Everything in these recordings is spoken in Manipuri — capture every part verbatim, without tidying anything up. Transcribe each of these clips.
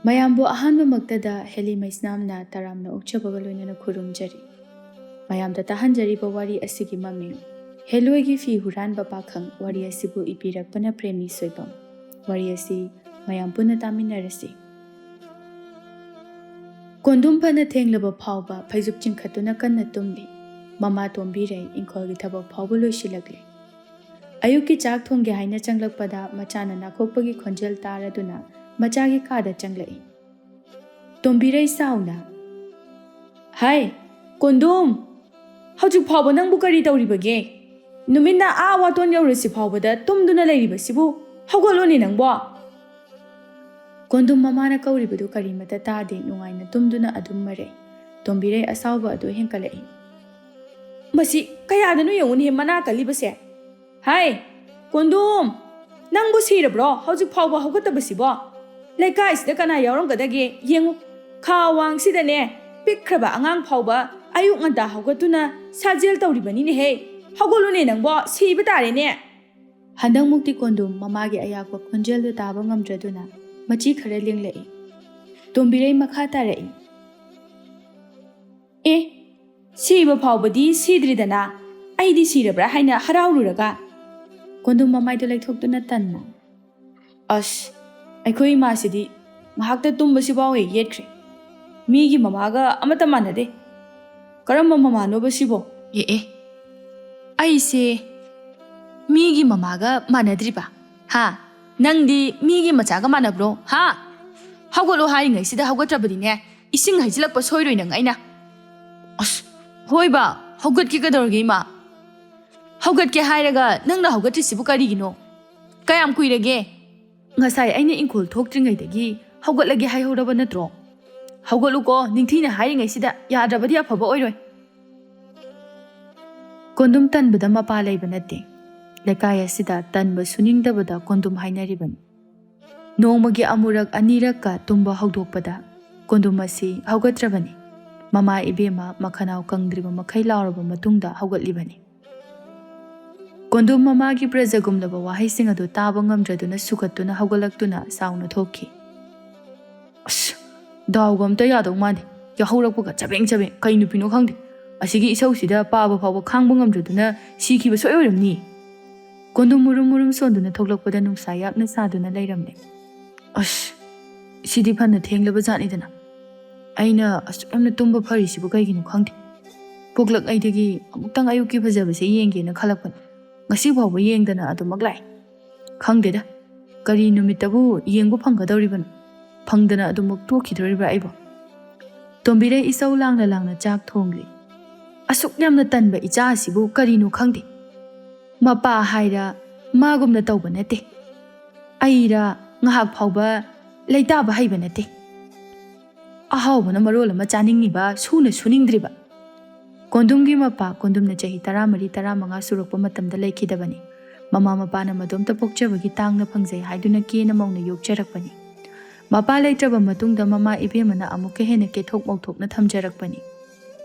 ꯃꯌꯥꯝꯕꯨ ꯑꯍꯥꯟꯕꯃꯛꯇꯗ ꯍꯦꯂꯤ ꯃꯩꯁꯅꯥꯝꯅ ꯇꯔꯥꯝꯅ ꯑꯣꯛꯆꯕꯒ ꯂꯣꯏꯅꯅ ꯈꯨꯔꯨꯝꯖꯔꯤ꯫ ꯃꯌꯥꯝꯗ ꯇꯥꯍꯟꯖꯔꯤꯕ ꯋꯥꯔꯤ ꯑꯁꯤꯒꯤ ꯃꯃꯤꯡ ꯍꯦꯂꯣꯏꯒꯤ ꯐꯤ ꯍꯨꯔꯥꯟꯕ ꯄꯥꯈꯪ꯫ ꯋꯥꯔꯤ ꯑꯁꯤꯕꯨ ꯏꯕꯤꯔꯛꯄꯅ ꯄ꯭ꯔꯦꯃꯤ ꯁꯣꯏꯕꯝ꯫ ꯋꯥꯔꯤ ꯑꯁꯤ ꯃꯌꯥꯝ ꯄꯨꯟꯅ ꯇꯥꯃꯤꯟꯅꯔꯁꯤ꯫ ꯀꯣꯟꯗꯨꯝ ꯐꯅ ꯊꯦꯡꯂꯕ ꯐꯥꯎꯕ ꯐꯩꯖꯨꯞ ꯆꯤꯡꯈꯠꯇꯨꯅ ꯀꯟꯅ ꯇꯨꯝꯂꯤ꯫ ꯃꯃꯥ ꯇꯣꯝꯕꯤꯔꯩ ꯏꯪꯈꯣꯜꯒꯤ ꯊꯕꯛ ꯐꯥꯎꯕ ꯂꯣꯏꯁꯤꯜꯂꯛꯂꯦ꯫ ꯑꯌꯨꯛꯀꯤ ꯆꯥꯛ ꯊꯣꯡꯒꯦ ꯍꯥꯏꯅ ꯆꯪꯂꯛꯄꯗ ꯃꯆꯥꯅ ꯅꯥꯈꯣꯛꯄꯒꯤ ꯈꯣꯟꯖꯦꯜ ꯇꯥꯔꯗꯨꯅ ꯃꯆꯥꯒꯤ ꯀꯥꯗ ꯆꯪꯂꯛꯏ꯫ ꯇꯣꯝꯕꯤꯔꯩ ꯁꯥꯎꯅ, "ꯍꯥꯏ, ꯀꯣꯟꯗꯨꯝ, ꯍꯧꯖꯤꯛ ꯐꯥꯎꯕ ꯅꯪꯕꯨ ꯀꯔꯤ ꯇꯧꯔꯤꯕꯒꯦ? ꯅꯨꯃꯤꯠꯅ ꯑꯥ ꯋꯥꯇꯣꯟ ꯌꯧꯔꯁꯤ ꯐꯥꯎꯕꯗ ꯇꯨꯝꯗꯨꯅ ꯂꯩꯔꯤꯕꯁꯤꯕꯨ? ꯍꯧꯒꯠꯂꯣꯅꯦ ꯅꯪꯕꯣ!" ꯀꯣꯟꯗꯨꯝ ꯃꯃꯥꯅ ꯀꯧꯔꯤꯕꯗꯨ ꯀꯔꯤꯃꯠꯇ ꯇꯥꯗꯦ, ꯅꯨꯡꯉꯥꯏꯅ ꯇꯨꯝꯗꯨꯅ ꯑꯗꯨꯝ ꯃꯔꯩ꯫ ꯇꯣꯝꯕꯤꯔꯩ ꯑꯁꯥꯎꯕ ꯑꯗꯨ ꯍꯦꯟꯀꯠꯂꯛꯏ꯫ "ꯃꯁꯤ ꯀꯌꯥꯗꯅꯣ ꯌꯦꯡꯉꯨꯅꯦ ꯃꯅꯥ ꯀꯜꯂꯤꯕꯁꯦ꯫ ꯍꯥꯏ, ꯀꯣꯟꯗꯨꯝ, ꯅꯪꯕꯨ ꯁꯤꯔꯕ꯭ꯔꯣ ꯍꯧꯖꯤꯛ ꯐꯥꯎꯕ ꯍꯧꯒꯠꯇꯕꯁꯤꯕꯣ? ꯂꯩꯀꯥꯏꯁꯤꯗ ꯀꯅꯥ ꯌꯥꯎꯔꯝꯒꯗꯒꯦ ꯌꯦꯡꯉꯨ꯫ ꯈꯥ ꯋꯥꯡꯁꯤꯗꯅꯦ, ꯄꯤꯛꯈ꯭ꯔꯕ ꯑꯉꯥꯡ ꯐꯥꯎꯕ ꯑꯌꯨꯛ ꯉꯟꯇꯥ ꯍꯧꯒꯠꯇꯨꯅ ꯁꯥꯖꯦꯜ ꯇꯧꯔꯤꯕꯅꯤꯅꯦꯍꯦ꯫ ꯍꯧꯒꯠꯂꯨꯅꯦ ꯅꯪꯕꯣ, ꯁꯤꯕ ꯇꯥꯔꯦꯅꯦ!" ꯍꯟꯗꯛꯃꯨꯛꯇꯤ ꯀꯣꯟꯗꯨꯝ ꯃꯃꯥꯒꯤ ꯑꯌꯥꯛꯄ ꯈꯣꯟꯖꯦꯜꯗꯨ ꯇꯥꯕ ꯉꯝꯗ꯭ꯔꯗꯨꯅ ꯃꯆꯤ ꯈꯔ ꯂꯦꯡꯂꯛꯏ꯫ ꯇꯣꯝꯕꯤꯔꯩ ꯃꯈꯥ ꯇꯥꯔꯛꯏ꯫ "ꯑꯦ, ꯁꯤꯕ ꯐꯥꯎꯕꯗꯤ ꯁꯤꯗ꯭ꯔꯤꯗꯅ, ꯑꯩꯗꯤ ꯁꯤꯔꯕ꯭ꯔꯥ ꯍꯥꯏꯅ ꯍꯔꯥꯎꯔꯨꯔꯒ?" ꯀꯣꯟꯗꯨꯝ ꯃꯃꯥꯏꯗꯨ ꯂꯩꯊꯣꯛꯇꯨꯅ ꯇꯟꯅ, "ꯑꯁ, ꯑꯩꯈꯣꯏ ꯏꯃꯥꯁꯤꯗꯤ ꯉꯥꯏꯍꯥꯛꯇ ꯇꯨꯝꯕꯁꯤꯐꯥꯎ ꯍꯦꯛ ꯌꯦꯠꯈ꯭ꯔꯦ꯫ ꯃꯤꯒꯤ ꯃꯃꯥꯒ ꯑꯃꯠꯇ ꯃꯥꯟꯅꯗꯦ꯫ ꯀꯔꯝꯕ ꯃꯃꯥꯅꯣꯕ ꯁꯤꯕꯣ?" "ꯑꯦ ꯑꯦ, ꯑꯩꯁꯦ ꯃꯤꯒꯤ ꯃꯃꯥꯒ ꯃꯥꯟꯅꯗ꯭ꯔꯤꯕ? ꯍꯥ? ꯅꯪꯗꯤ ꯃꯤꯒꯤ ꯃꯆꯥꯒ ꯃꯥꯟꯅꯕ꯭ꯔꯣ? ꯍꯥ? ꯍꯧꯒꯠꯂꯣ ꯍꯥꯏꯔꯤꯉꯩꯁꯤꯗ ꯍꯧꯒꯠꯇ꯭ꯔꯕꯗꯤꯅꯦ, ꯏꯁꯤꯡ ꯍꯩꯖꯤꯜꯂꯛꯄ ꯁꯣꯏꯔꯣꯏ ꯅꯪ ꯑꯩꯅ꯫ ꯑꯁ, ꯍꯣꯏꯕ, ꯍꯧꯒꯠꯀꯦ ꯀꯩꯗꯧꯔꯒꯦ ꯏꯃꯥ? ꯍꯧꯒꯠꯀꯦ ꯍꯥꯏꯔꯒ ꯅꯪꯅ ꯍꯧꯒꯠꯇ꯭ꯔꯤꯁꯤꯕꯨ ꯀꯔꯤꯒꯤꯅꯣ? ꯀꯌꯥꯝ ꯀꯨꯏꯔꯒꯦ?" "ꯉꯁꯥꯏ ꯑꯩꯅ ꯏꯪꯈꯣꯜ ꯊꯣꯛꯇ꯭ꯔꯤꯉꯩꯗꯒꯤ ꯍꯧꯒꯠꯂꯒꯦ ꯍꯥꯏꯍꯧꯔꯕ ꯅꯠꯇ꯭ꯔꯣ? ꯍꯧꯒꯠꯂꯨꯀꯣ, ꯅꯤꯡꯊꯤꯅ ꯍꯥꯏꯔꯤꯉꯩꯁꯤꯗ, ꯌꯥꯗ꯭ꯔꯕꯗꯤ ꯑꯐꯕ ꯑꯣꯏꯔꯣꯏ꯫" ꯀꯣꯟꯗꯨꯝ ꯇꯟꯕꯗ ꯃꯄꯥ ꯂꯩꯕ ꯅꯠꯇꯦ꯫ ꯂꯩꯀꯥꯏ ꯑꯁꯤꯗ ꯇꯟꯕ ꯁꯨꯅꯤꯡꯗꯕꯗ ꯀꯣꯟꯗꯨꯝ ꯍꯥꯏꯅꯔꯤꯕꯅꯤ꯫ ꯅꯣꯡꯃꯒꯤ ꯑꯃꯨꯔꯛ ꯑꯅꯤꯔꯛꯀ ꯇꯨꯝꯕ ꯍꯧꯗꯣꯛꯄꯗ ꯀꯣꯟꯗꯨꯝ ꯑꯁꯤ ꯍꯧꯒꯠꯇ꯭ꯔꯕꯅꯤ꯫ ꯃꯃꯥ ꯏꯕꯦꯝꯃ ꯃꯈꯅꯥꯎ ꯀꯪꯗ꯭ꯔꯤꯕ ꯃꯈꯩ ꯂꯥꯎꯔꯕ ꯃꯇꯨꯡꯗ ꯍꯧꯒꯠꯂꯤꯕꯅꯤ꯫ ꯀꯣꯟꯗꯨꯝ ꯃꯃꯥꯒꯤ ꯄ꯭ꯔꯖꯥꯒꯨꯝꯂꯕ ꯋꯥꯍꯩꯁꯤꯡ ꯑꯗꯨ ꯇꯥꯕ ꯉꯝꯗ꯭ꯔꯗꯨꯅ ꯁꯨꯒꯠꯇꯨꯅ ꯍꯧꯒꯠꯂꯛꯇꯨꯅ ꯆꯥꯎꯅ ꯊꯣꯛꯈꯤ꯫ ꯗꯥꯎꯒ ꯑꯝꯇ ꯌꯥꯗꯧ ꯃꯥꯟꯗꯦ꯫ ꯌꯥꯍꯧꯔꯛꯄꯒ ꯆꯕꯦꯡ ꯆꯕꯦꯡ꯫ ꯀꯩ ꯅꯨꯄꯤꯅꯣ ꯈꯪꯗꯦ꯫ ꯑꯁꯤꯒꯤ ꯏꯁꯧꯁꯤꯗ ꯄꯥꯕ ꯐꯥꯎꯕ ꯈꯥꯡꯕ ꯉꯝꯗ꯭ꯔꯗꯨꯅ ꯁꯤꯈꯤꯕ ꯁꯣꯏ ꯑꯣꯏꯔꯝꯅꯤ꯫ ꯀꯣꯟꯗꯨꯝ ꯃꯨꯔꯨꯝ ꯃꯨꯔꯨꯝ ꯁꯣꯟꯗꯨꯅ ꯊꯣꯛꯂꯛꯄꯗ ꯅꯨꯡꯁꯥ ꯌꯥꯛꯅ ꯁꯥꯗꯨꯅ ꯂꯩꯔꯝꯂꯦ꯫ ꯑꯁ, ꯁꯤꯗꯤ ꯐꯅ ꯊꯦꯡꯂꯕ ꯖꯥꯠꯅꯤꯗꯅ꯫ ꯑꯩꯅ ꯑꯁꯨꯛ ꯌꯥꯝꯅ ꯇꯨꯝꯕ ꯐꯔꯤꯁꯤꯕꯨ ꯀꯩꯒꯤꯅꯣ ꯈꯪꯗꯦ꯫ ꯄꯣꯛꯂꯛꯉꯩꯗꯒꯤ ꯑꯃꯨꯛꯇꯪ ꯑꯌꯨꯛꯀꯤ ꯐꯖꯕꯁꯦ ꯌꯦꯡꯒꯦꯅ ꯈꯜꯂꯛꯄꯅꯤ꯫ ꯉꯁꯤ ꯐꯥꯎꯕ ꯌꯦꯡꯗꯅ ꯑꯗꯨꯃꯛ ꯂꯥꯛꯑꯦ꯫ ꯈꯪꯗꯦꯗ, ꯀꯔꯤ ꯅꯨꯃꯤꯠꯇꯕꯨ ꯌꯦꯡꯕ ꯐꯪꯒꯗꯧꯔꯤꯕꯅꯣ? ꯐꯪꯗꯅ ꯑꯗꯨꯃꯛ ꯇꯣꯛꯈꯤꯗꯣꯔꯤꯕ꯭ꯔꯥ ꯑꯩꯕꯣ? ꯇꯣꯝꯕꯤꯔꯩ ꯏꯁꯧ ꯂꯥꯡꯅ ꯂꯥꯡꯅ ꯆꯥꯛ ꯊꯣꯡꯂꯤ꯫ ꯑꯁꯨꯛ ꯌꯥꯝꯅ ꯇꯟꯕ ꯏꯆꯥ ꯑꯁꯤꯕꯨ ꯀꯔꯤꯅꯣ ꯈꯪꯗꯦ꯫ ꯃꯄꯥ ꯍꯥꯏꯔ ꯃꯥꯒꯨꯝꯅ ꯇꯧꯕ ꯅꯠꯇꯦ꯫ ꯑꯩꯔ ꯉꯥꯏꯍꯥꯛ ꯐꯥꯎꯕ ꯂꯩꯇꯥꯕ ꯍꯩꯕ ꯅꯠꯇꯦ꯫ ꯑꯍꯥꯎꯕꯅ ꯃꯔꯣꯜ ꯑꯃ ꯆꯥꯅꯤꯡꯉꯤꯕ, ꯁꯨꯅ ꯁꯨꯅꯤꯡꯗ꯭ꯔꯤꯕ꯫ ꯀꯣꯟꯗꯨꯝꯒꯤ ꯃꯄꯥ ꯀꯣꯟꯗꯨꯝꯅ ꯆꯍꯤ ꯇꯔꯥꯃꯔꯤ, ꯇꯔꯥꯃꯉꯥ ꯁꯨꯔꯛꯄ ꯃꯇꯝꯗ ꯂꯩꯈꯤꯗꯕꯅꯤ꯫ ꯃꯃꯥ ꯃꯄꯥꯅ ꯃꯗꯣꯝꯇ ꯄꯣꯛꯆꯕꯒꯤ ꯇꯥꯡꯅ ꯐꯪꯖꯩ ꯍꯥꯏꯗꯨꯅ ꯀꯦꯅ ꯃꯧꯅ ꯌꯣꯛꯆꯔꯛꯄꯅꯤ꯫ ꯃꯄꯥ ꯂꯩꯇ꯭ꯔꯕ ꯃꯇꯨꯡꯗ ꯃꯃꯥ ꯏꯕꯦꯝꯃꯅ ꯑꯃꯨꯛꯀ ꯍꯦꯟꯅ ꯀꯦꯊꯣꯛ ꯃꯧꯊꯣꯛꯅ ꯊꯝꯖꯔꯛꯄꯅꯤ꯫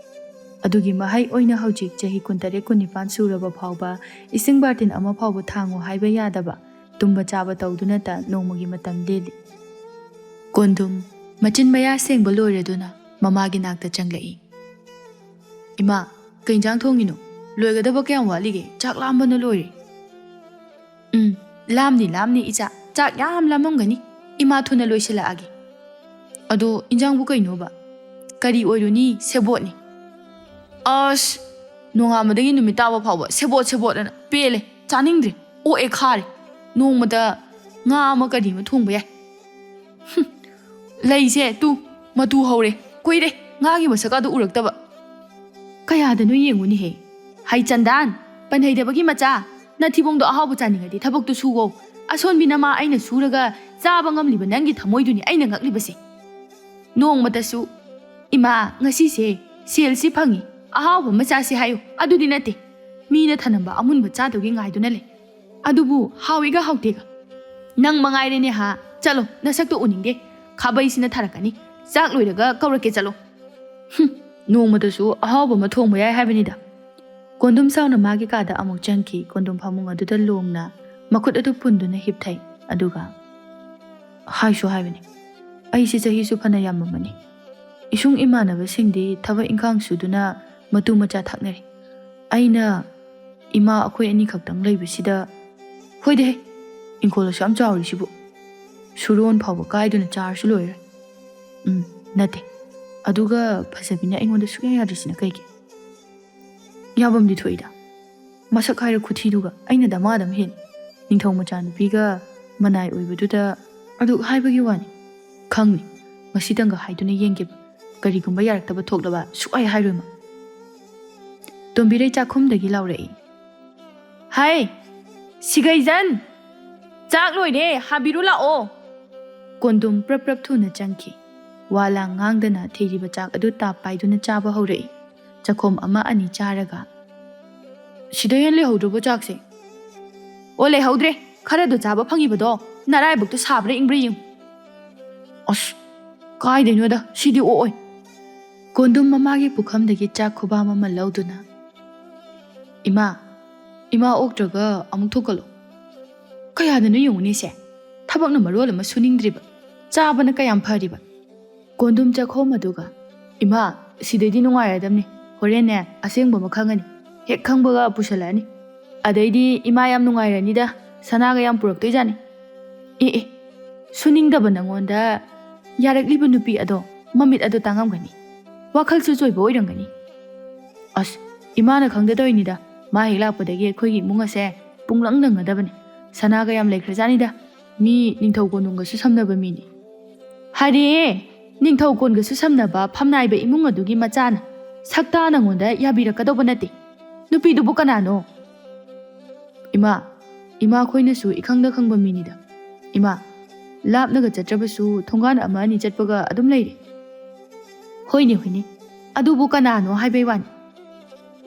ꯑꯗꯨꯒꯤ ꯃꯍꯩ ꯑꯣꯏꯅ ꯍꯧꯖꯤꯛ ꯆꯍꯤ ꯀꯨꯟꯇꯔꯦꯠ, ꯀꯨꯟꯅꯤꯄꯥꯟ ꯁꯨꯔꯕ ꯐꯥꯎꯕ ꯏꯁꯤꯡ ꯕꯥꯔꯇꯤꯟ ꯑꯃ ꯐꯥꯎꯕ ꯊꯥꯡꯉꯨ ꯍꯥꯏꯕ ꯌꯥꯗꯕ, ꯇꯨꯝꯕ ꯆꯥꯕ ꯇꯧꯗꯨꯅꯇ ꯅꯣꯡꯃꯒꯤ ꯃꯇꯝ ꯂꯦꯜꯂꯤ꯫ ꯀꯣꯟꯗꯨꯝ ꯃꯆꯤꯟ ꯃꯌꯥ ꯁꯦꯡꯕ ꯂꯣꯏꯔꯗꯨꯅ ꯃꯃꯥꯒꯤ ꯅꯥꯛꯇ ꯆꯪꯂꯛꯏ꯫ "ꯏꯃꯥ, ꯀꯩ ꯏꯟꯖꯥꯡ ꯊꯣꯡꯉꯤꯅꯣ? ꯂꯣꯏꯒꯗꯕ ꯀꯌꯥꯝ ꯋꯥꯠꯂꯤꯒꯦ? ꯆꯥꯛ ꯂꯥꯝꯕꯅ ꯂꯣꯏꯔꯦ꯫" "ꯎꯝ, ꯂꯥꯝꯅꯤ, ꯂꯥꯝꯅꯤ ꯏꯆꯥ, ꯆꯥꯛ ꯌꯥꯝ ꯂꯥꯝꯃꯝꯒꯅꯤ꯫ ꯏꯃꯥ ꯊꯨꯅ ꯂꯣꯏꯁꯤꯜꯂꯛꯑꯒꯦ꯫ ꯑꯗꯣ ꯏꯟꯖꯥꯡꯕꯨ ꯀꯩꯅꯣꯕ?" "ꯀꯔꯤ ꯑꯣꯏꯔꯨꯅꯤ, ꯁꯦꯕꯣꯠꯅꯤ꯫" "ꯑꯁ, ꯅꯣꯡꯉꯥꯟꯕꯗꯒꯤ ꯅꯨꯃꯤꯠ ꯇꯥꯕ ꯐꯥꯎꯕ ꯁꯦꯕꯣꯠ, ꯁꯦꯕꯣꯠ ꯑꯅ ꯄꯦꯜꯂꯦ, ꯆꯥꯅꯤꯡꯗ꯭ꯔꯦ, ꯑꯣꯛꯑꯦ, ꯈꯥꯔꯦ꯫ ꯅꯣꯡꯃꯇ ꯉꯥ ꯑꯃ ꯀꯔꯤ ꯑꯃ ꯊꯣꯡꯕ ꯌꯥꯏ꯫" "ꯍꯨꯝ, ꯂꯩꯁꯦ ꯇꯨ, ꯃꯇꯨ ꯍꯧꯔꯦ꯫ ꯀꯨꯏꯔꯦ ꯉꯥꯒꯤ ꯃꯁꯛꯀꯗꯣ ꯎꯔꯛꯇꯕ꯫" "ꯀꯌꯥꯗꯅꯣ ꯌꯦꯡꯉꯨꯅꯦꯍꯦ꯫ ꯍꯩ ꯆꯟꯗꯥꯟ, ꯄꯟꯍꯩꯗꯕꯒꯤ ꯃꯆꯥ, ꯅꯊꯤꯕꯣꯡꯗꯣ ꯑꯍꯥꯎꯕ ꯆꯥꯅꯤꯡꯉꯗꯤ ꯊꯕꯛꯇꯣ ꯁꯨꯋꯣ꯫ ꯑꯁꯣꯟꯕꯤ ꯅꯃꯥ ꯑꯩꯅ ꯁꯨꯔꯒ ꯆꯥꯕ ꯉꯝꯂꯤꯕ ꯅꯪꯒꯤ ꯊꯃꯣꯏꯗꯨꯅꯤ ꯑꯩꯅ ꯉꯛꯂꯤꯕꯁꯦ꯫ ꯅꯣꯡꯃꯇꯁꯨ, 'ꯏꯃꯥ, ꯉꯁꯤꯁꯦ ꯁꯦꯜꯁꯤ ꯐꯪꯉꯤ, ꯑꯍꯥꯎꯕ ꯑꯃ ꯆꯥꯁꯤ' ꯍꯥꯏꯌꯨ, ꯑꯗꯨꯗꯤ ꯅꯠꯇꯦ꯫ ꯃꯤꯅ ꯊꯅꯝꯕ ꯑꯃꯨꯟꯕ ꯆꯥꯗꯨꯒꯤ ꯉꯥꯏꯗꯨꯅ ꯂꯩ꯫ ꯑꯗꯨꯕꯨ ꯍꯥꯎꯏꯒ ꯍꯥꯎꯇꯦꯒ꯫ ꯅꯪ ꯃꯉꯥꯏꯔꯦꯅꯦ ꯍꯥ, ꯆꯠꯂꯣ, ꯅꯁꯛꯇꯣ ꯎꯅꯤꯡꯗꯦ꯫ ꯈꯥꯕꯩꯁꯤꯅ ꯊꯥꯔꯛꯀꯅꯤ꯫ ꯆꯥꯛ ꯂꯣꯏꯔꯒ ꯀꯧꯔꯛꯀꯦ, ꯆꯠꯂꯣ꯫ ꯍꯨꯝ, ꯅꯣꯡꯃꯇꯁꯨ ꯑꯍꯥꯎꯕ ꯑꯃ ꯊꯣꯡꯕ ꯌꯥꯏ ꯍꯥꯏꯕꯅꯤꯗ꯫ ꯀꯣꯟꯗꯨꯝ ꯁꯥꯎꯅ ꯃꯥꯒꯤ ꯀꯥꯗ ꯑꯃꯨꯛ ꯆꯪꯈꯤ꯫ ꯀꯣꯟꯗꯨꯝ ꯐꯃꯨꯡ ꯑꯗꯨꯗ ꯂꯣꯡꯅ ꯃꯈꯨꯠ ꯑꯗꯨ ꯄꯨꯟꯗꯨꯅ ꯍꯤꯞꯊꯩ꯫ ꯑꯗꯨꯒ, "ꯍꯥꯏꯁꯨ ꯍꯥꯏꯕꯅꯤ, ꯑꯩꯁꯦ ꯆꯍꯤꯁꯨ ꯐꯅ ꯌꯥꯝꯃꯝꯃꯅꯤ꯫ ꯏꯁꯨꯡ ꯏꯃꯥꯟꯅꯕꯁꯤꯡꯗꯤ ꯊꯕꯛ ꯏꯪꯈꯥꯡ ꯁꯨꯗꯨꯅ ꯃꯇꯨ ꯃꯆꯥ ꯊꯥꯛꯅꯔꯤ꯫ ꯑꯩꯅ ꯏꯃꯥ ꯑꯩꯈꯣꯏ ꯑꯅꯤꯈꯛꯇꯪ ꯂꯩꯕꯁꯤꯗ, ꯍꯣꯏꯗꯦꯍꯦ, ꯏꯪꯈꯣꯜ ꯑꯁꯨꯛ ꯌꯥꯝ ꯆꯥꯎꯔꯤꯁꯤꯕꯨ ꯁꯨꯔꯣꯟ ꯐꯥꯎꯕ ꯀꯥꯏꯗꯨꯅ ꯆꯥꯔꯁꯨ ꯂꯣꯏꯔꯦ꯫ ꯎꯝ, ꯅꯠꯇꯦ꯫ ꯑꯗꯨꯒ ꯐꯖꯕꯤꯅ ꯑꯩꯉꯣꯟꯗ ꯁꯨꯛꯌꯥ ꯌꯥꯗ꯭ꯔꯤꯁꯤꯅ ꯀꯩꯒꯤ? ꯌꯥꯐꯝꯗꯤ ꯊꯣꯛꯏꯗ꯫ ꯃꯁꯛ ꯍꯥꯏꯔ ꯈꯨꯊꯤꯗꯨꯒ ꯑꯩꯅ ꯗꯃꯥꯗꯝ ꯍꯦꯜꯂꯤ꯫ ꯅꯤꯡꯊꯧ ꯃꯆꯥꯅꯨꯄꯤꯒ ꯃꯅꯥꯏ ꯑꯣꯏꯕꯗꯨꯗ ꯑꯗꯨ ꯍꯥꯏꯕꯒꯤ ꯋꯥꯅꯤ꯫ ꯈꯪꯅꯤ, ꯉꯁꯤꯇꯪꯒ ꯍꯥꯏꯗꯨꯅ ꯌꯦꯡꯒꯦꯕ꯫ ꯀꯔꯤꯒꯨꯝꯕ ꯌꯥꯔꯛꯇꯕ ꯊꯣꯛꯂꯕ ꯁꯨꯛꯍꯥꯏ ꯍꯥꯏꯔꯣꯏ ꯃꯥ꯫ ꯇꯣꯝꯕꯤꯔꯩ ꯆꯥꯛꯈꯨꯝꯗꯒꯤ ꯂꯥꯎꯔꯛꯏ, "ꯍꯥꯏ, ꯁꯤꯒꯩꯖꯟ! ꯆꯥꯛ ꯂꯣꯏꯔꯦ, ꯍꯥꯕꯤꯔꯨ ꯂꯥꯛꯑꯣ!" ꯀꯣꯟꯗꯨꯝ ꯄ꯭ꯔꯞ ꯄ꯭ꯔꯞ ꯊꯨꯅ ꯆꯪꯈꯤ꯫ ꯋꯥ ꯂꯥꯡ ꯉꯥꯡꯗꯅ ꯊꯤꯔꯤꯕ ꯆꯥꯛ ꯑꯗꯨ ꯇꯥꯞ ꯄꯥꯏꯗꯨꯅ ꯆꯥꯕ ꯍꯧꯔꯛꯏ꯫ ꯆꯥꯛꯈꯣꯝ ꯑꯃ ꯑꯅꯤ ꯆꯥꯔꯒ, "ꯁꯤꯗ ꯍꯦꯟ ꯂꯩꯍꯧꯗ꯭ꯔꯕꯣ ꯆꯥꯛꯁꯦ?" "ꯑꯣ, ꯂꯩꯍꯧꯗ꯭ꯔꯦ꯫ ꯈꯔꯗꯣ ꯆꯥꯕ ꯐꯪꯉꯤꯕꯗꯣ ꯅꯔꯥꯏꯕꯛꯇꯣ ꯁꯥꯕ꯭ꯔꯥ ꯏꯪꯕ꯭ꯔꯥ ꯌꯦꯡꯉꯨ꯫ ꯑꯁ, ꯀꯥꯏꯗꯩꯅꯣꯗ, ꯁꯤꯗꯤ ꯑꯣꯛꯑꯣꯏ꯫" ꯀꯣꯟꯗꯨꯝ ꯃꯃꯥꯒꯤ ꯄꯨꯈꯝꯗꯒꯤ ꯆꯥꯛ ꯈꯨꯕꯥꯝ ꯑꯃ ꯂꯧꯗꯨꯅ, "ꯏꯃꯥ, ꯏꯃꯥ ꯑꯣꯛꯇ꯭ꯔꯒ ꯑꯃꯨꯛ ꯊꯣꯛꯀꯜꯂꯣ꯫ ꯀꯌꯥꯗꯅꯣ ꯌꯦꯡꯉꯨꯅꯦꯁꯦ, ꯊꯕꯛꯅ ꯃꯔꯣꯜ ꯑꯃ ꯁꯨꯅꯤꯡꯗ꯭ꯔꯤꯕ, ꯆꯥꯕꯅ ꯀꯌꯥꯝ ꯐꯔꯤꯕ꯫" ꯀꯣꯟꯗꯨꯝ ꯆꯥꯛꯈꯣꯝ ꯑꯗꯨꯒ, "ꯏꯃꯥ, ꯁꯤꯗꯩꯗꯤ ꯅꯨꯡꯉꯥꯏꯔꯗꯝꯅꯤ꯫ ꯍꯣꯔꯦꯟꯅꯦ ꯑꯁꯦꯡꯕ ꯑꯃ ꯈꯪꯉꯅꯤ꯫ ꯍꯦꯛ ꯈꯪꯕꯒ ꯄꯨꯁꯜꯂꯛꯑꯅꯤ꯫ ꯑꯗꯩꯗꯤ ꯏꯃꯥ ꯌꯥꯝ ꯅꯨꯡꯉꯥꯏꯔꯅꯤꯗ, ꯁꯅꯥꯒ ꯌꯥꯝ ꯄꯨꯔꯛꯇꯣꯏꯖꯥꯠꯅꯤ꯫" "ꯑꯦ ꯑꯦ, ꯁꯨꯅꯤꯡꯗꯕ ꯅꯪꯉꯣꯟꯗ ꯌꯥꯔꯛꯂꯤꯕ ꯅꯨꯄꯤ ꯑꯗꯣ ꯃꯃꯤꯠ ꯑꯗꯣ ꯇꯥꯡꯉꯝꯒꯅꯤ꯫ ꯋꯥꯈꯜꯁꯨ ꯆꯣꯏꯕ ꯑꯣꯏꯔꯝꯒꯅꯤ꯫" "ꯑꯁ, ꯏꯃꯥꯅ ꯈꯪꯗ ꯇꯧꯔꯤꯅꯤꯗ꯫ ꯃꯥ ꯍꯦꯛ ꯂꯥꯛꯄꯗꯒꯤ ꯑꯩꯈꯣꯏꯒꯤ ꯏꯃꯨꯡ ꯑꯁꯦ ꯄꯨꯡꯂꯪ ꯂꯪꯉꯗꯕꯅꯤ꯫ ꯁꯅꯥꯒ ꯌꯥꯝ ꯂꯩꯈ꯭ꯔꯖꯥꯠꯅꯤꯗ꯫ ꯃꯤ ꯅꯤꯡꯊꯧ ꯀꯣꯅꯨꯡꯒꯁꯨ ꯁꯝꯅꯕ ꯃꯤꯅꯤ꯫" "ꯍꯥꯏꯔꯦ, ꯅꯤꯡꯊꯧ ꯀꯣꯟꯒꯁꯨ ꯁꯝꯅꯕ ꯐꯝꯅꯥꯏꯕ ꯏꯃꯨꯡ ꯑꯗꯨꯒꯤ ꯃꯆꯥꯅ ꯁꯛꯇꯥ ꯅꯪꯉꯣꯟꯗ ꯌꯥꯕꯤꯔꯛꯀꯗꯧꯕ ꯅꯠꯇꯦ꯫ ꯅꯨꯄꯤꯗꯨꯕꯨ ꯀꯅꯥꯅꯣ?" "ꯏꯃꯥ, ꯏꯃꯥ ꯈꯣꯏꯅꯁꯨ ꯏꯈꯪꯗ ꯈꯪꯕ ꯃꯤꯅꯤꯗ꯫ ꯏꯃꯥ, ꯂꯥꯞꯅꯒ ꯆꯠꯇ꯭ꯔꯕꯁꯨ ꯊꯣꯡꯒꯥꯟ ꯑꯃ ꯑꯅꯤ ꯆꯠꯄꯒ ꯑꯗꯨꯝ ꯂꯩꯔꯦ꯫" "ꯍꯣꯏꯅꯦ, ꯍꯣꯏꯅꯦ, ꯑꯗꯨꯕꯨ ꯀꯅꯥꯅꯣ ꯍꯥꯏꯕꯩ ꯋꯥꯅꯤ꯫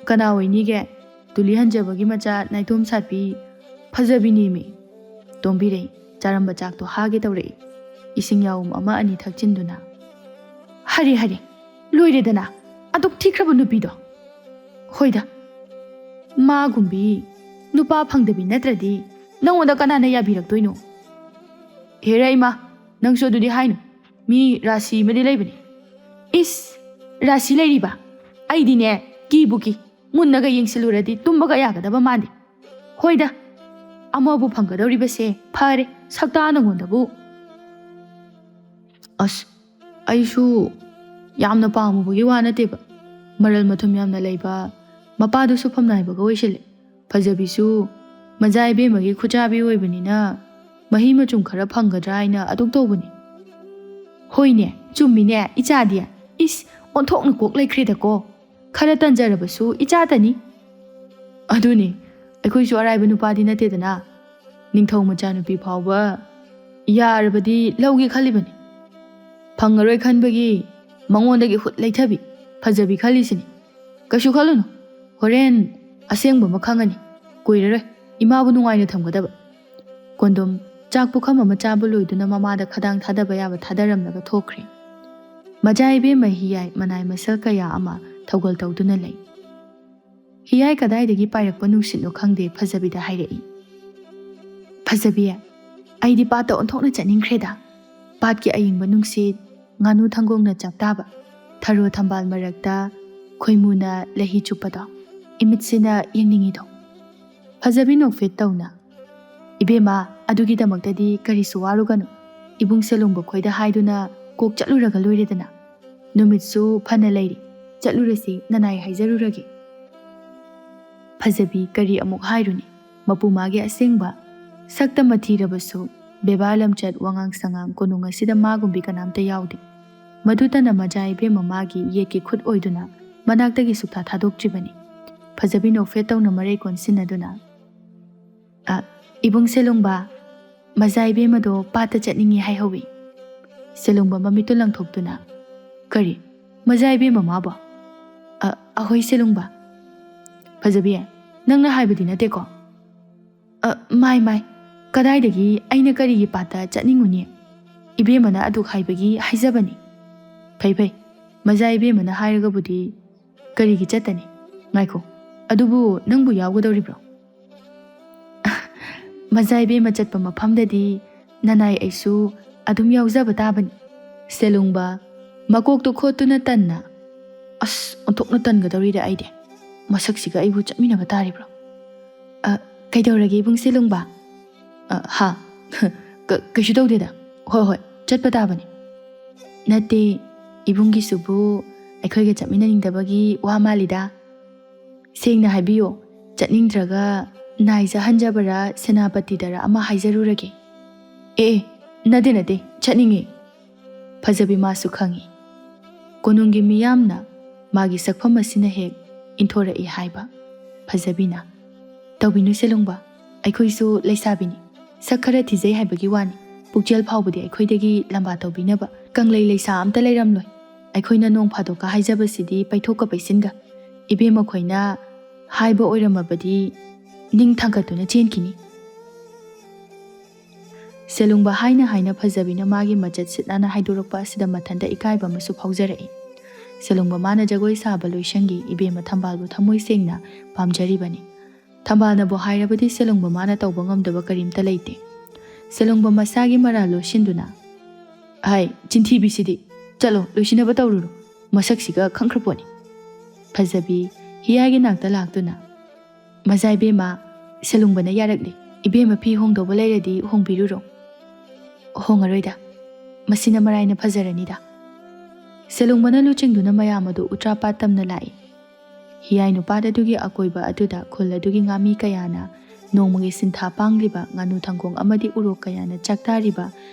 ꯀꯅꯥ ꯑꯣꯏꯅꯤꯒꯦ? ꯇꯨꯂꯤ ꯍꯟꯖꯕꯒꯤ ꯃꯆꯥ ꯅꯥꯏꯇꯣꯝ ꯁꯥꯠꯄꯤ ꯐꯖꯕꯤꯅꯦꯃꯤ꯫" ꯇꯣꯝꯕꯤꯔꯩ ꯆꯥꯔꯝꯕ ꯆꯥꯛꯇꯣ ꯍꯥꯒꯦ ꯇꯧꯔꯛꯏ꯫ ꯏꯁꯤꯡ ꯌꯥꯎꯝ ꯑꯃ ꯑꯅꯤ ꯊꯛꯆꯤꯟꯗꯨꯅ, "ꯍꯔꯦ, ꯍꯔꯦ, ꯂꯣꯏꯔꯦꯗꯅ, ꯑꯗꯨꯛ ꯊꯤꯈ꯭ꯔꯕ ꯅꯨꯄꯤꯗꯣ꯫ ꯍꯣꯏꯗ, ꯃꯥꯒꯨꯝꯕꯤ ꯅꯨꯄꯥ ꯐꯪꯗꯕꯤ ꯅꯠꯇ꯭ꯔꯗꯤ ꯅꯪꯉꯣꯟꯗ ꯀꯅꯥꯅ ꯌꯥꯕꯤꯔꯛꯇꯣꯏꯅꯣ?" "ꯍꯦꯔꯥ ꯏꯃꯥ, ꯅꯪꯁꯨ ꯑꯗꯨꯗꯤ ꯍꯥꯏꯅꯨ꯫ ꯃꯤ ꯔꯥꯁꯤ ꯑꯃꯗꯤ ꯂꯩꯕꯅꯤ꯫ ꯏꯁ, ꯔꯥꯁꯤ ꯂꯩꯔꯤꯕ? ꯑꯩꯗꯤꯅꯦ, ꯀꯤꯕꯨ ꯀꯤ꯫ ꯃꯨꯟꯅꯒ ꯌꯦꯡꯁꯤꯜꯂꯨꯔꯗꯤ ꯇꯨꯝꯕꯒ ꯌꯥꯒꯗꯕ ꯃꯥꯟꯗꯦ꯫ ꯍꯣꯏꯗ, ꯑꯃꯕꯨ ꯐꯪꯒꯗꯧꯔꯤꯕꯁꯦ ꯐꯔꯦ, ꯁꯛꯇꯥ ꯅꯉꯣꯟꯗꯕꯨ꯫ ꯑꯁ, ꯑꯩꯁꯨ ꯌꯥꯝꯅ ꯄꯥꯝꯃꯨꯕꯒꯤ ꯋꯥ ꯅꯠꯇꯦꯕ꯫ ꯃꯔꯜ ꯃꯊꯨꯝ ꯌꯥꯝꯅ ꯂꯩꯕ, ꯃꯄꯥꯗꯨꯁꯨ ꯐꯝꯅꯥꯏꯕꯒ ꯑꯣꯏꯁꯤꯜꯂꯦ꯫ ꯐꯖꯕꯤꯁꯨ ꯃꯖꯥ ꯏꯕꯦꯝꯃꯒꯤ ꯈꯨꯆꯥꯕꯤ ꯑꯣꯏꯕꯅꯤꯅ ꯃꯍꯤ ꯃꯆꯨꯝ ꯈꯔ ꯐꯪꯒꯗ꯭ꯔꯥ ꯍꯥꯏꯅ ꯑꯗꯨꯛ ꯇꯧꯕꯅꯤ꯫ ꯍꯣꯏꯅꯦ, ꯆꯨꯝꯃꯤꯅꯦ, ꯏꯆꯥꯗꯤ꯫ ꯏꯁ, ꯑꯣꯟꯊꯣꯛꯅ ꯀꯣꯛ ꯂꯩꯈ꯭ꯔꯦꯗꯀꯣ꯫ ꯈꯔ ꯇꯟꯖꯔꯕꯁꯨ ꯏꯆꯥꯇꯅꯤ꯫ ꯑꯗꯨꯅꯤ, ꯑꯩꯈꯣꯏꯁꯨ ꯑꯔꯥꯏꯕ ꯅꯨꯄꯥꯗꯤ ꯅꯠꯇꯦꯗꯅ꯫ ꯅꯤꯡꯊꯧ ꯃꯆꯥꯅꯨꯄꯤ ꯐꯥꯎꯕ ꯌꯥꯔꯕꯗꯤ ꯂꯧꯒꯦ ꯈꯜꯂꯤꯕꯅꯤ꯫ ꯐꯪꯉꯔꯣꯏ ꯈꯟꯕꯒꯤ ꯃꯉꯣꯟꯗꯒꯤ ꯍꯨꯠ ꯂꯩꯊꯕꯤ ꯐꯖꯕꯤ ꯈꯜꯂꯤꯁꯤꯅꯤ꯫ ꯀꯩꯁꯨ ꯈꯜꯂꯨꯅꯨ, ꯍꯣꯔꯦꯟ ꯑꯁꯦꯡꯕ ꯑꯃ ꯈꯪꯉꯅꯤ꯫ ꯀꯨꯏꯔꯔꯣꯏ ꯏꯃꯥꯕꯨ ꯅꯨꯡꯉꯥꯏꯅ ꯊꯝꯒꯗꯕ꯫ ꯀꯣꯟꯗꯣꯝ ꯆꯥꯛ ꯄꯨꯈꯝ ꯑꯃ ꯆꯥꯕ ꯂꯣꯏꯗꯨꯅ ꯃꯃꯥꯗ ꯈꯗꯥꯡ ꯊꯥꯗꯕ ꯌꯥꯕ ꯊꯥꯗꯔꯝꯂꯒ ꯊꯣꯛꯈ꯭ꯔꯦ꯫ ꯃꯖꯥ ꯏꯕꯦꯝꯃ ꯍꯤꯌꯥꯏ ꯃꯅꯥꯏ ꯃꯁꯜ ꯀꯌꯥ ꯑꯃ ꯊꯧꯒꯜ ꯇꯧꯗꯨꯅ ꯂꯩ꯫ ꯍꯤꯌꯥꯏ ꯀꯗꯥꯏꯗꯒꯤ ꯄꯥꯏꯔꯛꯄ ꯅꯨꯡꯁꯤꯠꯅꯣ ꯈꯪꯗꯦ, ꯐꯖꯕꯤꯗ ꯍꯥꯏꯔꯛꯏ꯫ ꯐꯖꯕꯤ, ꯑꯩꯗꯤ ꯄꯥꯠꯇ ꯑꯣꯟꯊꯣꯛꯅ ꯆꯠꯅꯤꯡꯈ꯭ꯔꯦꯗ꯫ ꯄꯥꯠꯀꯤ ꯑꯏꯪꯕ ꯅꯨꯡꯁꯤꯠ, ꯉꯥꯅꯨ ꯊꯪꯒꯣꯡꯅ ꯆꯥꯛꯇꯥꯕ, ꯊꯔꯣ ꯊꯝꯕꯥꯜ ꯃꯔꯛꯇ ꯈꯣꯏꯃꯨꯅ ꯂꯩꯍꯤ ꯆꯨꯞꯄꯗꯣ, ꯏꯃꯤꯠꯁꯤꯅ ꯌꯦꯡꯅꯤꯡꯉꯤꯗꯣ꯫ ꯐꯖꯕꯤ ꯅꯣꯛꯐꯦꯠ ꯇꯧꯅ, "ꯏꯕꯦꯝꯃ, ꯑꯗꯨꯒꯤꯗꯃꯛꯇꯗꯤ ꯀꯔꯤꯁꯨ ꯋꯥꯔꯨꯒꯅꯨ꯫ ꯏꯕꯨꯡ ꯁꯦꯂꯣꯡꯕ ꯈꯣꯏꯗ ꯍꯥꯏꯗꯨꯅ ꯀꯣꯛ ꯆꯠꯂꯨꯔꯒ ꯂꯣꯏꯔꯦꯗꯅ꯫ ꯅꯨꯃꯤꯠꯁꯨ ꯐꯅ ꯂꯩꯔꯤ, ꯆꯠꯂꯨꯔꯁꯤ, ꯅꯅꯥꯏ ꯍꯥꯏꯖꯔꯨꯔꯒꯦ꯫" ꯐꯖꯕꯤ ꯀꯔꯤ ꯑꯃꯨꯛ ꯍꯥꯏꯔꯨꯅꯤ? ꯃꯄꯨ ꯃꯥꯒꯤ ꯑꯁꯦꯡꯕ ꯁꯛꯇꯝ ꯊꯤꯔꯕꯁꯨ ꯕꯦꯕꯥꯔ ꯂꯝꯆꯠ, ꯋꯥꯉꯥꯡ ꯁꯉꯥꯡ ꯀꯣꯅꯨꯡ ꯑꯁꯤꯗ ꯃꯥꯒꯨꯝꯕꯤ ꯀꯅꯥꯝꯇ ꯌꯥꯎꯗꯦ꯫ ꯃꯗꯨꯇꯅ ꯃꯖꯥ ꯏꯕꯦꯝꯃ ꯃꯥꯒꯤ ꯌꯦꯠꯀꯤ ꯈꯨꯠ ꯑꯣꯏꯗꯨꯅ ꯃꯅꯥꯛꯇꯒꯤ ꯁꯨꯛꯊꯥ ꯊꯥꯗꯣꯛꯇ꯭ꯔꯤꯕꯅꯤ꯫ ꯐꯖꯕꯤ ꯅꯣꯛꯐꯦꯠ ꯇꯧꯅ ꯃꯔꯩ ꯀꯣꯟꯁꯤꯟꯅꯗꯨꯅ, "ꯑ, ꯏꯕꯨꯡ ꯁꯦꯂꯣꯡꯕ, ꯃꯖꯥ ꯏꯕꯦꯝꯃꯗꯣ ꯄꯥꯠꯇ ꯆꯠꯅꯤꯡꯉꯤ ꯍꯥꯏꯍꯧꯋꯤ꯫" ꯁꯦꯂꯣꯡꯕ ꯃꯃꯤꯠꯇꯨ ꯂꯪꯊꯣꯛꯇꯨꯅ, "ꯀꯔꯤ? ꯃꯖꯥ ꯏꯕꯦꯝꯃ ꯃꯥꯕꯣ?" "ꯑ, ꯑꯍꯣꯏ ꯁꯦꯂꯣꯡꯕ꯫" "ꯐꯖꯕꯤ, ꯅꯪꯅ ꯍꯥꯏꯕꯗꯤ ꯅꯠꯇꯦꯀꯣ?" "ꯑ, ꯃꯥꯏ, ꯃꯥꯏ, ꯀꯗꯥꯏꯗꯒꯤ ꯑꯩꯅ ꯀꯔꯤꯒꯤ ꯄꯥꯠꯇ ꯆꯠꯅꯤꯡꯉꯨꯅꯤ? ꯏꯕꯦꯝꯃꯅ ꯑꯗꯨꯛ ꯍꯥꯏꯕꯒꯤ ꯍꯥꯏꯖꯕꯅꯤ꯫" "ꯐꯩ, ꯐꯩ, ꯃꯖꯥ ꯏꯕꯦꯝꯃꯅ ꯍꯥꯏꯔꯒꯕꯨꯗꯤ ꯀꯔꯤꯒꯤ ꯆꯠꯇꯅꯤ? ꯉꯥꯏꯈꯣ, ꯑꯗꯨꯕꯨ ꯅꯪꯕꯨ ꯌꯥꯎꯒꯗꯧꯔꯤꯕ꯭ꯔꯣ?" "ꯃꯖꯥ ꯏꯕꯦꯝꯃ ꯆꯠꯄ ꯃꯐꯝꯗꯗꯤ ꯅꯅꯥꯏ ꯑꯩꯁꯨ ꯑꯗꯨꯝ ꯌꯥꯎꯖꯕ ꯇꯥꯕꯅꯤ꯫ ꯁꯦꯂꯨꯡꯕ ꯃꯀꯣꯛꯇꯨ ꯈꯣꯠꯇꯨꯅ ꯇꯟꯅ, "ꯑꯁ, ꯑꯣꯟꯊꯣꯛꯅ ꯇꯟꯒꯗꯧꯔꯤꯗ ꯑꯩꯗꯤ꯫ ꯃꯁꯛꯁꯤꯒ ꯑꯩꯕꯨ ꯆꯠꯃꯤꯟꯅꯕ ꯇꯥꯔꯤꯕ꯭ꯔꯣ?" "ꯑ, ꯀꯩꯗꯧꯔꯒꯦ ꯏꯕꯨꯡ ꯁꯦꯂꯨꯡꯕ?" "ꯑ, ꯍꯥ? ꯀ-, ꯀꯩꯁꯨ ꯇꯧꯗꯦꯗ꯫ ꯍꯣꯏ, ꯍꯣꯏ, ꯆꯠꯄ ꯇꯥꯕꯅꯤ꯫" "ꯅꯠꯇꯦ, ꯏꯕꯨꯡꯒꯤꯁꯨꯕꯨ ꯑꯩꯈꯣꯏꯒ ꯆꯠꯃꯤꯟꯅꯅꯤꯡꯗꯕꯒꯤ ꯋꯥ ꯃꯥꯜꯂꯤꯗ꯫ ꯁꯦꯡꯅ ꯍꯥꯏꯕꯤꯌꯣ, ꯆꯠꯅꯤꯡꯗ꯭ꯔꯒ ꯅꯥꯏꯖ ꯍꯟꯖꯕꯔꯥ, ꯁꯦꯅꯥꯄꯇꯤꯗꯔ ꯑꯃ ꯍꯥꯏꯖꯔꯨꯔꯒꯦ?" "ꯑꯦ, ꯑꯦ, ꯅꯠꯇꯦ, ꯅꯠꯇꯦ, ꯆꯠꯅꯤꯡꯉꯤ꯫" ꯐꯖꯕꯤ ꯃꯥꯁꯨ ꯈꯪꯏ꯫ ꯀꯣꯅꯨꯡꯒꯤ ꯃꯤꯌꯥꯝꯅ ꯃꯥꯒꯤ ꯁꯛꯐꯝ ꯑꯁꯤꯅ ꯍꯦꯛ ꯏꯟꯊꯣꯔꯛꯏ ꯍꯥꯏꯕ꯫ ꯐꯖꯕꯤꯅ, "ꯇꯧꯕꯤꯅꯨ ꯁꯦꯂꯨꯡꯕ, ꯑꯩꯈꯣꯏꯁꯨ ꯂꯩꯁꯥꯕꯤꯅꯤ꯫ ꯁꯛ ꯈꯔ ꯊꯤꯖꯩ ꯍꯥꯏꯕꯒꯤ ꯋꯥꯅꯤ꯫ ꯄꯨꯛꯆꯦꯜ ꯐꯥꯎꯕꯗꯤ ꯑꯩꯈꯣꯏꯗꯒꯤ ꯂꯝꯕꯥ ꯇꯧꯕꯤꯅꯕ ꯀꯪꯂꯩ ꯂꯩꯁꯥ ꯑꯝꯇ ꯂꯩꯔꯝꯂꯣꯏ꯫ ꯑꯩꯈꯣꯏꯅ ꯅꯣꯡ ꯐꯥꯗꯣꯛꯀ ꯍꯥꯏꯖꯕꯁꯤꯗꯤ ꯄꯩꯊꯣꯛꯀ ꯄꯩꯁꯤꯟꯒ꯫ ꯏꯕꯦꯝꯃ ꯈꯣꯏꯅ ꯍꯥꯏꯕ ꯑꯣꯏꯔꯝꯃꯕꯗꯤ ꯅꯤꯡ ꯊꯥꯡꯒꯠꯇꯨꯅ ꯆꯦꯟꯈꯤꯅꯤ꯫" ꯁꯦꯂꯨꯡꯕ ꯍꯥꯏꯅ ꯍꯥꯏꯅ ꯐꯖꯕꯤꯅ ꯃꯥꯒꯤ ꯃꯆꯠ ꯁꯤꯠ ꯅꯥꯟꯅ ꯍꯥꯏꯗꯣꯔꯛꯄ ꯑꯁꯤꯗ ꯃꯊꯟꯇ ꯏꯀꯥꯏꯕ ꯑꯃꯁꯨ ꯐꯥꯎꯖꯔꯛꯏ꯫ ꯁꯦꯂꯨꯡꯕ ꯃꯥꯅ ꯖꯒꯣꯏ ꯁꯥꯕ ꯂꯣꯏꯁꯪꯒꯤ ꯏꯕꯦꯝꯃ ꯊꯝꯕꯥꯜꯕꯨ ꯊꯃꯣꯏ ꯁꯦꯡꯅ ꯄꯥꯝꯖꯔꯤꯕꯅꯤ꯫ ꯊꯝꯕꯥꯜꯅꯕꯨ ꯍꯥꯏꯔꯕꯗꯤ ꯁꯦꯂꯨꯡꯕ ꯃꯥꯅ ꯇꯧꯕ ꯉꯝꯗꯕ ꯀꯔꯤꯝꯇ ꯂꯩꯇꯦ꯫ ꯁꯦꯂꯨꯡꯕ ꯃꯁꯥꯒꯤ ꯃꯔꯥꯜ ꯂꯣꯠꯁꯤꯟꯗꯨꯅ, "ꯍꯥꯏ, ꯆꯤꯟꯊꯤꯕꯤꯁꯤꯗꯤ! ꯆꯠꯂꯣ, ꯂꯣꯏꯁꯤꯟꯅꯕ ꯇꯧꯔꯨꯔꯣ꯫ ꯃꯁꯛꯁꯤꯒ ꯈꯪꯈ꯭ꯔ ꯄꯣꯠꯅꯤ꯫" ꯐꯖꯕꯤ ꯍꯤꯌꯥꯏꯒꯤ ꯅꯥꯛꯇ ꯂꯥꯛꯇꯨꯅ, "ꯃꯖꯥ ꯏꯕꯦꯝꯃ, ꯁꯦꯂꯨꯡꯕꯅ ꯌꯥꯔꯛꯂꯦ꯫ ꯏꯕꯦꯝꯃ ꯐꯤ ꯍꯣꯡꯗꯧꯕ ꯂꯩꯔꯗꯤ ꯍꯣꯡꯕꯤꯔꯨꯔꯣ꯫" "ꯍꯣꯡꯉꯔꯣꯏꯗ꯫ ꯃꯁꯤꯅ ꯃꯔꯥꯏꯅ ꯐꯖꯔꯅꯤꯗ꯫" ꯁꯦꯂꯨꯡꯕꯅ ꯂꯨꯆꯤꯡꯗꯨꯅ ꯃꯌꯥꯝ ꯑꯗꯨ ꯎꯇ꯭ꯔꯥ ꯄꯥꯠ ꯇꯝꯅ ꯂꯥꯛꯏ꯫ ꯍꯤꯌꯥꯏ ꯅꯨꯄꯥꯠ ꯑꯗꯨꯒꯤ ꯑꯀꯣꯏꯕ ꯑꯗꯨꯗ ꯈꯨꯜ ꯑꯗꯨꯒꯤ ꯉꯥꯃꯤ ꯀꯌꯥꯅ ꯅꯣꯡꯃꯒꯤ ꯁꯤꯟꯊꯥ ꯄꯥꯡꯂꯤꯕ ꯉꯥꯅꯨ ꯊꯪꯒꯣꯡ ꯑꯃꯗꯤ ꯎꯔꯣꯛ ꯀꯌꯥꯅ ꯆꯥꯛꯇꯥꯔꯤꯕ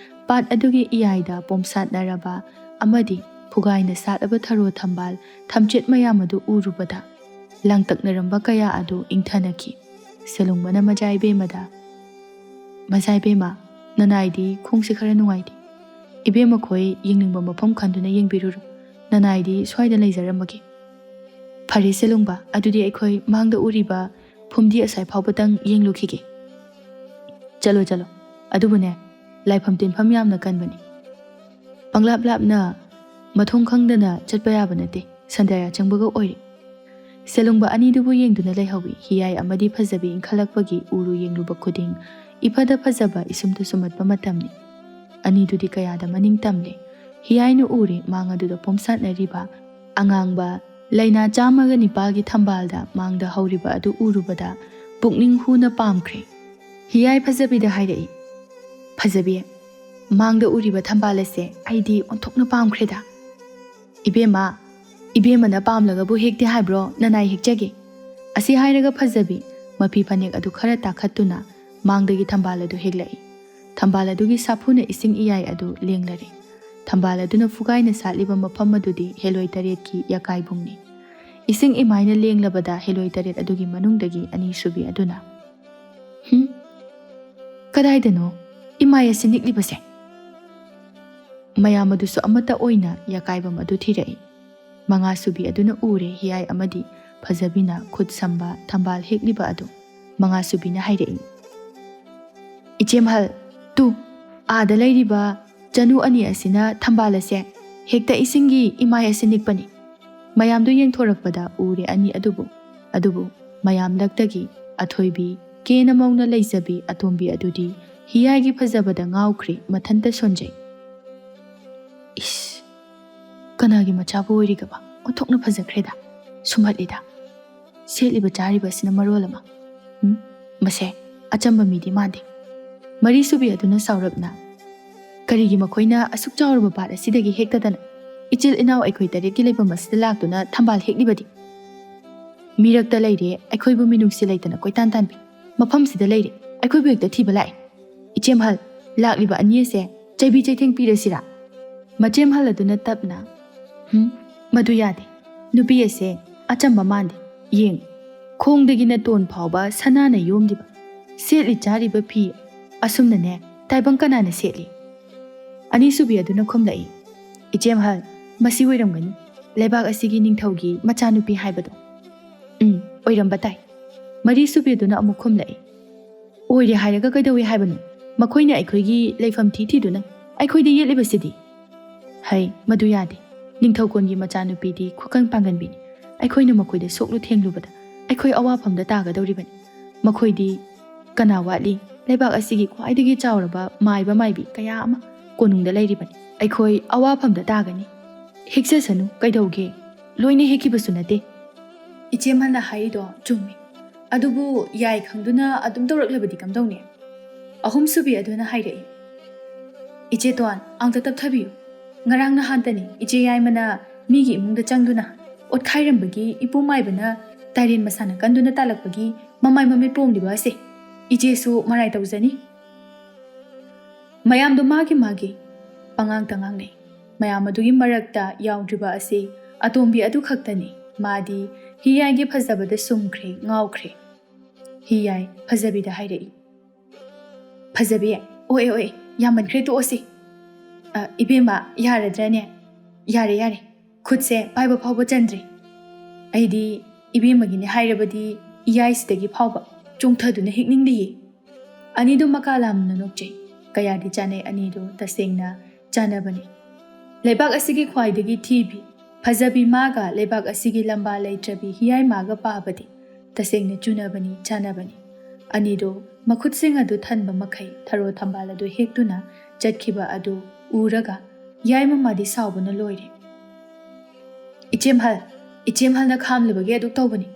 ꯄꯥꯠ ꯑꯗꯨꯒꯤ ꯏꯌꯥꯏꯗ ꯄꯣꯝꯁꯥꯠꯅꯔꯕ ꯑꯃꯗꯤ ꯐꯨꯒꯥꯏꯅ ꯁꯥꯠꯂꯕ ꯊꯔꯣ ꯊꯝꯕꯥꯜ ꯊꯝꯆꯦꯠ ꯃꯌꯥꯝ ꯑꯗꯨ ꯎꯔꯨꯕꯗ ꯂꯥꯡꯇꯛꯅꯔꯝꯕ ꯀꯌꯥ ꯑꯗꯨ ꯏꯪꯊꯅꯈꯤ꯫ ꯁꯦꯂꯨꯡꯕꯅ ꯃꯖꯥ ꯏꯕꯦꯝꯃꯗ, "ꯃꯖꯥ ꯏꯕꯦꯝꯃ, ꯅꯅꯥꯏꯗꯤ ꯈꯣꯡꯁꯦ ꯈꯔ ꯅꯨꯡꯉꯥꯏꯇꯦ꯫ ꯏꯕꯦꯝꯃ ꯈꯣꯏ ꯌꯦꯡꯅꯤꯡꯕ ꯃꯐꯝ ꯈꯟꯗꯨꯅ ꯌꯦꯡꯕꯤꯔꯨꯔꯣ꯫ ꯅꯅꯥꯏꯗꯤ ꯁ꯭ꯋꯥꯏꯗ ꯂꯩꯖꯔꯝꯃꯒꯦ꯫" "ꯐꯔꯦ ꯁꯦꯂꯨꯡꯕ, ꯑꯗꯨꯗꯤ ꯑꯩꯈꯣꯏ ꯃꯥꯡꯗ ꯎꯔꯤꯕ ꯐꯨꯝꯗꯤ ꯑꯁ꯭ꯋꯥꯏ ꯐꯥꯎꯕꯇꯪ ꯌꯦꯡꯂꯨꯈꯤꯒꯦ꯫" "ꯆꯠꯂꯣ, ꯆꯠꯂꯣ꯫ ꯑꯗꯨꯕꯨꯅꯦ, ꯂꯥꯏꯐꯝ ꯇꯤꯟꯐꯝ ꯌꯥꯝꯅ ꯀꯟꯕꯅꯤ꯫ ꯄꯪꯂꯥꯞ ꯂꯥꯞꯅ ꯃꯊꯣꯡ ꯈꯪꯗꯅ ꯆꯠꯄ ꯌꯥꯕ ꯅꯠꯇꯦ, ꯁꯟꯗ꯭ꯔꯌꯥ ꯆꯪꯕꯒ ꯑꯣꯏꯔꯦ꯫" ꯁꯦꯂꯨꯡꯕ ꯑꯅꯤꯗꯨꯕꯨ ꯌꯦꯡꯗꯨꯅ ꯂꯩꯍꯧꯏ꯫ ꯍꯤꯌꯥꯏ ꯑꯃꯗꯤ ꯐꯖꯕꯤ ꯏꯟꯈꯠꯂꯛꯄꯒꯤ ꯎꯔꯨ ꯌꯦꯡꯂꯨꯕ ꯈꯨꯗꯤꯡ ꯏꯐꯗ ꯐꯖꯕ ꯏꯁꯨꯝꯇ ꯁꯨꯝꯍꯠꯄ ꯃꯇꯝꯅꯤ꯫ ꯑꯅꯤꯗꯨꯗꯤ ꯀꯌꯥꯗ ꯃꯅꯤꯡ ꯇꯝꯂꯦ꯫ ꯍꯤꯌꯥꯏꯅ ꯎꯔꯦ ꯃꯥꯡ ꯑꯗꯨꯗ ꯄꯣꯝꯁꯥꯠꯅꯔꯤꯕ ꯑꯉꯥꯡꯕ ꯂꯥꯏꯅꯥ ꯆꯥꯝꯃꯒ ꯅꯤꯄꯥꯜꯒꯤ ꯊꯝꯕꯥꯜꯗ ꯃꯥꯡꯗ ꯍꯧꯔꯤꯕ ꯑꯗꯨ ꯎꯔꯨꯕꯗ ꯄꯨꯛꯅꯤꯡ ꯍꯨꯅ ꯄꯥꯝꯈ꯭ꯔꯦ꯫ ꯍꯤꯌꯥꯏ ꯐꯖꯕꯤꯗ ꯍꯥꯏꯔꯛꯏ, "ꯐꯖꯕꯤ, ꯃꯥꯡꯗ ꯎꯔꯤꯕ ꯊꯝꯕꯥꯜ ꯑꯁꯦ ꯑꯩꯗꯤ ꯑꯣꯟꯊꯣꯛꯅ ꯄꯥꯝꯈ꯭ꯔꯦꯗ꯫ ꯏꯕꯦꯝꯃ, ꯏꯕꯦꯝꯃꯅ ꯄꯥꯝꯂꯒꯕꯨ ꯍꯦꯛꯇꯦ ꯍꯥꯏꯕ꯭ꯔꯣ? ꯅꯅꯥꯏ ꯍꯦꯛꯆꯒꯦ꯫" ꯑꯁꯤ ꯍꯥꯏꯔꯒ ꯐꯖꯕꯤ ꯃꯐꯤ ꯐꯅꯦꯛ ꯑꯗꯨ ꯈꯔ ꯇꯥꯈꯠꯇꯨꯅ ꯃꯥꯡꯗꯒꯤ ꯊꯝꯕꯥꯜ ꯑꯗꯨ ꯍꯦꯛꯂꯛꯏ꯫ ꯊꯝꯕꯥꯜ ꯑꯗꯨꯒꯤ ꯁꯥꯐꯨꯅ ꯏꯁꯤꯡ ꯏꯌꯥꯏ ꯑꯗꯨ ꯂꯦꯡꯂꯔꯦ꯫ ꯊꯝꯕꯥꯜ ꯑꯗꯨꯅ ꯐꯨꯒꯥꯏꯅ ꯁꯥꯠꯂꯤꯕ ꯃꯐꯝ ꯑꯗꯨꯗꯤ ꯍꯦꯂꯣꯏ ꯇꯔꯦꯠꯀꯤ ꯌꯥꯀꯥꯏꯕꯨꯡꯅꯤ꯫ ꯏꯁꯤꯡ ꯏꯃꯥꯏꯅ ꯂꯦꯡꯂꯕꯗ ꯍꯦꯂꯣꯏ ꯇꯔꯦꯠ ꯑꯗꯨꯒꯤ ꯃꯅꯨꯡꯗꯒꯤ ꯑꯅꯤꯁꯨꯕꯤ ꯑꯗꯨꯅ, "ꯍꯨꯝ? ꯀꯗꯥꯏꯗꯅꯣ ꯏꯃꯥꯏ ꯑꯁꯤ ꯅꯤꯛꯂꯤꯕꯁꯦ?" ꯃꯌꯥꯝ ꯑꯗꯨꯁꯨ ꯑꯃꯠꯇ ꯑꯣꯏꯅ ꯌꯥꯀꯥꯏꯕꯝ ꯑꯗꯨ ꯊꯤꯔꯛꯏ꯫ ꯃꯉꯥꯁꯨꯕꯤ ꯑꯗꯨꯅ ꯎꯔꯦ ꯍꯤꯌꯥꯏ ꯑꯃꯗꯤ ꯐꯖꯕꯤꯅ ꯈꯨꯠ ꯁꯝꯕ ꯊꯝꯕꯥꯜ ꯍꯦꯛꯂꯤꯕ ꯑꯗꯨ꯫ ꯃꯉꯥꯁꯨꯕꯤꯅ ꯍꯥꯏꯔꯛꯏ, "ꯏꯆꯦꯝꯍꯜ, ꯇꯨ, ꯑꯥꯗ ꯂꯩꯔꯤꯕ ꯆꯅꯨ ꯑꯅꯤ ꯑꯁꯤꯅ ꯊꯝꯕꯥꯜ ꯑꯁꯦ ꯍꯦꯛꯇ ꯏꯁꯤꯡꯒꯤ ꯏꯃꯥꯏ ꯑꯁꯤ ꯅꯤꯛꯄꯅꯤ꯫" ꯃꯌꯥꯝꯗꯨ ꯌꯦꯡꯊꯣꯔꯛꯄꯗ ꯎꯔꯦ ꯑꯅꯤ ꯑꯗꯨꯕꯨ꯫ ꯑꯗꯨꯕꯨ ꯃꯌꯥꯝ ꯂꯛꯇꯒꯤ ꯑꯊꯣꯏꯕꯤ ꯀꯦꯅ ꯃꯧꯅ ꯂꯩꯖꯕꯤ ꯑꯇꯣꯝꯕꯤ ꯑꯗꯨꯗꯤ ꯍꯤꯌꯥꯏꯒꯤ ꯐꯖꯕꯗ ꯉꯥꯎꯈ꯭ꯔꯦ, ꯃꯊꯟꯇ ꯁꯣꯟꯖꯩ꯫ "ꯏꯁ, ꯀꯅꯥꯒꯤ ꯃꯆꯥꯕꯨ ꯑꯣꯏꯔꯤꯒꯕ? ꯑꯣꯟꯊꯣꯛꯅ ꯐꯖꯈ꯭ꯔꯦꯗ, ꯁꯨꯝꯍꯠꯂꯤꯗ꯫ ꯁꯦꯠꯂꯤꯕ ꯆꯥꯔꯤꯕ ꯑꯁꯤꯅ ꯃꯔꯣꯜ ꯑꯃ꯫ ꯎꯝ, ꯃꯁꯦ ꯑꯆꯝꯕ ꯃꯤꯗꯤ ꯃꯥꯟꯗꯦ꯫" ꯃꯔꯤꯁꯨꯕꯤ ꯑꯗꯨꯅ ꯁꯥꯎꯔꯞꯅ, "ꯀꯔꯤꯒꯤ ꯃꯈꯣꯏꯅ ꯑꯁꯨꯛ ꯆꯥꯎꯔꯕ ꯄꯥꯠ ꯑꯁꯤꯗꯒꯤ ꯍꯦꯛꯇꯗꯅ ꯏꯆꯤꯜ ꯏꯅꯥꯎ ꯑꯩꯈꯣꯏ ꯇꯔꯦꯠꯀꯤ ꯂꯩꯐꯝ ꯑꯁꯤꯗ ꯂꯥꯛꯇꯨꯅ ꯊꯝꯕꯥꯜ ꯍꯦꯛꯂꯤꯕꯗꯤ? ꯃꯤꯔꯛꯇ ꯂꯩꯔꯦ ꯑꯩꯈꯣꯏꯕꯨ ꯃꯤꯅꯨꯡꯁꯤ ꯂꯩꯇꯅ ꯀꯣꯏꯇꯥꯟ ꯇꯥꯟꯕꯤ, ꯃꯐꯝꯁꯤꯗ ꯂꯩꯔꯦ ꯑꯩꯈꯣꯏꯕꯨ ꯍꯦꯛꯇ ꯊꯤꯕ ꯂꯥꯛꯏ꯫ ꯏꯆꯦꯝꯍꯜ, ꯂꯥꯛꯂꯤꯕ ꯑꯅꯤ ꯑꯁꯦ ꯆꯩꯕꯤ ꯆꯩꯊꯦꯡ ꯄꯤꯔꯁꯤꯔꯥ?" ꯃꯆꯦꯝꯍꯜ ꯑꯗꯨꯅ ꯇꯞꯅ, "ꯍꯨꯝ, ꯃꯗꯨ ꯌꯥꯗꯦ꯫ ꯅꯨꯄꯤ ꯑꯁꯦ ꯑꯆꯝꯕ ꯃꯥꯟꯗꯦ꯫ ꯌꯦꯡ, ꯈꯣꯡꯗꯒꯤꯅ ꯇꯣꯟ ꯐꯥꯎꯕ ꯁꯅꯥꯅ ꯌꯣꯝꯂꯤꯕ, ꯁꯦꯠꯂꯤ ꯆꯥꯔꯤꯕ ꯐꯤ ꯑꯁꯨꯝꯅꯅꯦ ꯇꯥꯏꯕꯪ ꯀꯅꯥꯅ ꯁꯦꯠꯂꯤ?" ꯑꯅꯤꯁꯨꯕꯤ ꯑꯗꯨꯅ ꯈꯨꯝꯂꯛꯏ, "ꯏꯆꯦꯝꯍꯜ, ꯃꯁꯤ ꯑꯣꯏꯔꯝꯒꯅꯤ ꯂꯩꯕꯥꯛ ꯑꯁꯤꯒꯤ ꯅꯤꯡꯊꯧꯒꯤ ꯃꯆꯥꯅꯨꯄꯤ ꯍꯥꯏꯕꯗꯣ꯫ ꯎꯝ, ꯑꯣꯏꯔꯝꯕ ꯇꯥꯏ꯫" ꯃꯔꯤꯁꯨꯕꯤ ꯑꯗꯨꯅ ꯑꯃꯨꯛ ꯈꯨꯝꯂꯛꯏ, "ꯑꯣꯏꯔꯦ ꯍꯥꯏꯔꯒ ꯀꯩꯗꯧꯏ ꯍꯥꯏꯕꯅꯣ? ꯃꯈꯣꯏꯅ ꯑꯩꯈꯣꯏꯒꯤ ꯂꯩꯐꯝ ꯊꯤ ꯊꯤꯗꯨꯅ ꯑꯩꯈꯣꯏꯗ ꯌꯦꯠꯂꯤꯕꯁꯤꯗꯤ?" "ꯍꯩ, ꯃꯗꯨ ꯌꯥꯗꯦ꯫ ꯅꯤꯡꯊꯧꯀꯣꯟꯒꯤ ꯃꯆꯥꯅꯨꯄꯤꯗꯤ ꯈꯨꯀꯪ ꯄꯥꯡꯒꯟꯕꯤꯅꯤ꯫ ꯑꯩꯈꯣꯏꯅ ꯃꯈꯣꯏꯗ ꯁꯣꯛꯂꯨ ꯊꯦꯡꯂꯨꯕꯗ ꯑꯩꯈꯣꯏ ꯑꯋꯥꯐꯝꯗ ꯇꯥꯒꯗꯧꯔꯤꯕꯅꯤ꯫ ꯃꯈꯣꯏꯗꯤ ꯀꯅꯥ ꯋꯥꯠꯂꯤ? ꯂꯩꯕꯥꯛ ꯑꯁꯤꯒꯤ ꯈ꯭ꯋꯥꯏꯗꯒꯤ ꯆꯥꯎꯔꯕ ꯃꯥꯏꯕ ꯃꯥꯏꯕꯤ ꯀꯌꯥ ꯑꯃ ꯀꯣꯅꯨꯡꯗ ꯂꯩꯔꯤꯕꯅꯤ꯫ ꯑꯩꯈꯣꯏ ꯑꯋꯥꯐꯝꯗ ꯇꯥꯒꯅꯤ꯫ ꯍꯦꯛꯆꯁꯅꯨ, ꯀꯩꯗꯧꯒꯦ? ꯂꯣꯏꯅ ꯍꯦꯛꯈꯤꯕꯁꯨ ꯅꯠꯇꯦ꯫ ꯏꯆꯦꯃꯜꯅ ꯍꯥꯏꯔꯤꯗꯣ ꯆꯨꯝꯃꯤ꯫ ꯑꯗꯨꯕꯨ ꯌꯥꯏ ꯈꯪꯗꯨꯅ ꯑꯗꯨꯝ ꯇꯧꯔꯛꯂꯕꯗꯤ ꯀꯝꯗꯧꯅꯤ? ꯑꯍꯨꯝꯁꯨꯕꯤ ꯑꯗꯨꯅ ꯍꯥꯏꯔꯛꯏ, "ꯏꯆꯦꯇꯣꯟ, ꯑꯝꯇ ꯇꯞꯊꯕꯤꯌꯨ꯫ ꯉꯔꯥꯡ ꯅꯍꯥꯟꯇꯅꯤ ꯏꯆꯦ ꯌꯥꯏꯃꯅ ꯃꯤꯒꯤ ꯏꯃꯨꯡꯗ ꯆꯪꯗꯨꯅ ꯑꯣꯠꯈꯥꯏꯔꯝꯕꯒꯤ ꯏꯄꯨ ꯃꯥꯏꯕꯅ ꯇꯥꯏꯔꯦꯟ ꯃꯁꯥꯅ ꯀꯟꯗꯨꯅ ꯇꯥꯜꯂꯛꯄꯒꯤ ꯃꯃꯥꯏ ꯃꯃꯤꯠ ꯄꯣꯝꯂꯤꯕ ꯑꯁꯦ꯫ ꯏꯆꯦꯁꯨ ꯃꯔꯥꯏ ꯇꯧꯖꯅꯤ꯫" ꯃꯌꯥꯝꯗꯣ ꯃꯥꯒꯤ ꯃꯥꯒꯤ ꯄꯉꯥꯡꯇ ꯉꯥꯡꯅꯩ꯫ ꯃꯌꯥꯝ ꯑꯗꯨꯒꯤ ꯃꯔꯛꯇ ꯌꯥꯎꯗ꯭ꯔꯤꯕ ꯑꯁꯤ ꯑꯇꯣꯝꯕꯤ ꯑꯗꯨ ꯈꯛꯇꯅꯤ꯫ ꯃꯥꯗꯤ ꯍꯤꯌꯥꯏꯒꯤ ꯐꯖꯕꯗ ꯁꯨꯝꯈ꯭ꯔꯦ, ꯉꯥꯎꯈ꯭ꯔꯦ꯫ ꯍꯤꯌꯥꯏ ꯐꯖꯕꯤꯗ ꯍꯥꯏꯔꯛꯏ, "ꯐꯖꯕꯤ, ꯑꯣꯏ ꯑꯣꯏ, ꯌꯥꯝꯃꯟꯈ꯭ꯔꯦ, ꯇꯣꯛꯑꯁꯤ꯫ ꯑ, ꯏꯕꯦꯝꯃ, ꯌꯥꯔꯗ꯭ꯔꯅꯦ?" "ꯌꯥꯔꯦ, ꯌꯥꯔꯦ, ꯈꯨꯠꯁꯦ ꯄꯥꯏꯕ ꯐꯥꯎꯕ ꯆꯟꯗ꯭ꯔꯤ꯫ ꯑꯩꯗꯤ ꯏꯕꯦꯝꯃꯒꯤꯅꯦ ꯍꯥꯏꯔꯕꯗꯤ ꯏꯌꯥꯏꯁꯤꯗꯒꯤ ꯐꯥꯎꯕ ꯆꯣꯡꯊꯗꯨꯅ ꯍꯦꯛꯅꯤꯡꯗꯤꯌꯦ꯫" ꯑꯅꯤꯗꯨ ꯃꯀꯥ ꯂꯥꯝꯅ ꯅꯣꯛꯆꯩ꯫ ꯀꯌꯥꯗꯤ ꯆꯥꯅꯩ ꯑꯅꯤꯗꯨ, ꯇꯁꯦꯡꯅ ꯆꯥꯟꯅꯕꯅꯤ꯫ ꯂꯩꯕꯥꯛ ꯑꯁꯤꯒꯤ ꯈ꯭ꯋꯥꯏꯗꯒꯤ ꯊꯤꯕꯤ, ꯐꯖꯕꯤ ꯃꯥꯒ ꯂꯩꯕꯥꯛ ꯑꯁꯤꯒꯤ ꯂꯝꯕꯥ ꯂꯩꯇ꯭ꯔꯕꯤ ꯍꯤꯌꯥꯏ ꯃꯥꯒ ꯄꯥꯕꯗꯤ ꯇꯁꯦꯡꯅ ꯆꯨꯅꯕꯅꯤ, ꯆꯥꯟꯅꯕꯅꯤ꯫ ꯑꯅꯤꯗꯨ ꯃꯈꯨꯠꯁꯤꯡ ꯑꯗꯨ ꯊꯟꯕ ꯃꯈꯩ ꯊꯔꯣ ꯊꯝꯕꯥꯜ ꯑꯗꯨ ꯍꯦꯛꯇꯨꯅ ꯆꯠꯈꯤꯕ ꯑꯗꯨ ꯎꯔꯒ ꯌꯥꯏꯃ ꯃꯥꯗꯤ ꯁꯥꯎꯕꯅ ꯂꯣꯏꯔꯦ꯫ "ꯏꯆꯦꯝꯍꯜ, ꯏꯆꯦꯝꯍꯜꯅ ꯈꯥꯝꯂꯤꯕꯒꯤ ꯑꯗꯨꯛ ꯇꯧꯕꯅꯤ꯫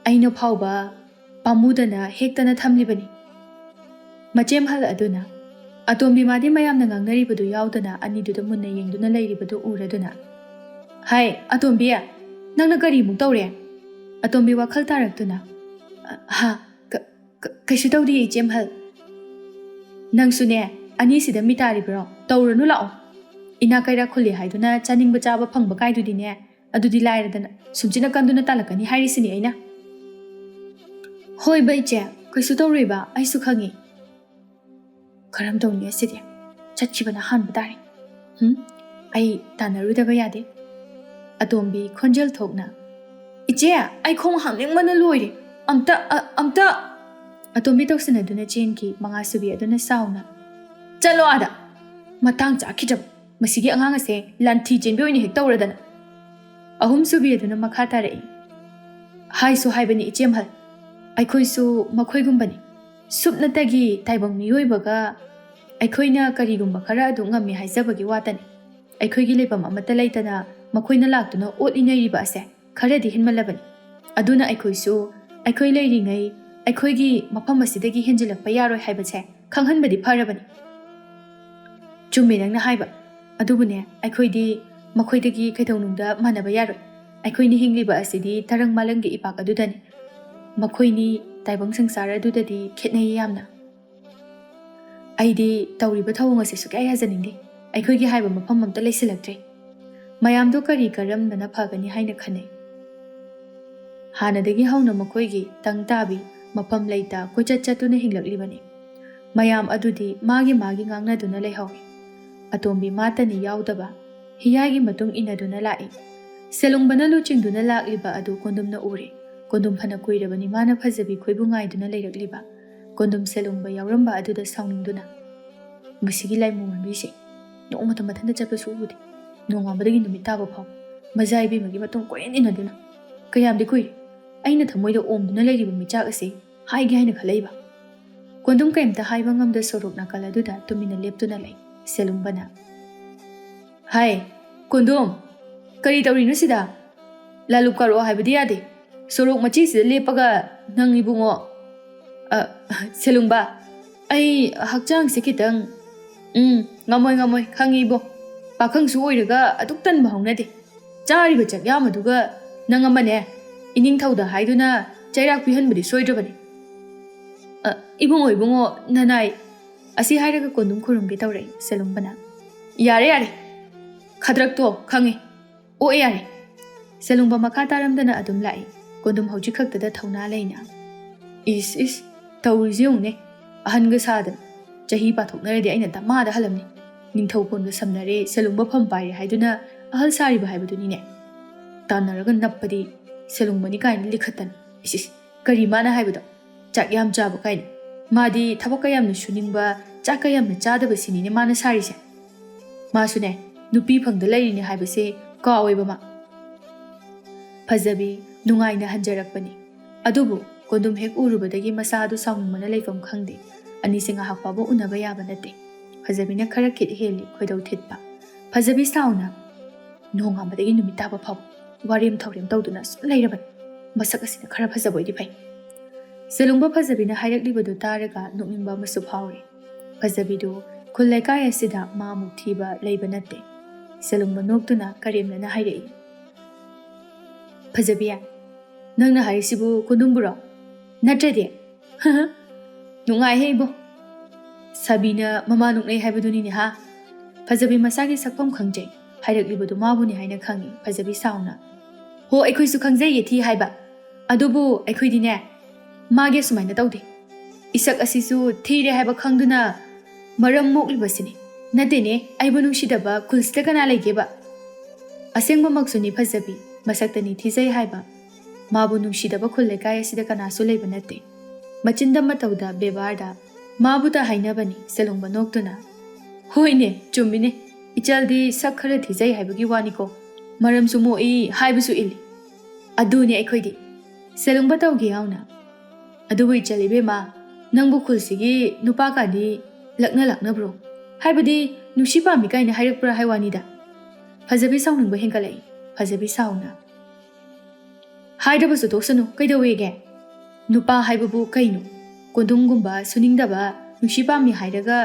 ꯑꯩꯅ ꯐꯥꯎꯕ ꯄꯥꯝꯃꯨꯗꯅ ꯍꯦꯛꯇꯅ ꯊꯝꯂꯤꯕꯅꯤ꯫" ꯃꯆꯦꯝꯍꯜ ꯑꯗꯨꯅ, ꯑꯇꯣꯝꯕꯤ ꯃꯥꯗꯤ ꯃꯌꯥꯝꯅ ꯉꯥꯡꯅꯔꯤꯕꯗꯨ ꯌꯥꯎꯗꯅ ꯑꯅꯤꯗꯨꯗ ꯃꯨꯟꯅ ꯌꯦꯡꯗꯨꯅ ꯂꯩꯔꯤꯕꯗꯨ ꯎꯔꯗꯨꯅ, "ꯍꯥꯏ, ꯑꯇꯣꯝꯕꯤ, ꯅꯪꯅ ꯀꯔꯤꯃꯨꯛ ꯇꯧꯔꯦ?" ꯑꯇꯣꯝꯕꯤ ꯋꯥꯈꯜ ꯇꯥꯔꯛꯇꯨꯅ, "ꯍꯥ, ꯀ-, ꯀ-, ꯀꯩꯁꯨ ꯇꯧꯗꯦ, ꯏꯆꯦꯝꯍꯜ꯫" "ꯅꯪꯁꯨꯅꯦ, ꯑꯅꯤꯁꯤꯗ ꯃꯤ ꯇꯥꯔꯤꯕ꯭ꯔꯣ? ꯇꯧꯔꯅꯨ, ꯂꯥꯛꯑꯣ꯫ ꯏꯅꯥꯛ ꯀꯩꯔꯥꯛ ꯈꯨꯜꯂꯤ ꯍꯥꯏꯗꯨꯅ ꯆꯥꯅꯤꯡꯕ ꯆꯥꯕ ꯐꯪꯕ ꯀꯥꯏꯗꯨꯗꯤꯅꯦ, ꯑꯗꯨꯗꯤ ꯂꯥꯏꯔꯗꯅ, ꯁꯨꯝꯆꯤꯠꯅ ꯀꯟꯗꯨꯅ ꯇꯥꯜꯂꯛꯀꯅꯤ ꯍꯥꯏꯔꯤꯁꯤꯅꯤ ꯑꯩꯅ꯫" "ꯍꯣꯏꯕ ꯏꯆꯦ, ꯀꯩꯁꯨ ꯇꯧꯔꯣꯏꯕ, ꯑꯩꯁꯨ ꯈꯪꯉꯤ꯫" "ꯀꯔꯝ ꯇꯧꯅꯤ ꯑꯁꯤꯗꯤ? ꯆꯠꯈꯤꯕꯅ ꯍꯥꯟꯕ ꯇꯥꯔꯦ꯫ ꯍꯨꯝ, ꯑꯩ ꯇꯥꯟꯅꯔꯨꯗꯕ ꯌꯥꯗꯦ꯫" ꯑꯇꯣꯝꯕꯤ ꯈꯣꯟꯖꯦꯜ ꯊꯣꯛꯅ, "ꯏꯆꯦ, ꯑꯩ ꯈꯣꯡ ꯍꯥꯝꯅꯤꯡꯕꯅ ꯂꯣꯏꯔꯦ꯫ ꯑꯝꯇ, ꯑ-, ꯑꯝꯇ!" ꯑꯇꯣꯝꯕꯤ ꯇꯧꯁꯤꯟꯅꯗꯨꯅ ꯆꯦꯟꯈꯤ꯫ ꯃꯉꯥꯁꯨꯕꯤ ꯑꯗꯨꯅ ꯁꯥꯎꯅ, "ꯆꯠꯂꯣ ꯑꯥꯗ! ꯃꯇꯥꯡ ꯆꯥꯈꯤꯗ꯭ꯔꯕ ꯃꯁꯤꯒꯤ ꯑꯉꯥꯡ ꯑꯁꯦ ꯂꯥꯟꯊꯤ ꯆꯦꯟꯕꯤ ꯑꯣꯏꯅ ꯍꯦꯛ ꯇꯧꯔꯗꯅ!" ꯑꯍꯨꯝꯁꯨꯕꯤ ꯑꯗꯨꯅ ꯃꯈꯥ ꯇꯥꯔꯛꯏ, "ꯍꯥꯏꯁꯨ ꯍꯥꯏꯕꯅꯤ, ꯏꯆꯦꯝꯍꯜ, ꯑꯩꯈꯣꯏꯁꯨ ꯃꯈꯣꯏꯒꯨꯝꯕꯅꯤ꯫ ꯁꯨꯞꯅꯇꯒꯤ ꯇꯥꯏꯕꯪ ꯃꯤꯑꯣꯏꯕꯒ ꯑꯩꯈꯣꯏꯅ ꯀꯔꯤꯒꯨꯝꯕ ꯈꯔ ꯑꯗꯨ ꯉꯝꯃꯤ ꯍꯥꯏꯖꯕꯒꯤ ꯋꯥꯇꯅꯤ꯫ ꯑꯩꯈꯣꯏꯒꯤ ꯂꯩꯐꯝ ꯑꯃꯠꯇ ꯂꯩꯇꯅ ꯃꯈꯣꯏꯅ ꯂꯥꯛꯇꯨꯅ ꯑꯣꯠ ꯏꯅꯩꯔꯤꯕ ꯑꯁꯦ ꯈꯔꯗꯤ ꯍꯦꯟꯃꯜꯂꯕꯅꯤ꯫ ꯑꯗꯨꯅ ꯑꯩꯈꯣꯏꯁꯨ ꯑꯩꯈꯣꯏ ꯂꯩꯔꯤꯉꯩ ꯑꯩꯈꯣꯏꯒꯤ ꯃꯐꯝ ꯑꯁꯤꯗꯒꯤ ꯍꯦꯟꯖꯤꯜꯂꯛꯄ ꯌꯥꯔꯣꯏ ꯍꯥꯏꯕꯁꯦ ꯈꯪꯍꯟꯕꯗꯤ ꯐꯔꯕꯅꯤ꯫ ꯆꯨꯝꯃꯦ ꯅꯪꯅ ꯍꯥꯏꯕ꯫ ꯑꯗꯨꯕꯨꯅꯦ, ꯑꯩꯈꯣꯏꯗꯤ ꯃꯈꯣꯏꯗꯒꯤ ꯀꯩꯗꯧꯅꯨꯡꯗ ꯃꯥꯟꯅꯕ ꯌꯥꯔꯣꯏ꯫ ꯑꯩꯈꯣꯏꯅ ꯍꯤꯡꯂꯤꯕ ꯑꯁꯤꯗꯤ ꯇꯔꯪ ꯃꯥꯂꯪꯒꯤ ꯏꯄꯥꯛ ꯑꯗꯨꯗꯅꯤ꯫ ꯃꯈꯣꯏꯅꯤ ꯇꯥꯏꯕꯪ ꯁꯪꯁꯥꯔ ꯑꯗꯨꯗꯗꯤ ꯈꯦꯠꯅꯩ ꯌꯥꯝꯅ꯫ ꯑꯩꯗꯤ ꯇꯧꯔꯤꯕ ꯊꯧꯑꯣꯡ ꯑꯁꯤ ꯁꯨꯛꯌꯥ ꯌꯥꯖꯅꯤꯡꯗꯦ꯫ ꯑꯩꯈꯣꯏꯒꯤ ꯍꯥꯏꯕ ꯃꯐꯝ ꯑꯝꯇ ꯂꯩꯁꯤꯜꯂꯛꯇ꯭ꯔꯦ꯫ ꯃꯌꯥꯝꯗꯣ ꯀꯔꯤ ꯀꯔꯝꯕꯅ ꯐꯒꯅꯤ ꯍꯥꯏꯅ ꯈꯟꯅꯩ꯫ ꯍꯥꯟꯅꯗꯒꯤ ꯍꯧꯅ ꯃꯈꯣꯏꯒꯤ ꯇꯪ ꯇꯥꯕꯤ ꯃꯐꯝ ꯂꯩꯇ ꯀꯣꯏꯆꯠ ꯆꯠꯇꯨꯅ ꯍꯤꯡꯂꯛꯂꯤꯕꯅꯤ꯫ ꯃꯌꯥꯝ ꯑꯗꯨꯗꯤ ꯃꯥꯒꯤ ꯃꯥꯒꯤ ꯉꯥꯡꯅꯗꯨꯅ ꯂꯩꯍꯧꯏ꯫ ꯑꯇꯣꯝꯕꯤ ꯃꯥꯇꯅꯤ ꯌꯥꯎꯗꯕ, ꯍꯤꯌꯥꯏꯒꯤ ꯃꯇꯨꯡ ꯏꯟꯅꯗꯨꯅ ꯂꯥꯛꯏ꯫ ꯁꯦꯂꯨꯡꯕꯅ ꯂꯨꯆꯤꯡꯗꯨꯅ ꯂꯥꯛꯂꯤꯕ ꯑꯗꯨ ꯀꯣꯟꯗꯨꯝꯅ ꯎꯔꯦ꯫ ꯀꯣꯟꯗꯨꯝ ꯐꯅ ꯀꯨꯏꯔꯕꯅꯤ ꯃꯥꯅ ꯐꯖꯕꯤ ꯈꯣꯏꯕꯨ ꯉꯥꯏꯗꯨꯅ ꯂꯩꯔꯛꯂꯤꯕ꯫ ꯀꯣꯟꯗꯨꯝ ꯁꯦꯂꯨꯡꯕ ꯌꯥꯎꯔꯝꯕ ꯑꯗꯨꯗ ꯁꯥꯎꯅꯤꯡꯗꯨꯅ, "ꯃꯁꯤꯒꯤ ꯂꯥꯏꯃꯨ ꯃꯥꯟꯕꯤꯁꯦ ꯅꯣꯡꯃꯇ ꯃꯊꯟꯇ ꯆꯠꯄꯁꯨ ꯎꯗꯦ꯫ ꯅꯣꯡꯉꯥꯟꯕꯗꯒꯤ ꯅꯨꯃꯤꯠ ꯇꯥꯕ ꯐꯥꯎ ꯃꯖꯥ ꯏꯕꯦꯝꯃꯒꯤ ꯃꯇꯨꯡ ꯀꯣꯏꯏꯟ ꯏꯟꯅꯗꯨꯅ꯫ ꯀꯌꯥꯝꯗꯤ ꯀꯨꯏꯔꯦ ꯑꯩꯅ ꯊꯃꯣꯏꯗ ꯑꯣꯝꯗꯨꯅ ꯂꯩꯔꯤꯕ ꯃꯤꯆꯥꯛ ꯑꯁꯤ ꯍꯥꯏꯒꯦ ꯍꯥꯏꯅ ꯈꯜꯂꯛꯏꯕ?" ꯀꯣꯟꯗꯨꯝ ꯀꯔꯤꯝꯇ ꯍꯥꯏꯕ ꯉꯝꯗ ꯁꯣꯔꯣꯛ ꯅꯥꯀꯜ ꯑꯗꯨꯗ ꯇꯨꯃꯤꯟꯅ ꯂꯦꯞꯇꯨꯅ ꯂꯩ꯫ ꯁꯦꯂꯨꯡꯕꯅ, "ꯍꯥꯏ, ꯀꯣꯟꯗꯨꯝ, ꯀꯔꯤ ꯇꯧꯔꯤꯅꯣ ꯁꯤꯗ? ꯂꯥꯂꯨꯞ ꯀꯥꯔꯛꯑꯣ ꯍꯥꯏꯕꯗꯤ ꯌꯥꯗꯦ꯫ ꯁꯣꯔꯣꯛ ꯃꯆꯤꯁꯤꯗ ꯂꯦꯞꯄꯒ ꯅꯪ ꯏꯕꯨꯡꯉꯣ, ꯑ, ꯁꯦꯂꯨꯡꯕ, ꯑꯩ ꯍꯛꯆꯥꯡꯁꯦ ꯈꯤꯇꯪ, ꯎꯝ, ꯉꯝꯃꯣꯏ, ꯉꯝꯃꯣꯏ, ꯈꯪꯉꯤ ꯏꯕꯣ꯫ ꯄꯥꯈꯪꯁꯨ ꯑꯣꯏꯔꯒ ꯑꯗꯨꯛ ꯇꯟꯕ ꯍꯧꯅꯗꯦ꯫ ꯆꯥꯔꯤꯕ ꯆꯥꯛꯌꯥꯝ ꯑꯗꯨꯒ ꯅꯪ ꯑꯃꯅꯦ, ꯏꯅꯤꯡꯊꯧꯗ ꯍꯥꯏꯗꯨꯅ ꯆꯩꯔꯥꯛ ꯄꯤꯍꯟꯕꯗꯤ ꯁꯣꯏꯗ꯭ꯔꯕꯅꯤ꯫ ꯑ, ꯏꯕꯨꯡꯉꯣ, ꯏꯕꯨꯡꯉꯣ, ꯅꯅꯥꯏ꯫" ꯑꯁꯤ ꯍꯥꯏꯔꯒ ꯀꯣꯟꯗꯨꯝ ꯈꯨꯔꯨꯝꯒꯦ ꯇꯧꯔꯛꯏ ꯁꯦꯂꯨꯡꯕꯅ꯫ "ꯌꯥꯔꯦ, ꯌꯥꯔꯦ꯫ ꯈꯗ꯭ꯔꯛꯇꯣ ꯈꯪꯉꯤ꯫ ꯑꯣꯛꯑꯦ ꯌꯥꯔꯦ꯫" ꯁꯦꯂꯨꯡꯕ ꯃꯈꯥ ꯇꯥꯔꯝꯗꯅ ꯑꯗꯨꯝ ꯂꯥꯛꯏ꯫ ꯀꯣꯟꯗꯨꯝ ꯍꯧꯖꯤꯛ ꯈꯛꯇꯗ ꯊꯧꯅꯥ ꯂꯩꯅ꯫ "ꯏꯁ, ꯏꯁ, ꯇꯧꯔꯤꯁꯤ ꯌꯦꯡꯉꯨꯅꯦ꯫ ꯑꯍꯟꯒ ꯁꯥꯗꯅ꯫ ꯆꯍꯤ ꯄꯥꯊꯣꯛꯅꯔꯗꯤ ꯑꯩꯅ ꯗꯃꯥꯗ ꯍꯜꯂꯝꯅꯤ꯫ ꯅꯤꯡꯊꯧ ꯀꯣꯟꯒ ꯁꯝꯅꯔꯦ, ꯁꯦꯂꯨꯡꯕ ꯐꯝ ꯄꯥꯏꯔꯦ ꯍꯥꯏꯗꯨꯅ ꯑꯍꯜ ꯁꯥꯔꯤꯕ ꯍꯥꯏꯕꯗꯨꯅꯤꯅꯦ꯫ ꯇꯥꯟꯅꯔꯒ ꯅꯞꯄꯗꯤ ꯁꯦꯂꯨꯡꯕꯅꯤ ꯀꯥꯏꯅ ꯂꯤꯈꯠꯇꯅ꯫ ꯏꯁ, ꯏꯁ, ꯀꯔꯤ ꯃꯥꯅ ꯍꯥꯏꯕꯗꯣ? ꯆꯥꯛ ꯌꯥꯝ ꯆꯥꯕ ꯀꯥꯏꯅ꯫ ꯃꯥꯗꯤ ꯊꯕꯛꯀ ꯌꯥꯝꯅ ꯁꯨꯅꯤꯡꯕ, ꯆꯥꯛꯀ ꯌꯥꯝꯅ ꯆꯥꯗꯕ ꯁꯤꯅꯤꯅꯦ ꯃꯥꯅ ꯁꯥꯔꯤꯁꯦ꯫ ꯃꯥꯁꯨꯅꯦ, ꯅꯨꯄꯤ ꯐꯪꯗ ꯂꯩꯔꯤꯅꯦ ꯍꯥꯏꯕꯁꯦ ꯀꯥꯎꯋꯦꯕ ꯃꯥ꯫" ꯐꯖꯕꯤ ꯅꯨꯡꯉꯥꯏꯅ ꯍꯟꯖꯔꯛꯄꯅꯤ꯫ ꯑꯗꯨꯕꯨ ꯀꯣꯟꯗꯨꯝ ꯍꯦꯛ ꯎꯔꯨꯕꯗꯒꯤ ꯃꯁꯥ ꯑꯗꯨ ꯁꯥꯎꯅꯤꯡꯕꯅ ꯂꯩꯐꯝ ꯈꯪꯗꯦ꯫ ꯑꯅꯤꯁꯦ ꯉꯥꯏꯍꯥꯛ ꯐꯥꯎꯕ ꯎꯅꯕ ꯌꯥꯕ ꯅꯠꯇꯦ꯫ ꯐꯖꯕꯤꯅ ꯈꯔ ꯈꯤꯠ ꯍꯦꯜꯂꯤ ꯈꯣꯏꯗꯧ ꯊꯤꯠꯄ꯫ ꯐꯖꯕꯤ ꯁꯥꯎꯅ ꯅꯣꯡꯉꯥꯟꯕꯗꯒꯤ ꯅꯨꯃꯤꯠ ꯇꯥꯕ ꯐꯥꯎꯕ ꯋꯥꯔꯦꯝ ꯊꯧꯔꯦꯝ ꯇꯧꯗꯨꯅ ꯁꯨꯝ ꯂꯩꯔꯕꯅꯤ꯫ ꯃꯁꯛ ꯑꯁꯤꯅ ꯈꯔ ꯐꯖꯕ ꯑꯣꯏꯗꯤ ꯐꯩ꯫ ꯁꯦꯂꯨꯡꯕ ꯐꯖꯕꯤꯅ ꯍꯥꯏꯔꯛꯂꯤꯕꯗꯨ ꯇꯥꯔꯒ ꯅꯣꯛꯅꯤꯡꯕ ꯑꯃꯁꯨ ꯐꯥꯎꯔꯤ꯫ ꯐꯖꯕꯤꯗꯨ ꯈꯨꯜ ꯂꯩꯀꯥꯏ ꯑꯁꯤꯗ ꯃꯥꯃꯨꯛ ꯊꯤꯕ ꯂꯩꯕ ꯅꯠꯇꯦ꯫ ꯁꯦꯂꯨꯡꯕ ꯅꯣꯛꯇꯨꯅ ꯀꯔꯦꯝꯅꯅ ꯍꯥꯏꯔꯛꯏ, "ꯐꯖꯕꯤ, ꯅꯪꯅ ꯍꯥꯏꯔꯤꯁꯤꯕꯨ ꯀꯣꯅꯨꯡꯕꯨꯔꯣ? ꯅꯠꯇ꯭ꯔꯗꯤ?" "ꯅꯨꯡꯉꯥꯏꯍꯦ ꯏꯕꯣ꯫ ꯁꯥꯕꯤꯅ ꯃꯃꯥ ꯅꯣꯛꯅꯩ ꯍꯥꯏꯕꯗꯨꯅꯤꯅꯦ ꯍꯥ?" ꯐꯖꯕꯤ ꯃꯁꯥꯒꯤ ꯁꯛꯐꯝ ꯈꯪꯖꯩ꯫ ꯍꯥꯏꯔꯛꯂꯤꯕꯗꯨ ꯃꯥꯕꯨꯅꯤ ꯍꯥꯏꯅ ꯈꯪꯏ꯫ ꯐꯖꯕꯤ ꯁꯥꯎꯅ, "ꯍꯣ, ꯑꯩꯈꯣꯏꯁꯨ ꯈꯪꯖꯩꯌꯦ ꯊꯤ ꯍꯥꯏꯕ꯫ ꯑꯗꯨꯕꯨ ꯑꯩꯈꯣꯏꯗꯤꯅꯦ, ꯃꯥꯒꯤ ꯑꯁꯨꯃꯥꯏꯅ ꯇꯧꯗꯦ꯫ ꯏꯁꯛ ꯑꯁꯤꯁꯨ ꯊꯤꯔꯦ ꯍꯥꯏꯕ ꯈꯪꯗꯨꯅ ꯃꯔꯝ ꯃꯣꯛꯂꯤꯕꯁꯤꯅꯤ꯫ ꯅꯠꯇꯦꯅꯦ, ꯑꯩꯕꯨ ꯅꯨꯡꯁꯤꯗꯕ ꯈꯨꯜꯁꯤꯗ ꯀꯅꯥ ꯂꯩꯒꯦꯕ?" ꯑꯁꯦꯡꯕꯃꯛꯁꯨꯅꯤ ꯐꯖꯕꯤ, ꯃꯁꯛꯇꯅꯤ ꯊꯤꯖꯩ ꯍꯥꯏꯕ꯫ ꯃꯥꯕꯨ ꯅꯨꯡꯁꯤꯗꯕ ꯈꯨꯜ ꯂꯩꯀꯥꯏ ꯑꯁꯤꯗ ꯀꯅꯥꯁꯨ ꯂꯩꯕ ꯅꯠꯇꯦ꯫ ꯃꯆꯤꯟꯗ ꯃꯇꯧꯗ ꯕꯦꯕꯥꯔꯗ ꯃꯥꯕꯨꯇ ꯍꯥꯏꯅꯕꯅꯤ꯫ ꯁꯦꯂꯨꯡꯕ ꯅꯣꯛꯇꯨꯅ, "ꯍꯣꯏꯅꯦ, ꯆꯨꯝꯃꯤꯅꯦ꯫ ꯏꯆꯜꯗꯤ ꯁꯛ ꯈꯔ ꯊꯤꯖꯩ ꯍꯥꯏꯕꯒꯤ ꯋꯥꯅꯤꯀꯣ, ꯃꯔꯝꯁꯨ ꯃꯣꯛꯏ, ꯍꯥꯏꯕꯁꯨ ꯏꯜꯂꯤ꯫ ꯑꯗꯨꯅꯦ ꯑꯩꯈꯣꯏꯗꯤ꯫" ꯁꯦꯂꯨꯡꯕ ꯇꯧꯒꯦ ꯌꯥꯎꯅ, "ꯑꯗꯨꯕꯨ ꯏꯆꯜ ꯏꯕꯦꯝꯃ, ꯅꯪꯕꯨ ꯈꯨꯜꯁꯤꯒꯤ ꯅꯨꯄꯥ ꯀꯥꯗꯤ ꯂꯛꯅ ꯂꯥꯛꯅꯕ꯭ꯔꯣ? ꯍꯥꯏꯕꯗꯤ ꯅꯨꯡꯁꯤ ꯄꯥꯝꯃꯤ ꯀꯥꯏꯅ ꯍꯥꯏꯔꯛꯄ꯭ꯔꯥ ꯍꯥꯏ ꯋꯥꯅꯤꯗ?" ꯐꯖꯕꯤ ꯁꯥꯎꯅꯤꯡꯕ ꯍꯦꯟꯒꯠꯂꯛꯏ꯫ ꯐꯖꯕꯤ ꯁꯥꯎꯅ, "ꯍꯥꯏꯗ꯭ꯔꯕꯁꯨ ꯇꯣꯛꯁꯅꯨ, ꯀꯩꯗꯧꯋꯦꯒꯦ? ꯅꯨꯄꯥ ꯍꯥꯏꯕꯕꯨ ꯀꯩꯅꯣ? ꯀꯣꯟꯗꯨꯝꯒꯨꯝꯕ ꯁꯨꯅꯤꯡꯗꯕ ꯅꯨꯡꯁꯤ ꯄꯥꯝꯃꯤ ꯍꯥꯏꯔꯒ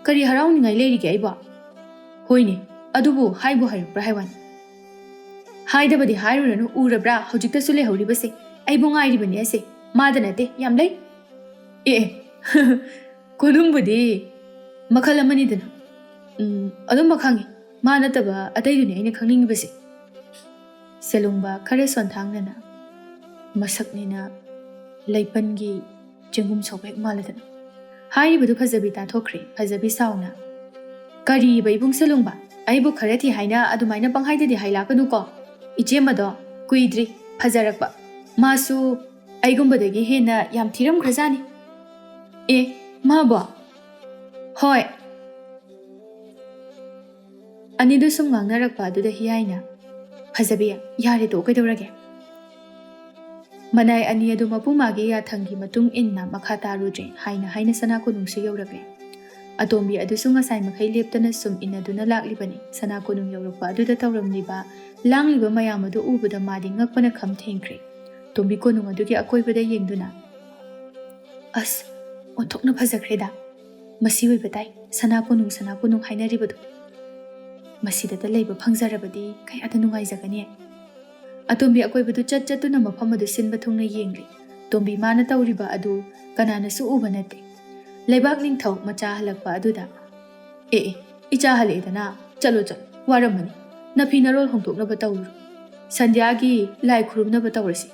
ꯀꯔꯤ ꯍꯔꯥꯎꯅꯤꯡꯉꯥꯏ ꯂꯩꯔꯤꯒꯦ ꯑꯩꯕꯣ? ꯍꯣꯏꯅꯦ, ꯑꯗꯨꯕꯨ ꯍꯥꯏꯕꯨ ꯍꯥꯏꯔꯛꯄ꯭ꯔꯥ ꯍꯥꯏ ꯋꯥꯅꯤ꯫ ꯍꯥꯏꯗꯕꯗꯤ ꯍꯥꯏꯔꯨꯔꯅꯨ, ꯎꯔꯕ꯭ꯔꯥ ꯍꯧꯖꯤꯛꯇꯁꯨ ꯂꯩꯍꯧꯔꯤꯕꯁꯦ? ꯑꯩꯕꯨ ꯉꯥꯏꯔꯤꯕꯅꯦ ꯑꯁꯦ, ꯃꯥꯗ ꯅꯠꯇꯦ, ꯌꯥꯝ ꯂꯩ꯫ ꯑꯦ, ꯑꯦ, ꯀꯣꯅꯨꯡꯕꯨꯗꯤ ꯃꯈꯜ ꯑꯃꯅꯤꯗꯅ꯫ ꯎꯝ, ꯑꯗꯨꯝꯕ ꯈꯪꯉꯤ꯫ ꯃꯥ ꯅꯠꯇꯕ ꯑꯇꯩꯗꯨꯅꯤ ꯑꯩꯅ ꯈꯪꯅꯤꯡꯉꯤꯕꯁꯦ꯫" ꯁꯦꯂꯨꯡꯕ ꯈꯔ ꯁꯣꯟꯊꯥꯡꯅꯅ, "ꯃꯁꯛꯅꯤꯅ ꯂꯩꯄꯟꯒꯤ ꯆꯦꯡꯒꯨꯝ ꯁꯧꯕ ꯍꯦꯛ ꯃꯥꯜꯂꯗꯅ꯫" ꯍꯥꯏꯔꯤꯕꯗꯨ ꯐꯖꯕꯤ ꯇꯥꯊꯣꯛꯈ꯭ꯔꯦ꯫ ꯐꯖꯕꯤ ꯁꯥꯎꯅ, "ꯀꯔꯤꯕ ꯏꯕꯨꯡ ꯁꯦꯂꯨꯡꯕ? ꯑꯩꯕꯨ ꯈꯔ ꯊꯤ ꯍꯥꯏꯅ ꯑꯗꯨꯃꯥꯏꯅ ꯄꯪꯍꯥꯏꯗꯗꯤ ꯍꯥꯏꯂꯥꯛꯀꯅꯨꯀꯣ꯫ ꯏꯆꯦꯝꯃꯗꯣ ꯀꯨꯏꯗ꯭ꯔꯤ ꯐꯖꯔꯛꯄ꯫ ꯃꯥꯁꯨ ꯑꯩꯒꯨꯝꯕꯗꯒꯤ ꯍꯦꯟꯅ ꯌꯥꯝ ꯊꯤꯔꯝꯈ꯭ꯔꯖꯥꯠꯅꯤ꯫" "ꯑꯦ, ꯃꯥꯕꯣ?" "ꯍꯣꯏ꯫" ꯑꯅꯤꯗꯨ ꯁꯨꯝ ꯉꯥꯡꯅꯔꯛꯄ ꯑꯗꯨꯗ ꯍꯤꯌꯥꯏꯅ, "ꯐꯖꯕꯤ, ꯌꯥꯔꯦ ꯇꯣꯛꯑꯣ, ꯀꯩꯗꯧꯔꯒꯦ?" ꯃꯅꯥꯏ ꯑꯅꯤ ꯑꯗꯨ ꯃꯄꯨ ꯃꯥꯒꯤ ꯌꯥꯊꯪꯒꯤ ꯃꯇꯨꯡ ꯏꯟꯅ ꯃꯈꯥ ꯇꯥꯔꯨꯗ꯭ꯔꯦ꯫ ꯍꯥꯏꯅ ꯍꯥꯏꯅ ꯁꯅꯥ ꯀꯣꯅꯨꯡꯁꯨ ꯌꯧꯔꯛꯂꯦ꯫ ꯑꯇꯣꯝꯕꯤ ꯑꯗꯨꯁꯨ ꯉꯁꯥꯏ ꯃꯈꯩ ꯂꯦꯞꯇꯅ ꯁꯨꯝ ꯏꯟꯅꯗꯨꯅ ꯂꯥꯛꯂꯤꯕꯅꯤ꯫ ꯁꯅꯥ ꯀꯣꯅꯨꯡ ꯌꯧꯔꯛꯄ ꯑꯗꯨꯗ ꯇꯧꯔꯝꯂꯤꯕ, ꯂꯥꯡꯂꯤꯕ ꯃꯌꯥꯝ ꯑꯗꯨ ꯎꯕꯗ ꯃꯥꯗꯤ ꯉꯛꯄꯅ ꯈꯝ ꯊꯦꯡꯈ꯭ꯔꯦ꯫ ꯇꯣꯝꯕꯤ ꯀꯣꯅꯨꯡ ꯑꯗꯨꯒꯤ ꯑꯀꯣꯏꯕꯗ ꯌꯦꯡꯗꯨꯅ, "ꯑꯁ, ꯑꯣꯟꯊꯣꯛꯅ ꯐꯖꯈ꯭ꯔꯦꯗ꯫ ꯃꯁꯤ ꯑꯣꯏꯕ ꯇꯥꯏ, ꯁꯅꯥ ꯀꯣꯅꯨꯡ, ꯁꯅꯥ ꯀꯣꯅꯨꯡ ꯍꯥꯏꯅꯔꯤꯕꯗꯨ꯫ ꯃꯁꯤꯗꯇ ꯂꯩꯕ ꯐꯪꯖꯔꯕꯗꯤ ꯀꯌꯥꯗ ꯅꯨꯡꯉꯥꯏꯖꯒꯅꯤ!" ꯑꯇꯣꯝꯕꯤ ꯑꯀꯣꯏꯕꯗꯨ ꯆꯠ ꯆꯠꯇꯨꯅ ꯃꯐꯝ ꯑꯗꯨ ꯁꯤꯟꯕ ꯊꯨꯡꯅ ꯌꯦꯡꯂꯤ꯫ ꯇꯣꯝꯕꯤ ꯃꯥꯅ ꯇꯧꯔꯤꯕ ꯑꯗꯨ ꯀꯅꯥꯅꯁꯨ ꯎꯕ ꯅꯠꯇꯦ꯫ ꯂꯩꯕꯥꯛ ꯅꯤꯡꯊꯧ ꯃꯆꯥ ꯍꯜꯂꯛꯄ ꯑꯗꯨꯗ, "ꯑꯦ ꯑꯦ, ꯏꯆꯥ ꯍꯜꯂꯛꯑꯦꯗꯅ, ꯆꯠꯂꯣ ꯆꯠꯂꯣ, ꯋꯥꯔꯝꯃꯅꯤ꯫ ꯅꯐꯤ ꯅꯔꯣꯜ ꯍꯣꯡꯗꯣꯛꯅꯕ ꯇꯧꯔꯨꯔꯣ꯫ ꯁꯟꯙ꯭ꯌꯥꯒꯤ ꯂꯥꯏ ꯈꯨꯔꯨꯝꯅꯕ ꯇꯧꯔꯁꯤ꯫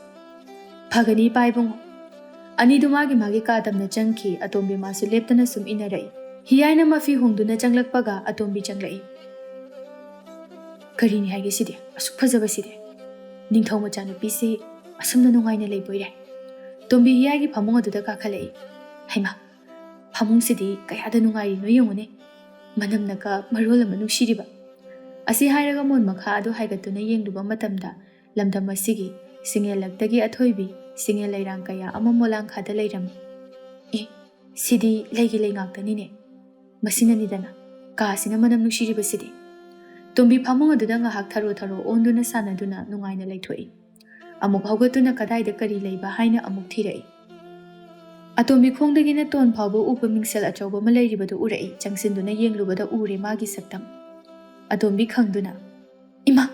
ꯐꯒꯅꯤ, ꯏꯄꯥ ꯏꯕꯨꯡꯉꯣ꯫" ꯑꯅꯤꯗꯨ ꯃꯥꯒꯤ ꯃꯥꯒꯤ ꯀꯥ ꯇꯝꯅ ꯆꯪꯈꯤ꯫ ꯑꯇꯣꯝꯕꯤ ꯃꯥꯁꯨ ꯂꯦꯞꯇꯅ ꯁꯨꯝ ꯏꯟꯅꯔꯛꯏ꯫ ꯍꯤꯌꯥꯏꯅ ꯃꯐꯤ ꯍꯣꯡꯗꯨꯅ ꯆꯪꯂꯛꯄꯒ ꯑꯇꯣꯝꯕꯤ ꯆꯪꯂꯛꯏ꯫ "ꯀꯔꯤꯅꯤ ꯍꯥꯏꯒꯦ ꯁꯤꯗꯤ? ꯑꯁꯨꯛ ꯐꯖꯕꯁꯤꯗꯤ? ꯅꯤꯡꯊꯧ ꯃꯆꯥꯅꯨꯄꯤꯁꯤ ꯑꯁꯨꯝꯅ ꯅꯨꯡꯉꯥꯏꯅ ꯂꯩꯕꯣꯏꯔꯦ?" ꯇꯣꯝꯕꯤ ꯍꯤꯌꯥꯏꯒꯤ ꯐꯃꯨꯡ ꯑꯗꯨꯗ ꯀꯥꯈꯠꯂꯛꯏ꯫ "ꯍꯩꯃꯥ, ꯐꯃꯨꯡꯁꯤꯗꯤ ꯀꯌꯥꯗ ꯅꯨꯡꯉꯥꯏꯔꯤꯅꯣ ꯌꯦꯡꯉꯨꯅꯦ꯫ ꯃꯅꯝꯅꯒ ꯃꯔꯣꯜ ꯑꯃ ꯅꯨꯡꯁꯤꯔꯤꯕ꯫" ꯑꯁꯤ ꯍꯥꯏꯔꯒ ꯃꯣꯟ ꯃꯈꯥ ꯑꯗꯨ ꯍꯥꯏꯒꯠꯇꯨꯅ ꯌꯦꯡꯂꯨꯕ ꯃꯇꯝꯗ, ꯂꯝꯗꯝ ꯑꯁꯤꯒꯤ ꯁꯤꯡꯉꯦꯜꯂꯛꯇꯒꯤ ꯑꯊꯣꯏꯕꯤ, ꯁꯤꯡꯉꯦꯜ ꯂꯩꯔꯥꯡ ꯀꯌꯥ ꯑꯃ ꯃꯣꯂꯥꯡꯈꯥꯗ ꯂꯩꯔꯝꯃꯤ꯫ "ꯑꯦ, ꯁꯤꯗꯤ ꯂꯩꯒꯤ ꯂꯩꯉꯥꯛꯇꯅꯤꯅꯦ꯫ ꯃꯁꯤꯅꯅꯤꯗꯅ ꯀꯥꯁꯤꯅ ꯃꯅꯝ ꯅꯨꯡꯁꯤꯔꯤꯕꯁꯤꯗꯤ꯫" ꯇꯣꯝꯕꯤ ꯐꯃꯨꯡ ꯑꯗꯨꯗ ꯉꯥꯏꯍꯥꯛ ꯊꯔꯣ ꯊꯔꯣ ꯑꯣꯟꯗꯨꯅ ꯁꯥꯟꯅꯗꯨꯅ ꯅꯨꯡꯉꯥꯏꯅ ꯂꯩꯊꯣꯛꯏ꯫ ꯑꯃꯨꯛ ꯍꯧꯒꯠꯇꯨꯅ ꯀꯗꯥꯏꯗ ꯀꯔꯤ ꯂꯩꯕ ꯍꯥꯏꯅ ꯑꯃꯨꯛ ꯊꯤꯔꯛꯏ꯫ ꯑꯇꯣꯝꯕꯤ ꯈꯣꯡꯗꯒꯤꯅ ꯇꯣꯟ ꯐꯥꯎꯕ ꯎꯞꯄ ꯃꯤꯡꯁꯦꯜ ꯑꯆꯧꯕ ꯑꯃ ꯂꯩꯔꯤꯕꯗꯨ ꯎꯔꯛꯏ꯫ ꯆꯪꯁꯤꯟꯗꯨꯅ ꯌꯦꯡꯂꯨꯕꯗ ꯎꯔꯦ ꯃꯥꯒꯤ ꯁꯛꯇꯝ꯫ ꯑꯇꯣꯝꯕꯤ ꯈꯪꯗꯨꯅ, "ꯏꯃꯥ!"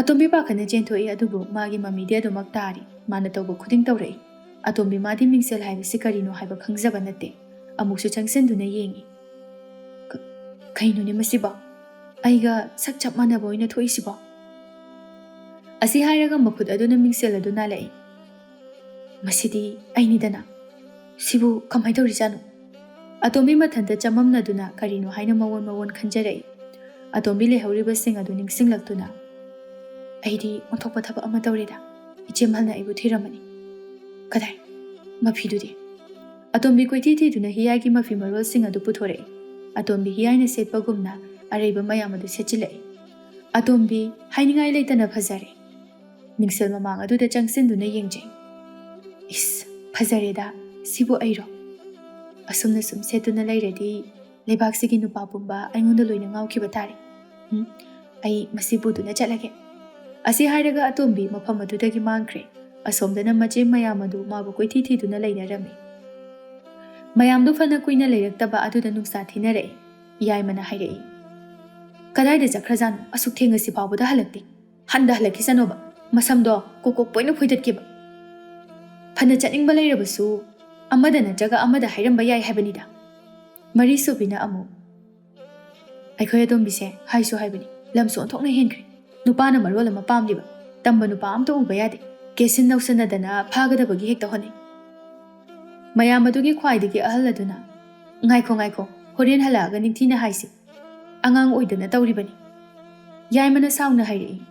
ꯑꯇꯣꯝꯕꯤ ꯄꯥꯈꯠꯅ ꯆꯦꯟꯊꯣꯛꯏ, ꯑꯗꯨꯕꯨ ꯃꯥꯒꯤ ꯃꯃꯤꯗꯤ ꯑꯗꯨꯃꯛ ꯇꯥꯔꯤ꯫ ꯃꯥꯅ ꯇꯧꯕ ꯈꯨꯗꯤꯡ ꯇꯧꯔꯛꯏ꯫ ꯑꯇꯣꯝꯕꯤ ꯃꯥꯗꯤ ꯃꯤꯡꯁꯦꯜ ꯍꯥꯏꯕꯁꯤ ꯀꯔꯤꯅꯣ ꯍꯥꯏꯕ ꯈꯪꯖꯕ ꯅꯠꯇꯦ꯫ ꯑꯃꯨꯛꯁꯨ ꯆꯪꯁꯤꯟꯗꯨꯅ ꯌꯦꯡꯏ꯫ "ꯀ-, ꯀꯩꯅꯣꯅꯦ ꯃꯁꯤꯕꯣ? ꯑꯩꯒ ꯁꯛ ꯆꯞ ꯃꯥꯟꯅꯕ ꯑꯣꯏꯅ ꯊꯣꯛꯏꯁꯤꯕꯣ?" ꯑꯁꯤ ꯍꯥꯏꯔꯒ ꯃꯈꯨꯠ ꯑꯗꯨꯅ ꯃꯤꯡꯁꯦꯜ ꯑꯗꯨ ꯅꯥꯜꯂꯛꯏ꯫ "ꯃꯁꯤꯗꯤ ꯑꯩꯅꯤꯗꯅ꯫ ꯁꯤꯕꯨ ꯀꯃꯥꯏꯅ ꯇꯧꯔꯤꯖꯥꯠꯅꯣ?" ꯑꯇꯣꯝꯕꯤ ꯃꯊꯟꯇ ꯆꯃꯝꯅꯗꯨꯅ ꯀꯔꯤꯅꯣ ꯍꯥꯏꯅ ꯃꯋꯣꯟ ꯃꯋꯣꯟ ꯈꯟꯖꯔꯛꯏ꯫ ꯑꯇꯣꯝꯕꯤ ꯂꯩꯍꯧꯔꯤꯕꯁꯤꯡ ꯑꯗꯨ ꯅꯤꯡꯁꯤꯡꯂꯛꯇꯨꯅ, "ꯑꯩꯗꯤ ꯑꯣꯟꯊꯣꯛꯄ ꯊꯕꯛ ꯑꯃ ꯇꯧꯔꯦꯗ꯫ ꯏꯆꯦꯃꯜꯅ ꯑꯩꯕꯨ ꯊꯤꯔꯝꯃꯅꯤ꯫ ꯀꯗꯥꯏ? ꯃꯐꯤꯗꯨꯗꯤ?" ꯑꯇꯣꯝꯕꯤ ꯀꯣꯏꯊꯤ ꯊꯤꯗꯨꯅ ꯍꯤꯌꯥꯏꯒꯤ ꯃꯐꯤ ꯃꯔꯣꯜꯁꯤꯡ ꯑꯗꯨ ꯄꯨꯊꯣꯔꯛꯏ꯫ ꯑꯇꯣꯝꯕꯤ ꯍꯤꯌꯥꯏꯅ ꯁꯦꯠꯄꯒꯨꯝꯅ ꯑꯔꯩꯕ ꯃꯌꯥꯝ ꯑꯗꯨ ꯁꯦꯠꯆꯤꯜꯂꯛꯏ꯫ ꯑꯇꯣꯝꯕꯤ ꯍꯥꯏꯅꯤꯡꯉꯥꯏ ꯂꯩꯇꯅ ꯐꯖꯔꯦ꯫ ꯃꯤꯡꯁꯦꯜ ꯃꯃꯥꯡ ꯑꯗꯨꯗ ꯆꯪꯁꯤꯟꯗꯨꯅ ꯌꯦꯡꯖꯩ꯫ "ꯏꯁ, ꯐꯖꯔꯦꯗ, ꯁꯤꯕꯨ ꯑꯩꯔꯣ?" ꯑꯁꯨꯝꯅ ꯁꯨꯝ ꯁꯦꯠꯇꯨꯅ ꯂꯩꯔꯗꯤ ꯂꯩꯕꯥꯛꯁꯤꯒꯤ ꯅꯨꯄꯥ ꯄꯨꯝꯕ ꯑꯩꯉꯣꯟꯗ ꯂꯣꯏꯅ ꯉꯥꯎꯈꯤꯕ ꯇꯥꯔꯦ꯫ ꯎꯝ, ꯑꯩ ꯃꯁꯤ ꯄꯨꯗꯨꯅ ꯆꯠꯂꯒꯦ꯫ ꯑꯁꯤ ꯍꯥꯏꯔꯒ ꯑꯇꯣꯝꯕꯤ ꯃꯐꯝ ꯑꯗꯨꯗꯒꯤ ꯃꯥꯡꯈ꯭ꯔꯦ꯫ ꯑꯁꯣꯝꯗꯅ ꯃꯆꯦꯝ ꯃꯌꯥꯝ ꯑꯗꯨ ꯃꯥꯕꯨ ꯀꯣꯏꯊꯤ ꯊꯤꯗꯨꯅ ꯂꯩꯅꯔꯝꯃꯤ꯫ ꯃꯌꯥꯝꯗꯨ ꯐꯅ ꯀꯨꯏꯅ ꯂꯩꯔꯛꯇꯕ ꯑꯗꯨꯗ ꯅꯨꯡꯁꯥ ꯊꯤꯅꯔꯛꯏ꯫ ꯌꯥꯏꯃꯅ ꯍꯥꯏꯔꯛꯏ, "ꯀꯗꯥꯏꯗ ꯆꯠꯈ꯭ꯔꯖꯥꯠꯅꯣ? ꯑꯁꯨꯛ ꯊꯦꯡꯉꯁꯤ ꯐꯥꯎꯕꯗ ꯍꯜꯂꯛꯇꯦ꯫ ꯍꯟꯗ ꯍꯜꯂꯛꯈꯤꯁꯅꯣꯕ꯫ ꯃꯁꯝꯗꯣ ꯀꯣꯛ ꯀꯣꯛ ꯄꯣꯏꯅ ꯐꯣꯏꯗꯠꯀꯦꯕ꯫ ꯐꯅ ꯆꯠꯅꯤꯡꯕ ꯂꯩꯔꯕꯁꯨ ꯑꯃꯗ ꯅꯠꯇ꯭ꯔꯒ ꯑꯃꯗ ꯍꯥꯏꯔꯝꯕ ꯌꯥꯏ ꯍꯥꯏꯕꯅꯤꯗ"꯫ ꯃꯔꯤꯁꯨꯕꯤꯅ ꯑꯃꯨꯛ, "ꯑꯩꯈꯣꯏ ꯑꯇꯣꯝꯕꯤꯁꯦ ꯍꯥꯏꯁꯨ ꯍꯥꯏꯕꯅꯤ, ꯂꯝꯁꯨ ꯑꯣꯟꯊꯣꯛꯅ ꯍꯦꯟꯈ꯭ꯔꯦ꯫ ꯅꯨꯄꯥꯅ ꯃꯔꯣꯜ ꯑꯃ ꯄꯥꯝꯂꯤꯕ, ꯇꯝꯕ ꯅꯨꯄꯥ ꯑꯝꯇ ꯎꯕ ꯌꯥꯗꯦ꯫ ꯀꯦꯁꯤꯟ ꯅꯧꯁꯟꯅꯗꯅ ꯐꯥꯒꯗꯕꯒꯤ ꯍꯦꯛꯇ ꯍꯣꯠꯅꯩ"꯫ ꯃꯌꯥꯝ ꯑꯗꯨꯒꯤ ꯈ꯭ꯋꯥꯏꯗꯒꯤ ꯑꯍꯜ ꯑꯗꯨꯅ, "ꯉꯥꯏꯈꯣ, ꯉꯥꯏꯈꯣ, ꯍꯣꯔꯦꯟ ꯍꯜꯂꯛꯑꯒ ꯅꯤꯡꯊꯤꯅ ꯍꯥꯏꯁꯤ꯫ ꯑꯉꯥꯡ ꯑꯣꯏꯗꯅ ꯇꯧꯔꯤꯕꯅꯤ"꯫ ꯌꯥꯏꯃꯅ ꯁꯥꯎꯅ ꯍꯥꯏꯔꯛꯏ,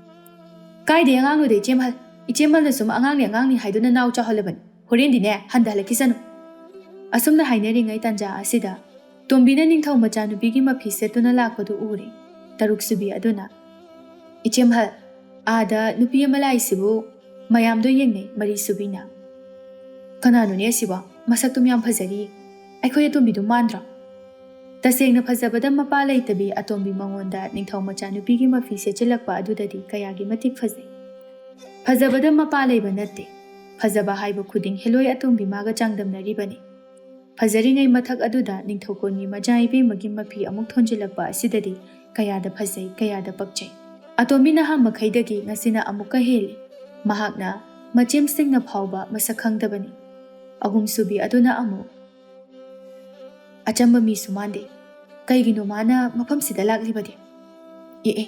"ꯀꯥꯏꯗꯩ ꯑꯉꯥꯡꯅꯣꯗ ꯏꯆꯦꯝꯍꯜ? ꯏꯆꯦꯝꯍꯜꯅ ꯁꯨꯝ ꯑꯉꯥꯡꯅꯤ ꯑꯉꯥꯡꯅꯤ ꯍꯥꯏꯗꯨꯅ ꯅꯥꯎ ꯆꯥꯎꯍꯜꯂꯕꯅꯤ꯫ ꯍꯣꯔꯦꯟꯗꯤꯅꯦ ꯍꯟꯊꯍꯜꯂꯛꯈꯤꯁꯅꯨ"꯫ ꯑꯁꯨꯝꯅ ꯍꯥꯏꯅꯔꯤꯉꯩ ꯇꯥꯟꯖꯥ ꯑꯁꯤꯗ ꯇꯣꯝꯕꯤꯅ ꯅꯤꯡꯊꯧ ꯃꯆꯥꯅꯨꯄꯤꯒꯤ ꯃꯐꯤ ꯁꯦꯠꯇꯨꯅ ꯂꯥꯛꯄꯗꯨ ꯎꯔꯦ꯫ ꯇꯔꯨꯛꯁꯨꯕꯤ ꯑꯗꯨꯅ, "ꯏꯆꯦꯝꯍꯜ, ꯑꯥꯗ ꯅꯨꯄꯤ ꯑꯃ ꯂꯥꯛꯏꯁꯤꯕꯨ?" ꯃꯌꯥꯝꯗꯣ ꯌꯦꯡꯅꯩ꯫ ꯃꯔꯤꯁꯨꯕꯤꯅ, "ꯀꯅꯥꯅꯣꯅꯦ ꯑꯁꯤꯕꯣ? ꯃꯁꯛꯇꯨꯝ ꯌꯥꯝ ꯐꯖꯔꯤ꯫ ꯑꯩꯈꯣꯏ ꯑꯇꯣꯝꯕꯤꯗꯨ ꯃꯥꯟꯗ꯭ꯔꯣ?" ꯇꯁꯦꯡꯅ ꯐꯖꯕꯗ ꯃꯄꯥ ꯂꯩꯇꯕꯤ ꯑꯇꯣꯝꯕꯤ ꯃꯉꯣꯟꯗ ꯅꯤꯡꯊꯧ ꯃꯆꯥꯅꯨꯄꯤꯒꯤ ꯃꯐꯤ ꯁꯦꯠꯆꯤꯜꯂꯛꯄ ꯑꯗꯨꯗꯗꯤ ꯀꯌꯥꯒꯤ ꯃꯇꯤꯛ ꯐꯖꯩ꯫ ꯐꯖꯕꯗ ꯃꯄꯥ ꯂꯩꯕ ꯅꯠꯇꯦ꯫ ꯐꯖꯕ ꯍꯥꯏꯕ ꯈꯨꯗꯤꯡ ꯍꯦꯂꯣꯏ ꯑꯇꯣꯝꯕꯤ ꯃꯥꯒ ꯆꯥꯡꯗꯝꯅꯔꯤꯕꯅꯤ꯫ ꯐꯖꯔꯤꯉꯩ ꯃꯊꯛ ꯑꯗꯨꯗ ꯅꯤꯡꯊꯧꯀꯣꯟꯒꯤ ꯃꯆꯥ ꯏꯕꯦꯝꯃꯒꯤ ꯃꯐꯤ ꯑꯃꯨꯛ ꯊꯣꯟꯖꯤꯜꯂꯛꯄ ꯑꯁꯤꯗꯗꯤ ꯀꯌꯥꯗ ꯐꯖꯩ, ꯀꯌꯥꯗ ꯄꯛꯆꯩ꯫ ꯑꯇꯣꯝꯕꯤ ꯅꯍꯥ ꯃꯈꯩꯗꯒꯤ ꯉꯁꯤꯅ ꯑꯃꯨꯛꯀ ꯍꯦꯜꯂꯤ꯫ ꯃꯍꯥꯛꯅ ꯃꯆꯦꯝꯁꯤꯡꯅ ꯐꯥꯎꯕ ꯃꯁꯛ ꯈꯪꯗꯕꯅꯤ꯫ ꯑꯍꯨꯝꯁꯨꯕꯤ ꯑꯗꯨꯅ ꯑꯃꯨꯛ, "ꯑꯆꯝꯕ ꯃꯤꯁꯨ ꯃꯥꯟꯗꯦ꯫ ꯀꯩꯒꯤꯅꯣ ꯃꯥꯅ ꯃꯐꯝꯁꯤꯗ ꯂꯥꯛꯂꯤꯕꯗꯤ? ꯑꯦ, ꯑꯦ,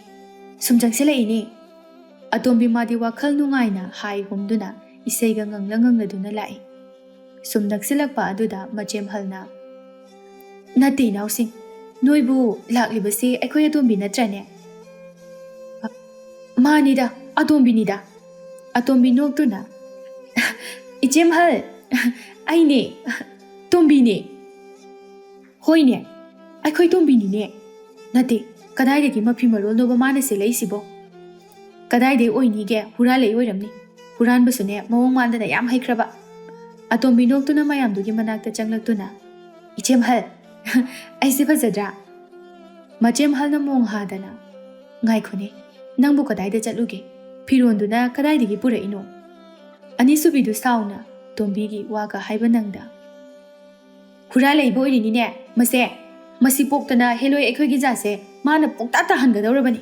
ꯁꯨꯝ ꯆꯪꯁꯤꯜꯂꯛꯏꯅꯦ"꯫ ꯑꯇꯣꯝꯕꯤ ꯃꯥꯗꯤ ꯋꯥꯈꯜ ꯅꯨꯡꯉꯥꯏꯅ ꯍꯥꯏ ꯍꯨꯝꯗꯨꯅ ꯏꯁꯩꯒ ꯉꯪꯂ ꯉꯪꯂꯗꯨꯅ ꯂꯥꯛꯏ꯫ ꯁꯨꯝ ꯅꯛꯁꯤꯜꯂꯛꯄ ꯑꯗꯨꯗ ꯃꯆꯦꯝꯍꯜꯅ, "ꯅꯠꯇꯦ ꯏꯅꯥꯎꯁꯤꯡ, ꯅꯣꯏꯕꯨ ꯂꯥꯛꯂꯤꯕꯁꯤ ꯑꯩꯈꯣꯏ ꯑꯇꯣꯝꯕꯤ ꯅꯠꯇ꯭ꯔꯅꯦ?" "ꯃꯥꯅꯤꯗ, ꯑꯇꯣꯝꯕꯤꯅꯤꯗ"꯫ ꯑꯇꯣꯝꯕꯤ ꯅꯣꯛꯇꯨꯅ, "ꯏꯆꯦꯝꯍꯜ, ꯑꯩꯅꯦ, ꯇꯣꯝꯕꯤꯅꯦ"꯫ "ꯍꯣꯏꯅꯦ, ꯑꯩꯈꯣꯏ ꯇꯣꯝꯕꯤꯅꯤꯅꯦ꯫ ꯅꯠꯇꯦ, ꯀꯗꯥꯏꯗꯒꯤ ꯃꯐꯤ ꯃꯔꯣꯜꯅꯣꯕ ꯃꯥꯅ ꯁꯦꯠꯂꯛꯏꯁꯤꯕꯣ? ꯀꯗꯥꯏꯗꯩ ꯑꯣꯏꯅꯤꯒꯦ, ꯍꯨꯔꯥꯜꯂꯛꯏ ꯑꯣꯏꯔꯝꯅꯤ꯫ ꯍꯨꯔꯥꯟꯕꯁꯨꯅꯦ, ꯃꯑꯣꯡ ꯃꯥꯟꯗꯅ ꯌꯥꯝ ꯍꯩꯈ꯭ꯔꯕ"꯫ ꯑꯇꯣꯝꯕꯤ ꯅꯣꯛꯇꯨꯅ ꯃꯌꯥꯝꯗꯨꯒꯤ ꯃꯅꯥꯛꯇ ꯆꯪꯂꯛꯇꯨꯅ, "ꯏꯆꯦꯝꯍꯜ, ꯑꯩꯁꯦ ꯐꯖꯗ꯭ꯔꯥ?" ꯃꯆꯦꯝꯍꯜꯅ ꯃꯣꯡ ꯍꯥꯗꯅ, "ꯉꯥꯏꯈꯣꯅꯦ, ꯅꯪꯕꯨ ꯀꯗꯥꯏꯗ ꯆꯠꯂꯨꯒꯦ? ꯐꯤꯔꯣꯟꯗꯨꯅ ꯀꯗꯥꯏꯗꯒꯤ ꯄꯨꯔꯛꯏꯅꯣ?" ꯑꯅꯤꯁꯨꯕꯤꯗꯨ ꯁꯥꯎꯅ ꯇꯣꯝꯕꯤꯒꯤ ꯋꯥꯒ ꯍꯥꯏꯕ ꯅꯪꯗ, "ꯍꯨꯔꯥꯜꯂꯛꯏꯕ ꯑꯣꯏꯔꯤꯅꯤꯅꯦ ꯃꯁꯦ꯫ ꯃꯁꯤ ꯄꯣꯛꯇꯅ ꯍꯦꯂꯣꯏ ꯑꯩꯈꯣꯏꯒꯤ ꯖꯥꯠꯁꯦ ꯃꯥꯅ ꯄꯨꯡꯇꯥ ꯇꯥꯍꯟꯒꯗꯧꯔꯕꯅꯤ꯫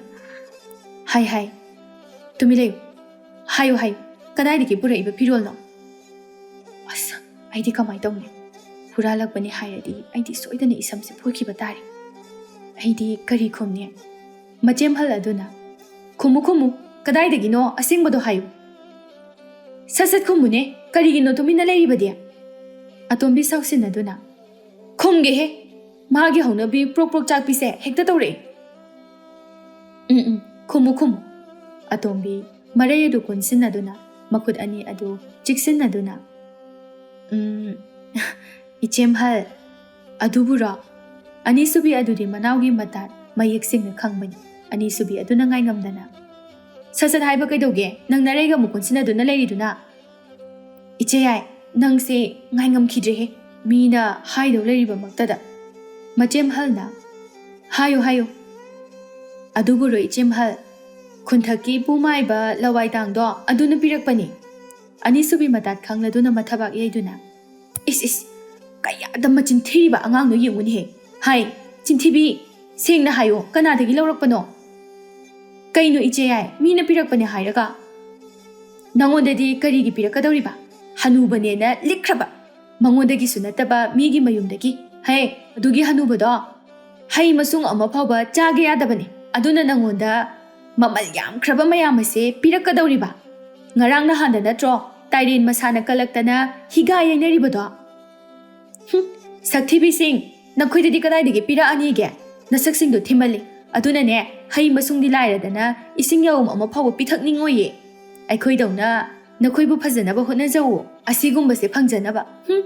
ꯍꯥꯏ, ꯍꯥꯏ, ꯇꯨꯃꯤꯟ ꯂꯩꯌꯨ꯫ ꯍꯥꯏꯌꯨ, ꯍꯥꯏꯌꯨ, ꯀꯗꯥꯏꯗꯒꯤ ꯄꯨꯔꯛꯏꯕ ꯐꯤꯔꯣꯜꯅꯣ?" ꯑꯁ, ꯑꯩꯗꯤ ꯀꯃꯥꯏ ꯇꯧꯅꯤ? ꯍꯨꯔꯥꯜꯂꯛꯄꯅꯤ ꯍꯥꯏꯔꯗꯤ ꯑꯩꯗꯤ ꯁꯣꯏꯗꯅ ꯏꯁꯝꯁꯦ ꯐꯣꯏꯈꯤꯕ ꯇꯥꯔꯦ꯫ ꯑꯩꯗꯤ ꯀꯔꯤ ꯈꯨꯝꯅꯤ? ꯃꯆꯦꯝꯍꯜ ꯑꯗꯨꯅ, "ꯈꯨꯝꯃꯨ, ꯈꯨꯝꯃꯨ, ꯀꯗꯥꯏꯗꯒꯤꯅꯣ? ꯑꯁꯦꯡꯕꯗꯣ ꯍꯥꯏꯌꯨ꯫ ꯁꯠ ꯁꯠ ꯈꯨꯝꯃꯨꯅꯦ, ꯀꯔꯤꯒꯤꯅꯣ ꯇꯨꯃꯤꯟꯅ ꯂꯩꯔꯤꯕꯗꯤ?" ꯑꯇꯣꯝꯕꯤ ꯁꯥꯎꯁꯤꯟꯅꯗꯨꯅ, "ꯈꯨꯝꯒꯦꯍꯦ, ꯃꯥꯒꯤ ꯍꯧꯅꯕꯤ ꯄ꯭ꯔꯣꯛ ꯄ꯭ꯔꯣꯛ ꯆꯥꯛꯄꯤꯁꯦ ꯍꯦꯛꯇ ꯇꯧꯔꯛꯏ꯫ ꯎꯝ, ꯎꯝ, ꯈꯨꯝꯃꯨ, ꯈꯨꯝꯃꯨ꯫" ꯑꯇꯣꯝꯕꯤ ꯃꯔꯩ ꯑꯗꯨ ꯀꯣꯟꯁꯤꯟꯅꯗꯨꯅ, ꯃꯈꯨꯠ ꯑꯅꯤ ꯑꯗꯨ ꯆꯤꯛꯁꯤꯟꯅꯗꯨꯅ, "ꯎꯝ, ꯏꯆꯦꯝꯍꯜ, ꯑꯗꯨꯕꯨꯔꯣ?" ꯑꯅꯤꯁꯨꯕꯤ ꯑꯗꯨꯗꯤ ꯃꯅꯥꯎꯒꯤ ꯃꯇꯥ ꯃꯌꯦꯛ ꯁꯦꯡꯅ ꯈꯪꯕꯅꯤ꯫ ꯑꯅꯤꯁꯨꯕꯤ ꯑꯗꯨꯅ ꯉꯥꯏꯉꯝꯗꯅ, "ꯁꯠ ꯁꯠ ꯍꯥꯏꯕ ꯀꯩꯗꯧꯒꯦ? ꯅꯪ ꯅꯔꯩꯒ ꯑꯃꯨꯛ ꯀꯣꯟꯁꯤꯟꯅꯗꯨꯅ ꯂꯩꯔꯤꯗꯨꯅ?" "ꯏꯆꯦ ꯌꯥꯏ, ꯅꯪꯁꯦ ꯉꯥꯏꯉꯝꯈꯤꯗ꯭ꯔꯦꯍꯦ, ꯃꯤꯅ ꯍꯥꯏꯗꯧ ꯂꯩꯔꯤꯕꯃꯛꯇꯗ꯫" ꯃꯆꯦꯝꯍꯜꯅ, "ꯍꯥꯏꯌꯨ, ꯍꯥꯏꯌꯨ꯫" "ꯑꯗꯨꯕꯨꯔꯣ ꯏꯆꯦꯝꯍꯜ, ꯈꯨꯟꯊꯛꯀꯤ ꯄꯨꯃꯥꯏꯕ ꯂꯋꯥꯏ ꯇꯥꯡꯗꯣ ꯑꯗꯨꯅ ꯄꯤꯔꯛꯄꯅꯤ꯫" ꯑꯅꯤꯁꯨꯕꯤ ꯃꯇꯥꯠ ꯈꯪꯂꯗꯨꯅ ꯃꯊꯕꯥꯛ ꯌꯩꯗꯨꯅ, "ꯏꯁ, ꯏꯁ, ꯀꯌꯥꯗ ꯃꯆꯤꯟ ꯊꯤꯔꯤꯕ ꯑꯉꯥꯡꯅꯣ ꯌꯦꯡꯉꯨꯅꯦꯍꯦ꯫ ꯍꯥꯏ, ꯆꯤꯟꯊꯤꯕꯤ, ꯁꯦꯡꯅ ꯍꯥꯏꯌꯣ, ꯀꯅꯥꯗꯒꯤ ꯂꯧꯔꯛꯄꯅꯣ?" "ꯀꯩꯅꯣ ꯏꯆꯦ ꯌꯥꯏ, ꯃꯤꯅ ꯄꯤꯔꯛꯄꯅꯦ ꯍꯥꯏꯔꯒ? ꯅꯉꯣꯟꯗꯗꯤ ꯀꯔꯤꯒꯤ ꯄꯤꯔꯛꯀꯗꯧꯔꯤꯕ? ꯍꯅꯨꯕꯅꯦꯅ ꯂꯤꯛꯈ꯭ꯔꯕ, ꯃꯉꯣꯟꯗꯒꯤꯁꯨ ꯅꯠꯇꯕ ꯃꯤꯒꯤ ꯃꯌꯨꯝꯗꯒꯤ꯫ ꯍꯦ, ꯑꯗꯨꯒꯤ ꯍꯅꯨꯕꯗꯣ ꯍꯩ ꯃꯁꯨꯡ ꯑꯃ ꯐꯥꯎꯕ ꯆꯥꯒꯦ ꯌꯥꯗꯕꯅꯦ, ꯑꯗꯨꯅ ꯅꯉꯣꯟꯗ ꯃꯃꯜ ꯌꯥꯝꯈ꯭ꯔꯕ ꯃꯌꯥꯝ ꯑꯁꯦ ꯄꯤꯔꯛꯀꯗꯧꯔꯤꯕ꯫ ꯉꯔꯥꯡ ꯅꯍꯥꯟꯗ ꯅꯠꯇ꯭ꯔꯣ ꯇꯥꯏꯔꯦꯟ ꯃꯁꯥꯅ ꯀꯜꯂꯛꯇꯅ ꯍꯤꯒꯥ ꯌꯩꯅꯔꯤꯕꯗꯣ?" "ꯍꯨꯝ, ꯁꯛꯊꯤꯕꯤꯁꯤꯡ, ꯅꯈꯣꯏꯗꯗꯤ ꯀꯗꯥꯏꯗꯒꯤ ꯄꯤꯔꯛꯑꯅꯤꯒꯦ? ꯅꯁꯛꯁꯤꯡꯗꯣ ꯊꯤꯃꯜꯂꯤ꯫ ꯑꯗꯨꯅꯅꯦ, ꯍꯩ ꯃꯁꯨꯡꯗꯤ ꯂꯥꯏꯔꯗꯅ ꯏꯁꯤꯡ ꯌꯥꯎꯝ ꯑꯃ ꯐꯥꯎꯕ ꯄꯤꯊꯛꯅꯤꯡꯉꯣꯏꯌꯦ꯫ ꯑꯩꯈꯣꯏꯗꯧꯅ ꯅꯈꯣꯏꯕꯨ ꯐꯖꯅꯕ ꯍꯣꯠꯅꯖꯧꯋꯣ, ꯑꯁꯤꯒꯨꯝꯕꯁꯦ ꯐꯪꯖꯅꯕ꯫ ꯍꯨꯝ!"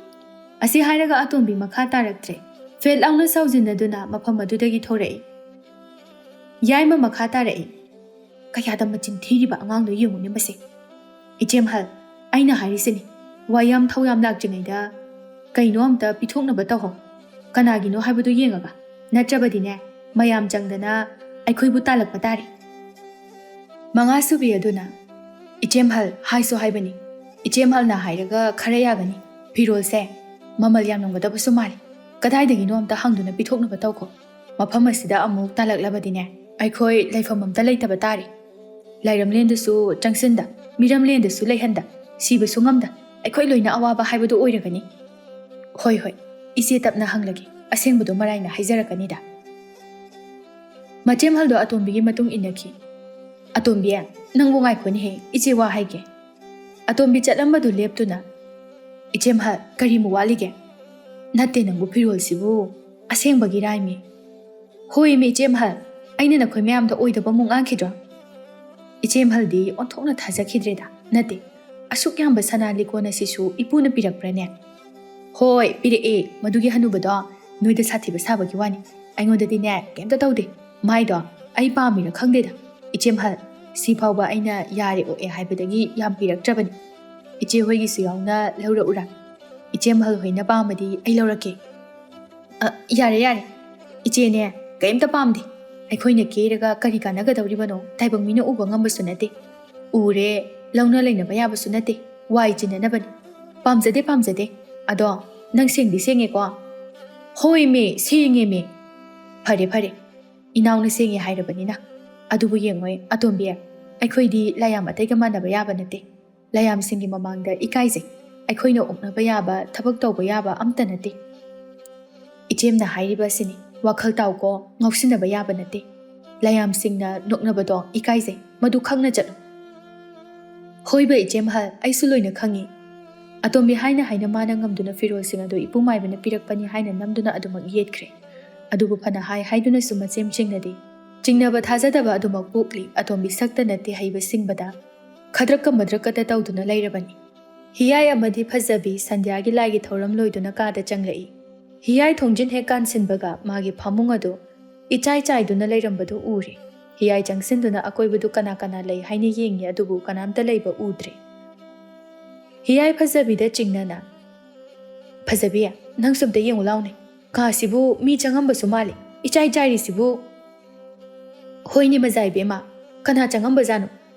ꯑꯁꯤ ꯍꯥꯏꯔꯒ ꯑꯇꯣꯝꯕꯤ ꯃꯈꯥ ꯇꯥꯔꯛꯇ꯭ꯔꯦ꯫ ꯐꯦꯠ ꯂꯥꯎꯅ ꯁꯥꯎꯖꯤꯟꯅꯗꯨꯅ ꯃꯐꯝ ꯑꯗꯨꯗꯒꯤ ꯊꯣꯔꯛꯏ꯫ ꯌꯥꯏꯃ ꯃꯈꯥ ꯇꯥꯔꯛꯏ꯫ "ꯀꯌꯥꯗ ꯃꯆꯤꯟ ꯊꯤꯔꯤꯕ ꯑꯉꯥꯡꯅꯣ ꯌꯦꯡꯉꯨꯅꯦ ꯃꯁꯦ꯫ ꯏꯆꯦꯝꯍꯜ, ꯑꯩꯅ ꯍꯥꯏꯔꯤꯁꯤꯅꯤ, ꯋꯥ ꯌꯥꯝ ꯊꯧ ꯌꯥꯝ ꯂꯥꯛꯇ꯭ꯔꯤꯉꯩꯗ ꯀꯩꯅꯣ ꯑꯝꯇ ꯄꯤꯊꯣꯛꯅꯕ ꯇꯧꯍꯧ꯫ ꯀꯅꯥꯒꯤꯅꯣ ꯍꯥꯏꯕꯗꯨ ꯌꯦꯡꯉꯒ, ꯅꯠꯇ꯭ꯔꯕꯗꯤꯅꯦ, ꯃꯌꯥꯝ ꯆꯪꯗꯅ ꯑꯩꯈꯣꯏꯕꯨ ꯇꯥꯜꯂꯛꯄ ꯇꯥꯔꯦ꯫ ꯃꯉꯥꯁꯨꯕꯤ ꯑꯗꯨꯅ, "ꯏꯆꯦꯝꯍꯜ, ꯍꯥꯏꯁꯨ ꯍꯥꯏꯕꯅꯤ, ꯏꯆꯦꯝꯍꯜꯅ ꯍꯥꯏꯔꯒ ꯈꯔ ꯌꯥꯒꯅꯤ꯫ ꯐꯤꯔꯣꯜꯁꯦ ꯃꯃꯜ ꯌꯥꯝꯂꯝꯒꯗꯕꯁꯨ ꯃꯥꯜꯂꯤ꯫ ꯀꯗꯥꯏꯗꯒꯤꯅꯣ ꯑꯝꯇ ꯍꯪꯗꯨꯅ ꯄꯤꯊꯣꯛꯅꯕ ꯇꯧꯈꯣ꯫ ꯃꯐꯝ ꯑꯁꯤꯗ ꯑꯃꯨꯛ ꯇꯥꯜꯂꯛꯂꯕꯗꯤꯅꯦ, ꯑꯩꯈꯣꯏ ꯂꯩꯐꯝ ꯑꯝꯇ ꯂꯩꯇꯕ ꯇꯥꯔꯦ꯫ ꯂꯥꯏꯔꯝꯂꯦꯟꯗꯁꯨ ꯆꯪꯁꯤꯟꯗ, ꯃꯤꯔꯝꯂꯦꯟꯗꯁꯨ ꯂꯩꯍꯟꯗ, ꯁꯤꯕꯁꯨ ꯉꯝꯗ, ꯑꯩꯈꯣꯏ ꯂꯣꯏꯅ ꯑꯋꯥꯕ ꯍꯥꯏꯕꯗꯨ ꯑꯣꯏꯔꯒꯅꯤ꯫ ꯍꯣꯏ, ꯍꯣꯏ, ꯏꯆꯦ ꯇꯞꯅ ꯍꯪꯂꯒꯦ, ꯑꯁꯦꯡꯕꯗꯣ ꯃꯔꯥꯏꯅ ꯍꯥꯏꯖꯔꯛꯀꯅꯤꯗ꯫" ꯃꯆꯦꯝꯍꯜꯗꯣ ꯑꯇꯣꯝꯕꯤꯒꯤ ꯃꯇꯨꯡ ꯏꯟꯅꯈꯤ꯫ "ꯑꯇꯣꯝꯕꯤ, ꯅꯪꯕꯨ ꯉꯥꯏꯈꯣꯅꯦꯍꯦ, ꯏꯆꯦ ꯋꯥ ꯍꯥꯏꯒꯦ꯫" ꯑꯇꯣꯝꯕꯤ ꯆꯠꯂꯝꯕꯗꯨ ꯂꯦꯞꯇꯨꯅ, "ꯏꯆꯦꯝꯍꯜ, ꯀꯔꯤꯃꯨꯛ ꯋꯥꯠꯂꯤꯒꯦ? ꯅꯠꯇꯦ, ꯅꯪꯕꯨ ꯐꯤꯔꯣꯜꯁꯤꯕꯨ ꯑꯁꯦꯡꯕꯒꯤꯔꯥꯏꯃꯤ?" "ꯍꯣꯏꯃꯤ ꯏꯆꯦꯝꯍꯜ, ꯑꯩꯅ ꯅꯈꯣꯏ ꯃꯌꯥꯝꯗ ꯑꯣꯏꯗꯕ ꯑꯃꯨꯛ ꯉꯥꯡꯈꯤꯗ꯭ꯔꯣ?" ꯏꯆꯦꯝꯍꯜꯗꯤ ꯑꯣꯟꯊꯣꯛꯅ ꯊꯥꯖꯈꯤꯗ꯭ꯔꯦꯗ꯫ "ꯅꯠꯇꯦ, ꯑꯁꯨꯛ ꯌꯥꯝꯕ ꯁꯅꯥ ꯂꯤꯛꯀꯣꯟ ꯑꯁꯤꯁꯨ ꯏꯄꯨꯅ ꯄꯤꯔꯛꯄ꯭ꯔꯅꯦ?" "ꯍꯣꯏ, ꯄꯤꯔꯛꯑꯦ꯫ ꯃꯗꯨꯒꯤ ꯍꯅꯨꯕꯗꯣ ꯅꯣꯏꯗ ꯁꯥꯊꯤꯕ ꯁꯥꯕꯒꯤ ꯋꯥꯅꯤ꯫ ꯑꯩꯉꯣꯟꯗꯗꯤꯅꯦ, ꯀꯩꯝꯇ ꯇꯧꯗꯦ꯫ ꯃꯥꯏꯗꯣ ꯑꯩ ꯄꯥꯝꯃꯤꯔ ꯈꯪꯗꯦꯗ꯫ ꯏꯆꯦꯝꯍꯜ, ꯁꯤ ꯐꯥꯎꯕ ꯑꯩꯅ ꯌꯥꯔꯦ ꯑꯣꯛꯑꯦ ꯍꯥꯏꯕꯗꯒꯤ ꯌꯥꯝ ꯄꯤꯔꯛꯇ꯭ꯔꯕꯅꯤ꯫ ꯏꯆꯦ ꯍꯣꯏꯒꯤꯁꯨ ꯌꯥꯎꯅ ꯂꯧꯔꯛꯎꯔꯥ? ꯏꯆꯦꯝꯍꯜ ꯍꯣꯏꯅ ꯄꯥꯝꯃꯗꯤ ꯑꯩ ꯂꯧꯔꯛꯀꯦ꯫" "ꯑ, ꯌꯥꯔꯦ, ꯌꯥꯔꯦ꯫ ꯏꯆꯦꯅꯦ, ꯀꯩꯝꯇ ꯄꯥꯝꯗꯦ꯫ ꯑꯩꯈꯣꯏꯅ ꯀꯦꯔꯒ ꯀꯔꯤ ꯀꯥꯟꯅꯒꯗꯧꯔꯤꯕꯅꯣ? ꯇꯥꯏꯕꯪ ꯃꯤꯅ ꯎꯕ ꯉꯝꯕꯁꯨ ꯅꯠꯇꯦ꯫ ꯎꯔꯦ, ꯂꯧꯅ ꯂꯩꯅꯕ ꯌꯥꯕꯁꯨ ꯅꯠꯇꯦ꯫ ꯋꯥꯏ ꯆꯤꯟꯅꯅꯕꯅꯤ꯫" "ꯄꯥꯝꯖꯗꯦ, ꯄꯥꯝꯖꯗꯦ꯫ ꯑꯗꯣ ꯅꯪ ꯁꯦꯡꯗꯤ ꯁꯦꯡꯉꯦꯀꯣ?" "ꯍꯣꯏꯃꯤ, ꯁꯦꯡꯉꯦꯃꯤ꯫" "ꯐꯔꯦ, ꯐꯔꯦ꯫ ꯏꯅꯥꯎꯅ ꯁꯦꯡꯉꯦ ꯍꯥꯏꯔꯕꯅꯤꯅ꯫ ꯑꯗꯨꯕꯨ ꯌꯦꯡꯉꯣꯏ, ꯑꯇꯣꯝꯕꯤ, ꯑꯩꯈꯣꯏꯗꯤ ꯂꯥꯏꯌꯥꯝ ꯑꯇꯩꯒ ꯃꯥꯟꯅꯕ ꯌꯥꯕ ꯅꯠꯇꯦ꯫ ꯂꯥꯏꯌꯥꯝꯁꯤꯡꯒꯤ ꯃꯃꯥꯡꯗ ꯏꯀꯥꯏꯖꯩ꯫ ꯑꯩꯈꯣꯏꯅ ꯑꯣꯛꯅꯕ ꯌꯥꯕ, ꯊꯕꯛ ꯇꯧꯕ ꯌꯥꯕ ꯑꯝꯇ ꯅꯠꯇꯦ꯫ ꯏꯆꯦꯝꯅ ꯍꯥꯏꯔꯤꯕ ꯑꯁꯤꯅꯤ, ꯋꯥꯈꯜ ꯇꯥꯎꯀꯣ, ꯉꯥꯎꯁꯤꯟꯅꯕ ꯌꯥꯕ ꯅꯠꯇꯦ꯫ ꯂꯥꯏꯌꯥꯝꯁꯤꯡꯅ ꯅꯣꯛꯅꯕꯗꯣ ꯏꯀꯥꯏꯖꯩ, ꯃꯗꯨ ꯈꯪꯅ ꯆꯠꯂꯨ꯫" "ꯍꯣꯏꯕ ꯏꯆꯦꯝꯍꯜ, ꯑꯩꯁꯨ ꯂꯣꯏꯅ ꯈꯪꯉꯤ꯫" ꯑꯇꯣꯝꯕꯤ ꯍꯥꯏꯅ ꯍꯥꯏꯅ ꯃꯥꯅ ꯉꯝꯗꯨꯅ ꯐꯤꯔꯣꯜꯁꯤꯡ ꯑꯗꯨ ꯏꯄꯨ ꯃꯥꯏꯕꯅ ꯄꯤꯔꯛꯄꯅꯤ ꯍꯥꯏꯅ ꯅꯝꯗꯨꯅ ꯑꯗꯨꯃꯛ ꯌꯦꯠꯈ꯭ꯔꯦ꯫ ꯑꯗꯨꯕꯨ ꯐꯅ ꯍꯥꯏ ꯍꯥꯏꯗꯨꯅꯁꯨ ꯃꯆꯦꯝ ꯆꯤꯡꯅꯗꯦ꯫ ꯆꯤꯡꯅꯕ ꯊꯥꯖꯗꯕ ꯑꯗꯨꯃꯛ ꯄꯣꯛꯂꯤ꯫ ꯑꯇꯣꯝꯕꯤ ꯁꯛꯇ ꯅꯠꯇꯦ ꯍꯩꯕ ꯁꯤꯡꯕꯗ ꯈꯗ꯭ꯔꯛꯀ ꯃꯗ꯭ꯔꯛꯀꯇ ꯇꯧꯗꯨꯅ ꯂꯩꯔꯕꯅꯤ꯫ ꯍꯤꯌꯥꯏ ꯑꯃꯗꯤ ꯐꯖꯕꯤ ꯁꯟꯙ꯭ꯌꯥꯒꯤ ꯂꯥꯏꯒꯤ ꯊꯧꯔꯝ ꯂꯣꯏꯗꯨꯅ ꯀꯥꯗ ꯆꯪꯂꯛꯏ꯫ ꯍꯤꯌꯥꯏ ꯊꯣꯡꯖꯤꯟ ꯍꯦꯛ ꯀꯥꯟꯁꯤꯟꯕꯒ ꯃꯥꯒꯤ ꯐꯃꯨꯡ ꯑꯗꯨ ꯏꯆꯥꯏ ꯆꯥꯏꯗꯨꯅ ꯂꯩꯔꯝꯕꯗꯨ ꯎꯔꯦ꯫ ꯍꯤꯌꯥꯏ ꯆꯪꯁꯤꯟꯗꯨꯅ ꯑꯀꯣꯏꯕꯗꯨ ꯀꯅꯥ ꯀꯅꯥ ꯂꯩ ꯍꯥꯏꯅ ꯌꯦꯡꯉꯤ, ꯑꯗꯨꯕꯨ ꯀꯅꯥꯝꯇ ꯂꯩꯕ ꯎꯗ꯭ꯔꯦ꯫ ꯍꯤꯌꯥꯏ ꯐꯖꯕꯤꯗ ꯆꯤꯡꯅꯅ, "ꯐꯖꯕꯤ, ꯅꯪꯁꯨ ꯑꯝꯇ ꯌꯦꯡꯉꯨ ꯂꯥꯎꯅꯦ꯫ ꯀꯥꯁꯤꯕꯨ ꯃꯤ ꯆꯪꯉꯝꯕꯁꯨ ꯃꯥꯜꯂꯤ, ꯏꯆꯥꯏ ꯆꯥꯏꯔꯤꯁꯤꯕꯨ꯫ ꯍꯣꯏꯅꯦ ꯃꯖꯥ ꯏꯕꯦꯝꯃ, ꯀꯅꯥ ꯆꯪꯉꯝꯕꯖꯥꯠꯅꯣ?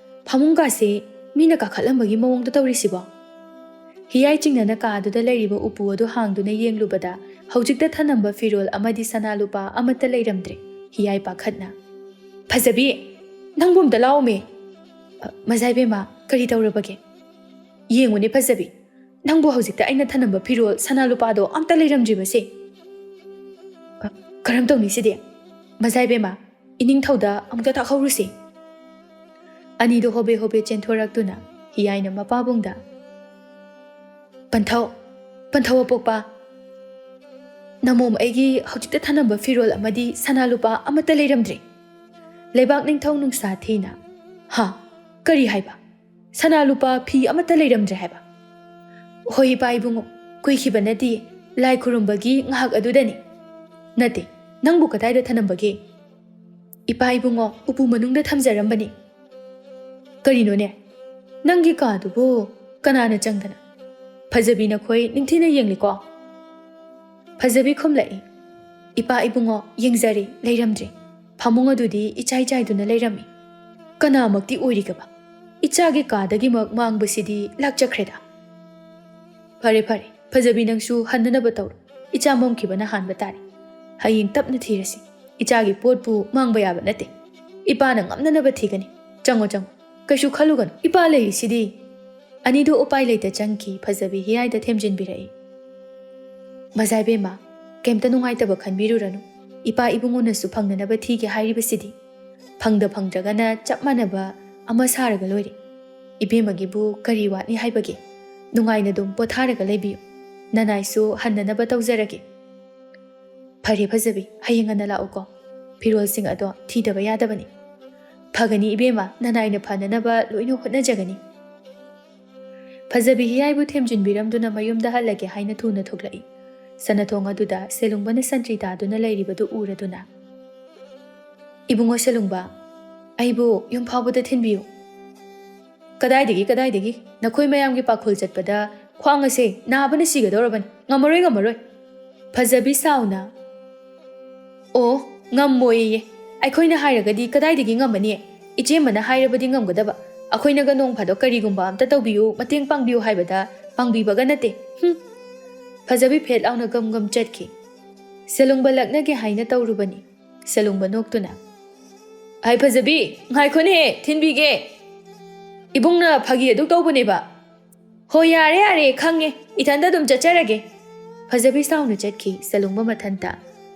ꯐꯃꯨꯡ ꯀꯥꯁꯦ ꯃꯤꯅ ꯀꯥꯈꯠꯂꯝꯕꯒꯤ ꯃꯑꯣꯡꯗ ꯇꯧꯔꯤꯁꯤꯕꯣ? ꯍꯤꯌꯥꯏ ꯆꯤꯡꯅꯅ ꯀꯥꯗꯨꯗ ꯂꯩꯔꯤꯕ ꯎꯄꯨ ꯑꯗꯨ ꯍꯥꯡꯗꯨꯅ ꯌꯦꯡꯂꯨꯕꯗ ꯍꯧꯖꯤꯛꯇ ꯊꯅꯝꯕ ꯐꯤꯔꯣꯜ ꯑꯃꯗꯤ ꯁꯅꯥ ꯂꯨꯄꯥ ꯑꯃꯠꯇ ꯂꯩꯔꯝꯗ꯭ꯔꯦ꯫ ꯍꯤꯌꯥꯏ ꯄꯥꯈꯠꯅ, "ꯐꯖꯕꯤ, ꯅꯪꯕꯨ ꯑꯝꯇ ꯂꯥꯛꯑꯣꯃꯦ!" "ꯑ, ꯃꯖꯥ ꯏꯕꯦꯝꯃ, ꯀꯔꯤ ꯇꯧꯔꯕꯒꯦ?" "ꯌꯦꯡꯉꯨꯅꯦ ꯐꯖꯕꯤ, ꯅꯪꯕꯨ ꯍꯧꯖꯤꯛꯇ ꯑꯩꯅ ꯊꯅꯝꯕ ꯐꯤꯔꯣꯜ ꯁꯅꯥ ꯂꯨꯄꯥꯗꯣ ꯑꯝꯇ ꯂꯩꯔꯝꯗ꯭ꯔꯤꯕꯁꯦ!" "ꯑ, ꯀꯔꯝ ꯇꯧꯅꯤ ꯁꯤꯗꯤ? ꯃꯖꯥ ꯏꯕꯦꯝꯃ, ꯏꯅꯤꯡꯊꯧꯗ ꯑꯃꯨꯛꯇ ꯇꯥꯛꯍꯧꯔꯨꯁꯤ!" ꯑꯅꯤꯗꯣ ꯍꯣꯕꯦ ꯍꯣꯕꯦ ꯆꯦꯟꯊꯣꯔꯛꯇꯨꯅ ꯍꯤꯌꯥꯏꯅ ꯃꯄꯥꯕꯨꯡꯗ, "ꯄꯟꯊꯧ, ꯄꯟꯊꯧ ꯑꯄꯣꯛꯄ, ꯅꯃꯣꯝ ꯑꯩꯒꯤ ꯍꯧꯖꯤꯛꯇ ꯊꯅꯝꯕ ꯐꯤꯔꯣꯜ ꯑꯃꯗꯤ ꯁꯅꯥ ꯂꯨꯄꯥ ꯑꯃꯠꯇ ꯂꯩꯔꯝꯗ꯭ꯔꯦ!" ꯂꯩꯕꯥꯛ ꯅꯤꯡꯊꯧ ꯅꯨꯡꯁꯥ ꯊꯤꯅ, "ꯍꯥ? ꯀꯔꯤ ꯍꯥꯏꯕ? ꯁꯅꯥ ꯂꯨꯄꯥ ꯐꯤ ꯑꯃꯠꯇ ꯂꯩꯔꯝꯗ꯭ꯔꯦ ꯍꯥꯏꯕ?" "ꯍꯣꯏ ꯏꯄꯥ ꯏꯕꯨꯡꯉꯣ, ꯀꯨꯏꯈꯤꯕ ꯅꯠꯇꯦ, ꯂꯥꯏ ꯈꯨꯔꯨꯝꯕꯒꯤ ꯉꯥꯏꯍꯥꯛ ꯑꯗꯨꯗꯅꯤ!" "ꯅꯠꯇꯦ, ꯅꯪꯕꯨ ꯀꯗꯥꯏꯗ ꯊꯅꯝꯕꯒꯦ?" "ꯏꯄꯥ ꯏꯕꯨꯡꯉꯣ, ꯎꯄꯨ ꯃꯅꯨꯡꯗ ꯊꯝꯖꯔꯝꯕꯅꯤ!" "ꯀꯔꯤꯅꯣꯅꯦ? ꯅꯪꯒꯤ ꯀꯥꯗꯨꯕꯨ ꯀꯅꯥꯅ ꯆꯪꯗꯅ?" ꯐꯖꯕꯤ ꯅꯈꯣꯏ ꯅꯤꯡꯊꯤꯅ ꯌꯦꯡꯂꯤꯀꯣ? ꯐꯖꯕꯤ ꯈꯨꯝꯂꯛꯏ, "ꯏꯄꯥ ꯏꯕꯨꯡꯉꯣ, ꯌꯦꯡꯖꯔꯦ, ꯂꯩꯔꯝꯗ꯭ꯔꯦ꯫ ꯐꯃꯨꯡ ꯑꯗꯨꯗꯤ ꯏꯆꯥꯏ ꯆꯥꯏꯗꯨꯅ ꯂꯩꯔꯝꯃꯤ꯫ ꯀꯅꯥꯃꯛꯇꯤ ꯑꯣꯏꯔꯤꯒꯕ? ꯏꯆꯥꯒꯤ ꯀꯥꯗꯒꯤꯃꯛ ꯃꯥꯡꯕꯁꯤꯗꯤ ꯂꯥꯛꯆꯈ꯭ꯔꯦꯗ!" "ꯐꯔꯦ, ꯐꯔꯦ, ꯐꯖꯕꯤ, ꯅꯪꯁꯨ ꯍꯟꯅꯅꯕ ꯇꯧꯔꯣ꯫ ꯏꯆꯥ ꯃꯝꯈꯤꯕꯅ ꯍꯥꯟꯕ ꯇꯥꯔꯦ꯫ ꯍꯌꯦꯡ ꯇꯞꯅ ꯊꯤꯔꯁꯤ꯫ ꯏꯆꯥꯒꯤ ꯄꯣꯠꯄꯨ ꯃꯥꯡꯕ ꯌꯥꯕ ꯅꯠꯇꯦ꯫ ꯏꯄꯥꯅ ꯉꯝꯅꯅꯕ ꯊꯤꯒꯅꯤ꯫ ꯆꯪꯉꯣ, ꯆꯪꯉꯣ꯫ ꯀꯩꯁꯨ ꯈꯜꯂꯨꯒꯅꯨ꯫ ꯏꯄꯥ ꯂꯩꯔꯤꯁꯤꯗꯤ!" ꯑꯅꯤꯗꯨ ꯎꯄꯥꯏ ꯂꯩꯇ ꯆꯪꯈꯤ꯫ ꯐꯖꯕꯤ ꯍꯤꯌꯥꯏꯗ ꯊꯦꯝꯖꯤꯟꯕꯤꯔꯛꯏ꯫ "ꯃꯖꯥ ꯏꯕꯦꯝꯃ, ꯀꯩꯝꯇ ꯅꯨꯡꯉꯥꯏꯇꯕ ꯈꯟꯕꯤꯔꯨꯔꯅꯨ꯫ ꯏꯄꯥ ꯏꯕꯨꯡꯉꯣꯅꯁꯨ ꯐꯪꯅꯅꯕ ꯊꯤꯒꯦ ꯍꯥꯏꯔꯤꯕꯁꯤꯗꯤ꯫ ꯐꯪꯗ ꯐꯪꯗ꯭ꯔꯒꯅ ꯆꯞ ꯃꯥꯟꯅꯕ ꯑꯃ ꯁꯥꯔꯒ ꯂꯣꯏꯔꯦ꯫ ꯏꯕꯦꯝꯃꯒꯤꯕꯨ ꯀꯔꯤ ꯋꯥꯠꯂꯤ ꯍꯥꯏꯕꯒꯦ? ꯅꯨꯡꯉꯥꯏꯅ ꯑꯗꯨꯝ ꯄꯣꯊꯥꯔꯒ ꯂꯩꯕꯤꯌꯨ꯫ ꯅꯅꯥꯏꯁꯨ ꯍꯟꯅꯅꯕ ꯇꯧꯖꯔꯒꯦ꯫" "ꯐꯔꯦ ꯐꯖꯕꯤ, ꯍꯌꯦꯡ ꯉꯟꯅ ꯂꯥꯛꯎꯀꯣ꯫ ꯐꯤꯔꯣꯜꯁꯤꯡ ꯑꯗꯣ ꯊꯤꯗꯕ ꯌꯥꯗꯕꯅꯤ꯫" "ꯐꯒꯅꯤ ꯏꯕꯦꯝꯃ, ꯅꯅꯥꯏꯅ ꯐꯅꯅꯕ ꯂꯣꯏꯅ ꯍꯣꯠꯅꯖꯒꯅꯤ꯫" ꯐꯖꯕꯤ ꯍꯤꯌꯥꯏꯕꯨ ꯊꯦꯝꯖꯤꯟꯕꯤꯔꯝꯗꯨꯅ ꯃꯌꯨꯝꯗ ꯍꯜꯂꯒꯦ ꯍꯥꯏꯅ ꯊꯨꯅ ꯊꯣꯛꯂꯛꯏ꯫ ꯁꯅꯥꯊꯣꯡ ꯑꯗꯨꯗ ꯁꯦꯂꯨꯡꯕꯅ ꯁꯟꯇ꯭ꯔꯤ ꯇꯥꯗꯨꯅ ꯂꯩꯔꯤꯕꯗꯨ ꯎꯔꯗꯨꯅ, "ꯏꯕꯨꯡꯉꯣ ꯁꯦꯂꯨꯡꯕ, ꯑꯩꯕꯨ ꯌꯨꯝ ꯐꯥꯎꯕꯗ ꯊꯤꯟꯕꯤꯌꯨ꯫" "ꯀꯗꯥꯏꯗꯒꯤ, ꯀꯗꯥꯏꯗꯒꯤ? ꯅꯈꯣꯏ ꯃꯌꯥꯝꯒꯤ ꯄꯥꯈꯨꯜ ꯆꯠꯄꯗ ꯈ꯭ꯋꯥꯡ ꯑꯁꯦ ꯅꯥꯕꯅ ꯁꯤꯒꯗꯧꯔꯕꯅꯤ꯫ ꯉꯝꯃꯔꯣꯏ, ꯉꯝꯃꯔꯣꯏ꯫" ꯐꯖꯕꯤ ꯁꯥꯎꯅ, "ꯑꯣ, ꯉꯝꯃꯣꯏꯌꯦ꯫ ꯑꯩꯈꯣꯏꯅ ꯍꯥꯏꯔꯒꯗꯤ ꯀꯗꯥꯏꯗꯒꯤ ꯉꯝꯃꯅꯤ? ꯏꯆꯦꯝꯃꯅ ꯍꯥꯏꯔꯕꯗꯤ ꯉꯝꯒꯗꯕ꯫ ꯑꯩꯈꯣꯏꯅꯒ ꯅꯣꯡ ꯐꯥꯗꯣꯛ ꯀꯔꯤꯒꯨꯝꯕ ꯑꯝꯇ ꯇꯧꯕꯤꯌꯨ, ꯃꯇꯦꯡ ꯄꯥꯡꯕꯤꯌꯨ ꯍꯥꯏꯕꯗ ꯄꯥꯡꯕꯤꯕꯒ ꯅꯠꯇꯦ꯫ ꯍꯨꯝ!" ꯐꯖꯕꯤ ꯐꯦꯠ ꯂꯥꯎꯅ ꯒꯝ ꯒꯝ ꯆꯠꯈꯤ꯫ ꯁꯦꯂꯨꯡꯕ ꯂꯛꯅꯒꯦ ꯍꯥꯏꯅ ꯇꯧꯔꯨꯕꯅꯤ꯫ ꯁꯦꯂꯨꯡꯕ ꯅꯣꯛꯇꯨꯅ, "ꯍꯥꯏ ꯐꯖꯕꯤ, ꯉꯥꯏꯈꯣꯅꯦꯍꯦ, ꯊꯤꯟꯕꯤꯒꯦ꯫ ꯏꯕꯨꯡꯅ ꯐꯥꯒꯤ ꯑꯗꯨꯛ ꯇꯧꯕꯅꯦꯕ꯫" "ꯍꯣ, ꯌꯥꯔꯦ, ꯌꯥꯔꯦ, ꯈꯪꯉꯦ꯫ ꯏꯊꯟꯗ ꯑꯗꯨꯝ ꯆꯠꯆꯔꯒꯦ꯫" ꯐꯖꯕꯤ ꯁꯥꯎꯅ ꯆꯠꯈꯤ, ꯁꯦꯂꯨꯡꯕ ꯃꯊꯟꯇ꯫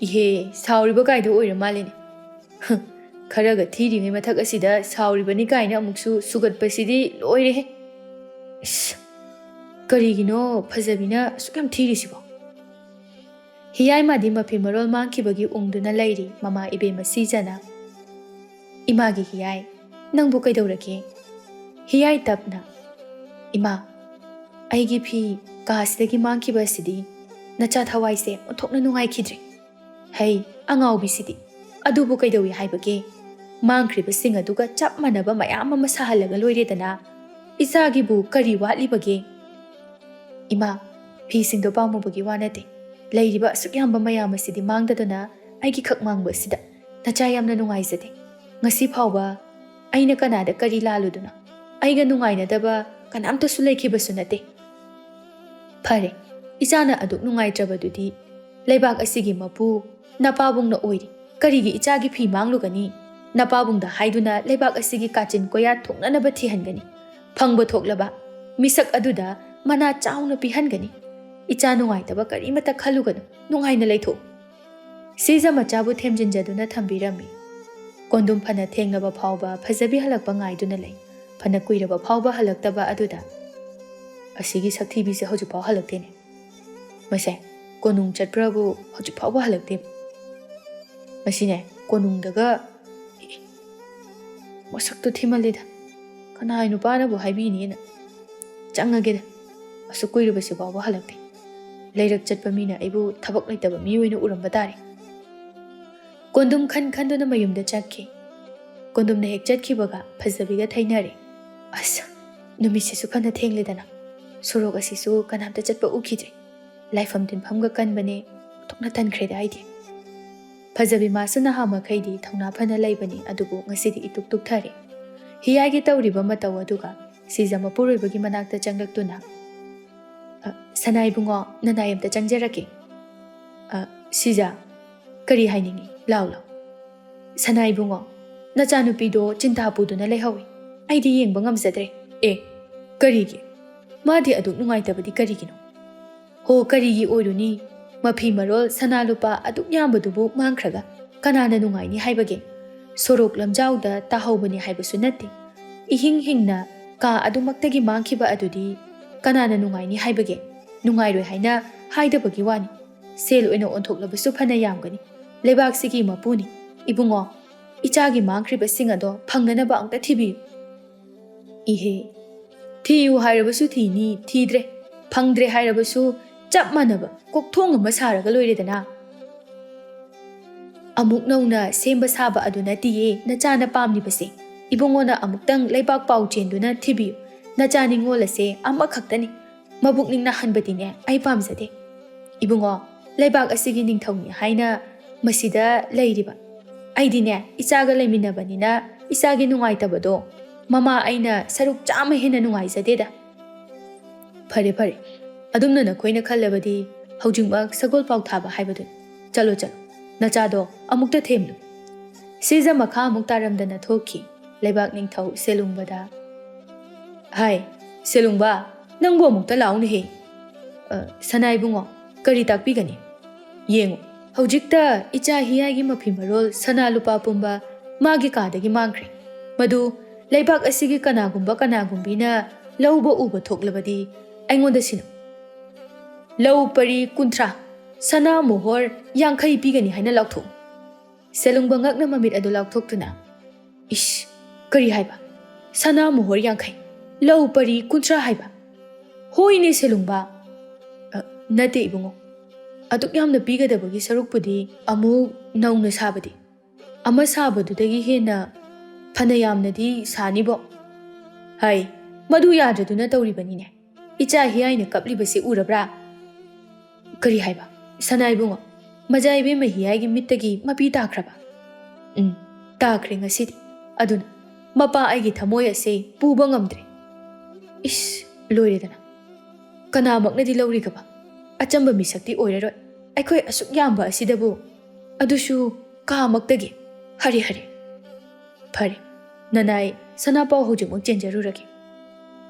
"ꯏꯍꯦ, ꯁꯥꯎꯔꯤꯕ ꯀꯥꯏꯗꯣ ꯑꯣꯏꯔ ꯃꯥꯜꯂꯦꯅꯦ꯫ ꯍ, ꯈꯔꯒ ꯊꯤꯔꯤꯉꯩ ꯃꯊꯛ ꯑꯁꯤꯗ ꯁꯥꯎꯔꯤꯕꯅꯤ ꯀꯥꯏꯅ ꯑꯃꯨꯛꯁꯨ ꯁꯨꯒꯠꯄꯁꯤꯗꯤ ꯂꯣꯏꯔꯦꯍꯦ꯫ ꯏꯁ, ꯀꯔꯤꯒꯤꯅꯣ ꯐꯖꯕꯤꯅ ꯑꯁꯨꯛ ꯌꯥꯝ ꯊꯤꯔꯤꯁꯤꯕꯣ?" ꯍꯤꯌꯥꯏ ꯃꯥꯗꯤ ꯃꯐꯤ ꯃꯔꯣꯜ ꯃꯥꯡꯈꯤꯕꯒꯤ ꯎꯪꯗꯨꯅ ꯂꯩꯔꯤ, ꯃꯃꯥ ꯏꯕꯦꯝꯃ ꯁꯤꯖꯅ꯫ "ꯏꯃꯥꯒꯤ ꯍꯤꯌꯥꯏ, ꯅꯪꯕꯨ ꯀꯩꯗꯧꯔꯒꯦ?" ꯍꯤꯌꯥꯏ ꯇꯞꯅ, "ꯏꯃꯥ, ꯑꯩꯒꯤ ꯐꯤ ꯀꯥꯁꯤꯗꯒꯤ ꯃꯥꯡꯈꯤꯕ ꯑꯁꯤꯗꯤ ꯅꯆꯥ ꯊꯋꯥꯏꯁꯦ ꯑꯣꯟꯊꯣꯛꯅ ꯅꯨꯡꯉꯥꯏꯈꯤꯗ꯭ꯔꯦ꯫ ꯍꯩ, ꯑꯉꯥꯎꯕꯤꯁꯤꯗꯤ꯫ ꯑꯗꯨꯕꯨ ꯀꯩꯗꯧꯏ ꯍꯥꯏꯕꯒꯦ? ꯃꯥꯡꯈ꯭ꯔꯤꯕꯁꯤꯡ ꯑꯗꯨꯒ ꯆꯞ ꯃꯥꯟꯅꯕ ꯃꯌꯥꯝ ꯑꯃ ꯁꯥꯍꯜꯂꯒ ꯂꯣꯏꯔꯦꯗꯅ꯫ ꯏꯆꯥꯒꯤꯕꯨ ꯀꯔꯤ ꯋꯥꯠꯂꯤꯕꯒꯦ?" "ꯏꯃꯥ, ꯐꯤꯁꯤꯡꯗꯣ ꯄꯥꯝꯃꯨꯕꯒꯤ ꯋꯥ ꯅꯠꯇꯦ꯫ ꯂꯩꯔꯤꯕ ꯑꯁꯨꯛ ꯌꯥꯝꯕ ꯃꯌꯥꯝ ꯑꯁꯤꯗꯤ ꯃꯥꯡꯗꯗꯅ ꯑꯩꯒꯤ ꯈꯛ ꯃꯥꯡꯕ ꯑꯁꯤꯗ ꯅꯆꯥ ꯌꯥꯝꯅ ꯅꯨꯡꯉꯥꯏꯖꯗꯦ꯫ ꯉꯁꯤ ꯐꯥꯎꯕ ꯑꯩꯅ ꯀꯅꯥꯗ ꯀꯔꯤ ꯂꯥꯜꯂꯨꯗꯨꯅ? ꯑꯩꯒ ꯅꯨꯡꯉꯥꯏꯅꯗꯕ ꯀꯅꯥꯝꯇꯁꯨ ꯂꯩꯈꯤꯕꯁꯨ ꯅꯠꯇꯦ꯫" "ꯐꯔꯦ, ꯏꯆꯥꯅ ꯑꯗꯨꯛ ꯅꯨꯡꯉꯥꯏꯇ꯭ꯔꯕꯗꯨꯗꯤ ꯂꯩꯕꯥꯛ ꯑꯁꯤꯒꯤ ꯃꯄꯨ ꯅꯄꯥꯕꯨꯡꯅ ꯑꯣꯏꯔꯤ꯫ ꯀꯔꯤꯒꯤ ꯏꯆꯥꯒꯤ ꯐꯤ ꯃꯥꯡꯂꯨꯒꯅꯤ? ꯅꯄꯥꯕꯨꯡꯗ ꯍꯥꯏꯗꯨꯅ ꯂꯩꯕꯥꯛ ꯑꯁꯤꯒꯤ ꯀꯥꯆꯤꯟ ꯀꯣꯌꯥ ꯊꯨꯡꯅꯅꯕ ꯊꯤꯍꯟꯒꯅꯤ꯫ ꯐꯪꯕ ꯊꯣꯛꯂꯕ ꯃꯤꯁꯛ ꯑꯗꯨꯗ ꯃꯅꯥ ꯆꯥꯎꯅ ꯄꯤꯍꯟꯒꯅꯤ꯫ ꯏꯆꯥ ꯅꯨꯡꯉꯥꯏꯇꯕ ꯀꯔꯤꯃꯠꯇ ꯈꯜꯂꯨꯒꯅꯨ, ꯅꯨꯡꯉꯥꯏꯅ ꯂꯩꯊꯣꯛꯎ꯫" ꯁꯤꯖ ꯃꯆꯥꯕꯨ ꯊꯦꯝꯖꯤꯟꯖꯗꯨꯅ ꯊꯝꯕꯤꯔꯝꯃꯤ꯫ ꯀꯣꯟꯗꯨꯝ ꯐꯅ ꯊꯦꯡꯂꯕ ꯐꯥꯎꯕ ꯐꯖꯕꯤ ꯍꯜꯂꯛꯄ ꯉꯥꯏꯗꯨꯅ ꯂꯩ꯫ ꯐꯅ ꯀꯨꯏꯔꯕ ꯐꯥꯎꯕ ꯍꯜꯂꯛꯇꯕ ꯑꯗꯨꯗ, "ꯑꯁꯤꯒꯤ ꯁꯛꯊꯤꯕꯤꯁꯦ ꯍꯧꯖꯤꯛꯐꯥꯎ ꯍꯜꯂꯛꯇꯦꯅꯦ꯫ ꯃꯁꯦ ꯀꯣꯅꯨꯡ ꯆꯠꯄ꯭ꯔꯕꯨ ꯍꯧꯖꯤꯛ ꯐꯥꯎꯕ ꯍꯜꯂꯛꯇꯦ꯫ ꯃꯁꯤꯅꯦ ꯀꯣꯅꯨꯡꯗꯒ, ꯑꯦ, ꯃꯁꯛꯇꯨ ꯊꯤꯃꯜꯂꯦꯗ꯫ ꯀꯅꯥꯏ ꯅꯨꯄꯥꯅꯕꯨ ꯍꯥꯏꯕꯤꯅꯤꯅ?" "ꯆꯪꯉꯒꯦꯗ, ꯑꯁꯨꯛ ꯀꯨꯏꯔꯕꯁꯤ ꯐꯥꯎꯕ ꯍꯜꯂꯛꯇꯦ꯫ ꯂꯩꯔꯛ ꯆꯠꯄ ꯃꯤꯅ ꯑꯩꯕꯨ ꯊꯕꯛ ꯂꯩꯇꯕ ꯃꯤ ꯑꯣꯏꯅ ꯎꯔꯝꯕ ꯇꯥꯔꯦ꯫" ꯀꯣꯟꯗꯨꯝ ꯈꯟ ꯈꯟꯗꯨꯅ ꯃꯌꯨꯝꯗ ꯆꯠꯈꯤ꯫ ꯀꯣꯟꯗꯨꯝꯅ ꯍꯦꯛ ꯆꯠꯈꯤꯕꯒ ꯐꯖꯕꯤꯒ ꯊꯩꯅꯔꯦ꯫ "ꯑꯁ, ꯅꯨꯃꯤꯠꯁꯤꯁꯨ ꯐꯅ ꯊꯦꯡꯂꯦꯗꯅ꯫ ꯁꯣꯔꯣꯛ ꯑꯁꯤꯁꯨ ꯀꯅꯥꯝꯇ ꯆꯠꯄ ꯎꯈꯤꯗ꯭ꯔꯦ꯫ ꯂꯥꯏꯐꯝ ꯇꯤꯟꯐꯝꯒ ꯀꯟꯕꯅꯦ꯫ ꯑꯣꯟꯊꯣꯛꯅ ꯇꯟꯈ꯭ꯔꯦꯗ ꯑꯩꯗꯤ꯫ ꯐꯖꯕꯤꯃꯥꯁꯨ ꯅꯍꯥ ꯃꯈꯩꯗꯤ ꯊꯧꯅꯥ ꯐꯅ ꯂꯩꯕꯅꯤ, ꯑꯗꯨꯕꯨ ꯉꯁꯤꯗꯤ ꯏꯇꯨꯛ ꯇꯨꯛꯊꯔꯦ꯫ ꯍꯤꯌꯥꯏꯒꯤ ꯇꯧꯔꯤꯕ ꯃꯇꯧ ꯑꯗꯨꯒ ꯁꯤꯖ ꯃꯄꯨꯔꯣꯏꯕꯒꯤ ꯃꯅꯥꯛꯇ ꯆꯪꯂꯛꯇꯨꯅ, "ꯑ, ꯁꯅꯥ ꯏꯕꯨꯡꯉꯣ, ꯅꯅꯥꯏ ꯑꯝꯇ ꯆꯪꯖꯔꯛꯀꯦ꯫ ꯑ, ꯁꯤꯖ, ꯀꯔꯤ ꯍꯥꯏꯅꯤꯡꯉꯤ? ꯂꯥꯎ, ꯂꯥꯎ꯫ ꯁꯅꯥ ꯏꯕꯨꯡꯉꯣ, ꯅꯆꯥꯅꯨꯄꯤꯗꯣ ꯆꯤꯟꯇꯥ ꯄꯨꯗꯨꯅ ꯂꯩꯍꯧꯏ꯫ ꯑꯩꯗꯤ ꯌꯦꯡꯕ ꯉꯝꯖꯗ꯭ꯔꯦ꯫ ꯑꯦ, ꯀꯔꯤꯒꯤ? ꯃꯥꯗꯤ ꯑꯗꯨꯛ ꯅꯨꯡꯉꯥꯏꯇꯕꯗꯤ ꯀꯔꯤꯒꯤꯅꯣ?" "ꯍꯣ, ꯀꯔꯤꯒꯤ ꯑꯣꯏꯔꯨꯅꯤ? ꯃꯐꯤ ꯃꯔꯣꯜ ꯁꯅꯥ ꯂꯨꯄꯥ ꯑꯗꯨꯛ ꯌꯥꯝꯕꯗꯨꯕꯨ ꯃꯥꯡꯈ꯭ꯔꯒ ꯀꯅꯥꯅ ꯅꯨꯡꯉꯥꯏꯅꯤ ꯍꯥꯏꯕꯒꯦ? ꯁꯣꯔꯣꯛ ꯂꯝꯖꯥꯎꯗ ꯇꯥꯍꯧꯕꯅꯤ ꯍꯥꯏꯕꯁꯨ ꯅꯠꯇꯦ꯫ ꯏꯍꯤꯡ ꯍꯤꯡꯅ ꯀꯥ ꯑꯗꯨꯃꯛꯇꯒꯤ ꯃꯥꯡꯈꯤꯕ ꯑꯗꯨꯗꯤ ꯀꯅꯥꯅ ꯅꯨꯡꯉꯥꯏꯅꯤ ꯍꯥꯏꯕꯒꯦ? ꯅꯨꯡꯉꯥꯏꯔꯣꯏ ꯍꯥꯏꯅ ꯍꯥꯏꯗꯕꯒꯤ ꯋꯥꯅꯤ꯫ ꯁꯦꯜ ꯑꯣꯏꯅ ꯑꯣꯟꯊꯣꯛꯂꯕꯁꯨ ꯐꯅ ꯌꯥꯝꯒꯅꯤ꯫ ꯂꯩꯕꯥꯛꯁꯤꯒꯤ ꯃꯄꯨꯅꯤ꯫ ꯏꯕꯨꯡꯉꯣ, ꯏꯆꯥꯒꯤ ꯃꯥꯡꯈ꯭ꯔꯤꯕꯁꯤꯡ ꯑꯗꯣ ꯐꯪꯅꯅꯕ ꯑꯝꯇ ꯊꯤꯕꯤꯌꯨ꯫" "ꯏꯍꯦ, ꯊꯤꯌꯨ ꯍꯥꯏꯔꯕꯁꯨ ꯊꯤꯅꯤ, ꯊꯤꯗ꯭ꯔꯦ, ꯐꯪꯗ꯭ꯔꯦ ꯍꯥꯏꯔꯕꯁꯨ ꯆꯞ ꯃꯥꯟꯅꯕ ꯀꯣꯛꯊꯣꯡ ꯑꯃ ꯁꯥꯔꯒ ꯂꯣꯏꯔꯦꯗꯅ꯫" "ꯑꯃꯨꯛ ꯅꯧꯅ ꯁꯦꯝꯕ ꯁꯥꯕ ꯑꯗꯨ ꯅꯠꯇꯤꯌꯦ ꯅꯆꯥꯅ ꯄꯥꯝꯂꯤꯕꯁꯦ꯫ ꯏꯕꯨꯡꯉꯣꯅ ꯑꯃꯨꯛꯇꯪ ꯂꯩꯕꯥꯛ ꯄꯥꯎ ꯆꯦꯟꯗꯨꯅ ꯊꯤꯕꯤꯌꯨ꯫ ꯅꯆꯥ ꯅꯤꯉꯣꯜ ꯑꯁꯦ ꯑꯃꯈꯛꯇꯅꯤ꯫ ꯃꯕꯨꯛꯅꯤꯡ ꯅꯥꯍꯟꯕꯗꯤꯅꯦ ꯑꯩ ꯄꯥꯝꯖꯗꯦ꯫ ꯏꯕꯨꯡꯉꯣ, ꯂꯩꯕꯥꯛ ꯑꯁꯤꯒꯤ ꯅꯤꯡꯊꯧꯅꯤ ꯍꯥꯏꯅ ꯃꯁꯤꯗ ꯂꯩꯔꯤꯕ꯫ ꯑꯩꯗꯤꯅꯦ ꯏꯆꯥꯒ ꯂꯩꯃꯤꯟꯅꯕꯅꯤꯅ ꯏꯆꯥꯒꯤ ꯅꯨꯡꯉꯥꯏꯇꯕꯗꯣ ꯃꯃꯥ ꯑꯩꯅ ꯁꯔꯨꯛ ꯆꯥꯝꯃ ꯍꯦꯟꯅ ꯅꯨꯡꯉꯥꯏꯖꯗꯦꯗ꯫" "ꯐꯔꯦ, ꯐꯔꯦ, ꯑꯗꯨꯝꯅ ꯅꯈꯣꯏꯅ ꯈꯜꯂꯕꯗꯤ ꯍꯧꯖꯤꯛꯃꯛ ꯁꯒꯣꯜ ꯄꯥꯎ ꯊꯥꯕ ꯍꯥꯏꯕꯗꯨꯅꯤ꯫ ꯆꯠꯂꯣ, ꯆꯠꯂꯣ, ꯅꯆꯥꯗꯣ ꯑꯃꯨꯛꯇ ꯊꯦꯝꯂꯨ꯫" ꯁꯤꯖ ꯃꯈꯥ ꯑꯃꯨꯛ ꯇꯥꯔꯝꯗꯅ ꯊꯣꯛꯈꯤ꯫ ꯂꯩꯕꯥꯛ ꯅꯤꯡꯊꯧ ꯁꯦꯂꯨꯡꯕꯗ, "ꯍꯥꯏ, ꯁꯦꯂꯨꯡꯕ, ꯅꯪꯕꯨ ꯑꯃꯨꯛꯇ ꯂꯥꯛꯎꯅꯦꯍꯦ꯫" "ꯑ, ꯁꯅꯥ ꯏꯕꯨꯡꯉꯣ, ꯀꯔꯤ ꯇꯥꯛꯄꯤꯒꯅꯤ?" "ꯌꯦꯡꯉꯨ, ꯍꯧꯖꯤꯛꯇ ꯏꯆꯥ ꯍꯤꯌꯥꯏꯒꯤ ꯃꯐꯤ ꯃꯔꯣꯜ ꯁꯅꯥ ꯂꯨꯄꯥ ꯄꯨꯝꯕ ꯃꯥꯒꯤ ꯀꯥꯗꯒꯤ ꯃꯥꯡꯈ꯭ꯔꯦ꯫ ꯃꯗꯨ ꯂꯩꯕꯥꯛ ꯑꯁꯤꯒꯤ ꯀꯅꯥꯒꯨꯝꯕ ꯀꯅꯥꯒꯨꯝꯕꯤꯅ ꯂꯧꯕ ꯎꯕ ꯊꯣꯛꯂꯕꯗꯤ ꯑꯩꯉꯣꯟꯗ ꯁꯤꯟꯅꯧ꯫ ꯂꯧ ꯄꯔꯤ ꯀꯨꯟꯊ꯭ꯔꯥ, ꯁꯅꯥ ꯃꯣꯍꯣꯔ ꯌꯥꯡꯈꯩ ꯄꯤꯒꯅꯤ ꯍꯥꯏꯅ ꯂꯥꯎꯊꯣꯛꯎ꯫" ꯁꯦꯂꯨꯡꯕ ꯉꯛꯅ ꯃꯃꯤꯠ ꯑꯗꯨ ꯂꯥꯎꯊꯣꯛꯇꯨꯅ, "ꯏꯁ, ꯀꯔꯤ ꯍꯥꯏꯕ? ꯁꯅꯥ ꯃꯣꯍꯣꯔ ꯌꯥꯡꯈꯩ, ꯂꯧ ꯄꯔꯤ ꯀꯨꯟꯊ꯭ꯔꯥ ꯍꯥꯏꯕ? ꯍꯣꯏꯅꯦ ꯁꯦꯂꯨꯡꯕ꯫" "ꯑ, ꯅꯠꯇꯦ ꯏꯕꯨꯡꯉꯣ, ꯑꯗꯨꯛ ꯌꯥꯝꯅ ꯄꯤꯒꯗꯕꯒꯤ ꯁꯔꯨꯛꯄꯨꯗꯤ ꯑꯃꯨꯛ ꯅꯧꯅ ꯁꯥꯕꯗꯤ, ꯑꯃ ꯁꯥꯕꯗꯨꯗꯒꯤ ꯍꯦꯟꯅ ꯐꯅ ꯌꯥꯝꯅꯗꯤ ꯁꯥꯅꯤꯕꯣ꯫" "ꯍꯥꯏ, ꯃꯗꯨ ꯌꯥꯗ꯭ꯔꯗꯨꯅ ꯇꯧꯔꯤꯕꯅꯤꯅꯦ꯫ ꯏꯆꯥ ꯍꯤꯌꯥꯏꯅ ꯀꯞꯂꯤꯕꯁꯤ ꯎꯔꯕ꯭ꯔꯥ?" "ꯀꯔꯤ ꯍꯥꯏꯕ? ꯁꯅꯥ ꯏꯕꯨꯡꯉꯣ, ꯃꯖꯥ ꯏꯕꯦꯝꯃ ꯍꯤꯌꯥꯏꯒꯤ ꯃꯤꯠꯇꯒꯤ ꯃꯄꯤ ꯇꯥꯈ꯭ꯔꯕ? ꯎꯝ, ꯇꯥꯈ꯭ꯔꯦ ꯉꯁꯤꯗꯤ꯫ ꯑꯗꯨꯅ ꯃꯄꯥ ꯑꯩꯒꯤ ꯊꯃꯣꯏ ꯑꯁꯦ ꯄꯨꯕ ꯉꯝꯗ꯭ꯔꯦ꯫ ꯏꯁ, ꯂꯣꯏꯔꯦꯗꯅ꯫ ꯀꯅꯥꯃꯛꯅꯗꯤ ꯂꯧꯔꯤꯒꯕ? ꯑꯆꯝꯕ ꯃꯤꯁꯛꯇꯤ ꯑꯣꯏꯔꯔꯣꯏ꯫ ꯑꯩꯈꯣꯏ ꯑꯁꯨꯛ ꯌꯥꯝꯕ ꯑꯁꯤꯗꯕꯨ꯫ ꯑꯗꯨꯁꯨ ꯀꯥꯃꯛꯇꯒꯤ꯫ ꯍꯔꯦ, ꯍꯔꯦ꯫ ꯐꯔꯦ, ꯅꯅꯥꯏ ꯁꯅꯥꯄꯥꯎ ꯍꯧꯖꯤꯛꯃꯛ ꯆꯦꯟꯖꯔꯨꯔꯒꯦ꯫